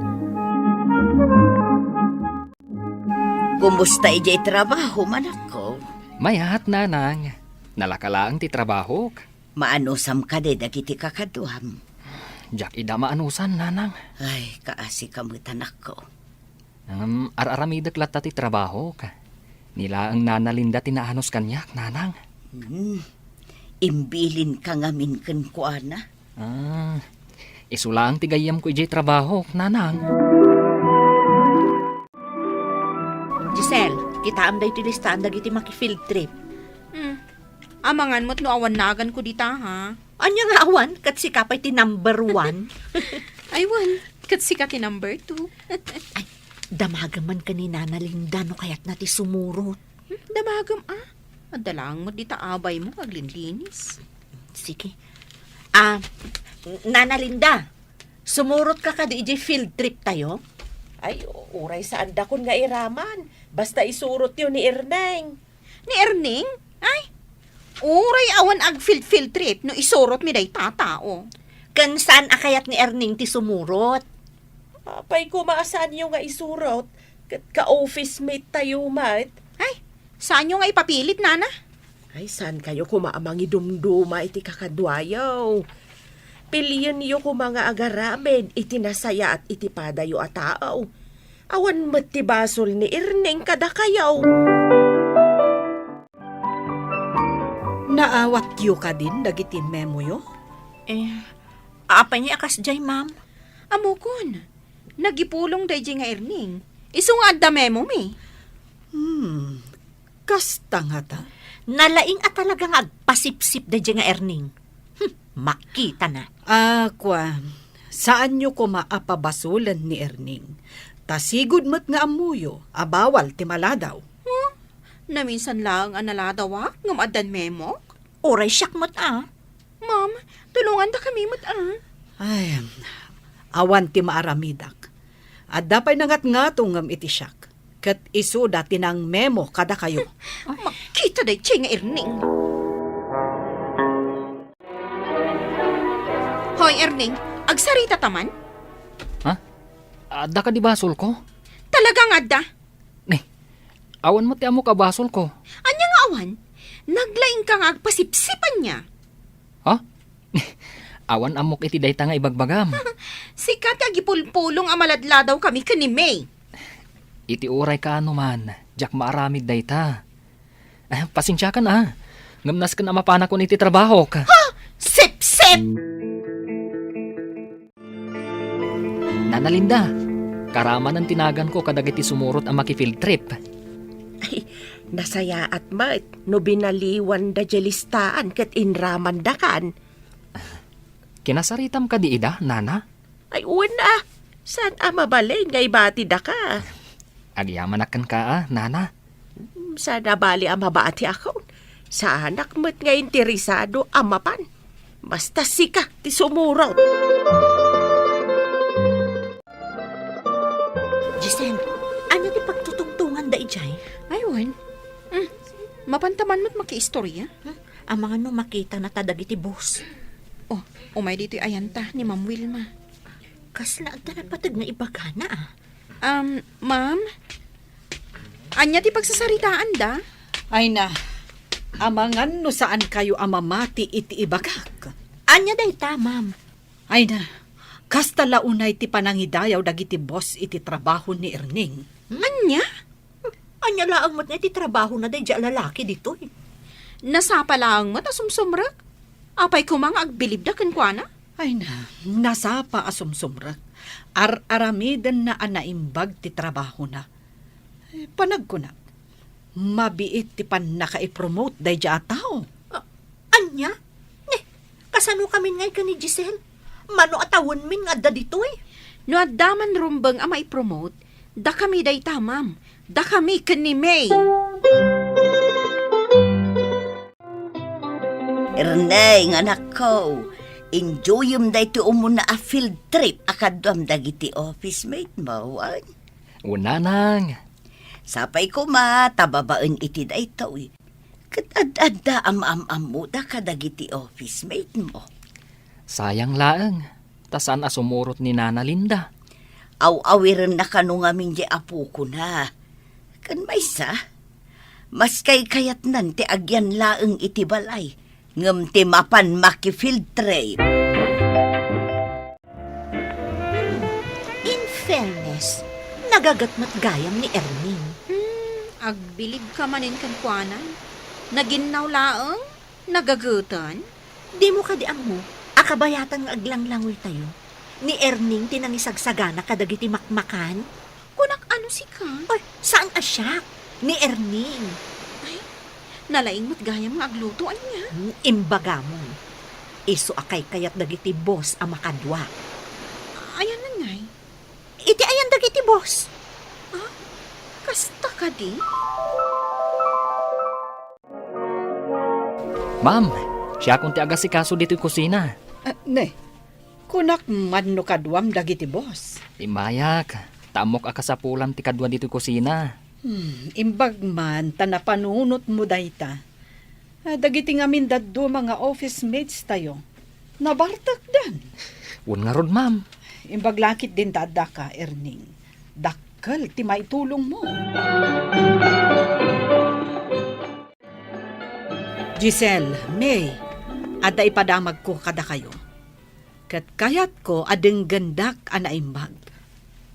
Kumusta idiay trabaho, manakko? Mayat, nanang. Nalaka laeng ti trabahok. Maanusam kadi dagiti kakaduam? Diak ida maanusan, nanang. Ay, kaasika met, anakko. Ngem ar-aramidek latta ti trabahok. Ni laeng Nana Linda ti naanus kaniak, nanang. Hmm. Imbilinka ngamin kenkuana? Ah, Isu laeng ti gayyemko idiay trabahok, nanang. Giselle, kitaem daytoy listaan dagiti maki-field trip. Hmm. Amangan met no awan naganko dita, ha? Ania nga awan? Ket sika pay ti number one. Ay, wen. Ket sika ti number two. Ay, damagem man ken ni Nana Linda no kayatna ti sumurot. Hmm, damagem, a? Adda laeng met dita abaymo nga aglinlinis. Sige. A, Nana Linda, sumurotka kadi idiay field trip tayo? Ay, uray saandakon nga iraman. Basta isurotyo ni Erneng. Ni Erneng? Ay, uray awan ag-field, field trip no isurotmi dayta a tao. Ken saan a kayat ni Erneng ti sumurot? Apay koma a saanyo nga isurot, ket ka-office mate tayo met. Ay, saanyo nga ipapilit, nana? Ay, saankayo koma a mangidumduma iti kakaduayo? Pilienyo koma nga agaramid iti nasayaat iti padayo a tao. Awan met ti basol ni Erneng kadakayo. Naawatyo kadin dagiti memoyo? Eh, apay nga a kasdiay, ma'am? Ammokon. Nagipulong daydiay nga Erneng. Isu nga adda memomi. Hmm, kasta ngata? Nalaing a talaga nga agpasipsip daydiay nga Erneng. Hmm, makitana. A, kua, saanyo koma a pabasolen ni Erneng. Ta sigud met nga ammoyo a bawal ti maladaw. Huh? Naminsan laeng a naladawak ngem addan memok? Uray siak met a. Ma'am, tulongandakami met a. Ay, awan ti maaramidak. Adda pay nangatngato ngem iti siak. Ket isuda ti nangmemo kadakayo. Makita daydiay nga Erneng. Hoy, Erneng, agsarita ta man? Ha? Adda kadi basolko? Talaga nga adda. Ni, awan met ti ammok a basolko. Ania nga awan? Naglaingka nga agpasipsip ania? Ha? Awan ammok iti dayta nga ibagbagam. Sika ti agipulpulong a maladladawkami ken ni May. Iti uray kaano man, diak maaramid dayta. Ah, pasensiakan a. Ngem nasken a mapanakon iti trabahok. Ha? Sipsip! Nana Linda, karamanen ti naganko kadagiti sumurot a maki-field trip. Ay, nasayaat met no binaliwanda diay listaan ket inramandakan. Kinasaritam kadi ida, nana? Ay, wen a. Saan a mabalin nga ibatidaka? Agyamanak kenka a, nana. Hmm, saan a bali a mabatiakon. Saanak met nga interesado a mapan. Basta sika ti sumurot. Giselle, ania ti pagtutungtunganda idiay? Ay, wen. Hmm. Mapanta man met makiistorya? Hmm. Amangan no makitana ta dagiti boss. Oh, umay ditoy ayanta ni Ma'am Wilma. Kasla adda napateg nga ibagana a. Um, ma'am? Ania ti pagsasaritaanda? Ay na, amangan no saankayo a mamati iti ibagak. Ania dayta, ma'am? Ay na, kasta la unay ti panangidayaw dagiti boss iti trabaho ni Erneng. Ania? Ania laeng met nga iti trabahona daydiay a lalaki ditoy? Nasapa laeng met a sumsumrek. Apay koma nga agbilibda kenkuana? Ay na, nasapa a sumsumrek. Ar-aramidenna a naimbag ti trabahona. Eh, panagkunak, mabiit ti pannakaipromote daydiay a tao. Ah, ania? Ne, kasanokamin ngay ken ni Giselle? Mano a tawenmin nga adda ditoy? No adda man rumbeng a maipromote, dakami dayta, ma'am. Dakami ken ni May. Erneng, anakko, enjoyem daytoy umuna a field trip a kaduam dagiti office mate mo, wen? O, nanang. Sapay koma ta babaen iti daytoy, ket ad-adda a maam-ammoda kadagiti office mate mo. Sayang laeng, ta saan a sumurot ni Nana Linda. Aw-awirenna kano ngamin diay apokona. Ken maysa, mas kaykayatnan ti agyan laeng iti balay, ngem ti mapan maki-field trip. In fairness, nagaget met gayam ni Erning. Hmm, agbilibka manen kenkuana. Naginnaw laeng, nagageten. Dimo kadi ammo a kabayatan nga aglanglangoytayo? Ni Erning ti nangisagsagana kadagiti makmakan? Kunak, ano sika? Ay, saan a siak? Ni Erning. Ay, nalaing met gayam nga agluto, ania? Hmm, imbagamon. Isu a kaykayat dagiti boss a makadua. Ayan ngay? Iti ayan dagiti boss? Ah, kasta kadi? Ma'am, siakon ti agasikaso ditoy kusina. Ah, ne, kunak man no kaduam dagiti boss. Immayak, ta ammok a kasapulam ti kadua ditoy kusina. Hmm, imbag man ta napanunotmo dayta. Ah, dagiti ngamin dadduma nga office mates tayo, nabartekdan. Wen ngarud, ma'am. Imbag la ketdin ta addaka, Erning. Dakkel ti maitulongmo. Giselle, May, adda ipadamagko kadakayo. Ket kayatko a denggendak a naimbag.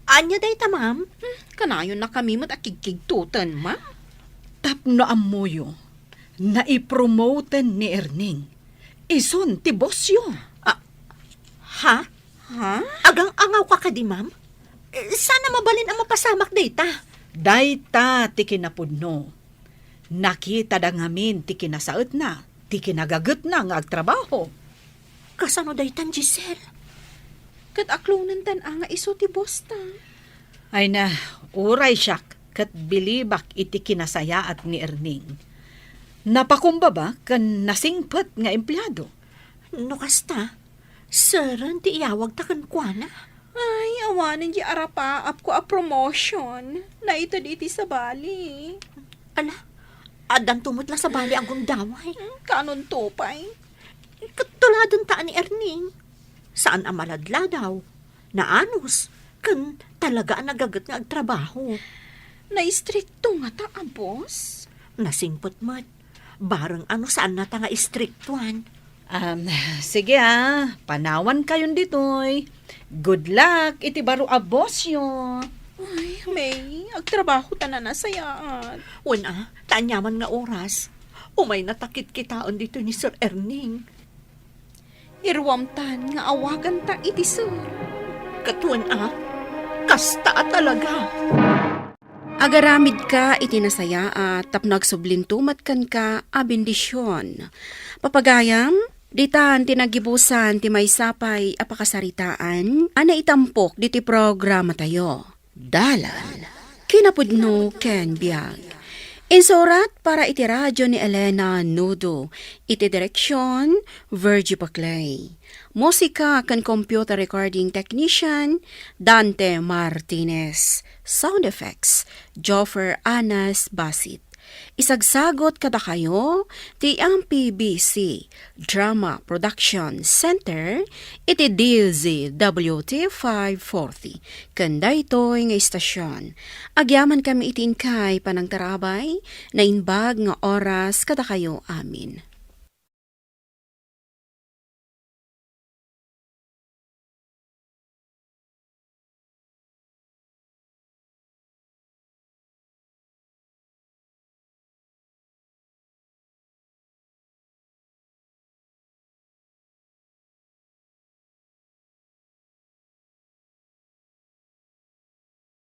Ania dayta, ma'am? Hmm, kanayonnakami met a kigkigtoten, ma'am. Tapno ammoyo, naipromoten ni Erning. Isun ti bossyo. Ah, ha? Ha? Agang-angawka kadi, ma'am? Eh, saan a mabalin a mapasamak dayta? Dayta ti kinapudno. Nakitada ngamin ti kinasaetna, ti kinagagetna nga agtrabaho. Kasano daytan, Giselle? Ket aklonentan a nga isu ti boss ta. Ay na, uray siak ket bilibak iti kinasayaat ni Erning. Napakumbaba ken nasingpet nga empleado. No kasta, seren ti iyawagta kenkuana. Ay, awanen di arapaapko a promotion. Naited iti sabali. Ala, addanto met la sabali a gundaway. Hmm, kanonto pay? Ket tuladenta ni Erning. Saan a maladladaw. Naanus, ken talaga a nagaget nga agtrabaho. Naistrikto ngata a boss? Nasingpet met. Bareng a no saannata nga istriktuan. Um, sige ah, panawankayon ditoy. Good luck iti baro a bossyo. Ay, May, agtrabaho ta a nasayaat. Wen a, ta aniaman nga oras. Umaynata kitkitaen ditoy ni Sir Erning. Iruamtan nga awaganta iti sir. Ket wen a, kasta a talaga. Agaramidka iti nasayaat tapno agsublinto met kenka a bendision. Papagayam, ditan ti naggibusan ti maysa pay a pakasaritaan a naitampok diti programatayo. Dalan, kinapudno ken biag. Insurat para iti radyo ni Elena Nudo. Iti direksion, Virgie Paclay. Musika ken computer recording technician, Dante Martinez. Sound effects, Joffer Anas Basit. Isagsagot kadakayo ti M P B C Drama Production Center iti D Z W T five forty. Ken daytoy nga istasion, agyamankami iti inkay panangtarabay, naimbag nga oras kadakayo amin.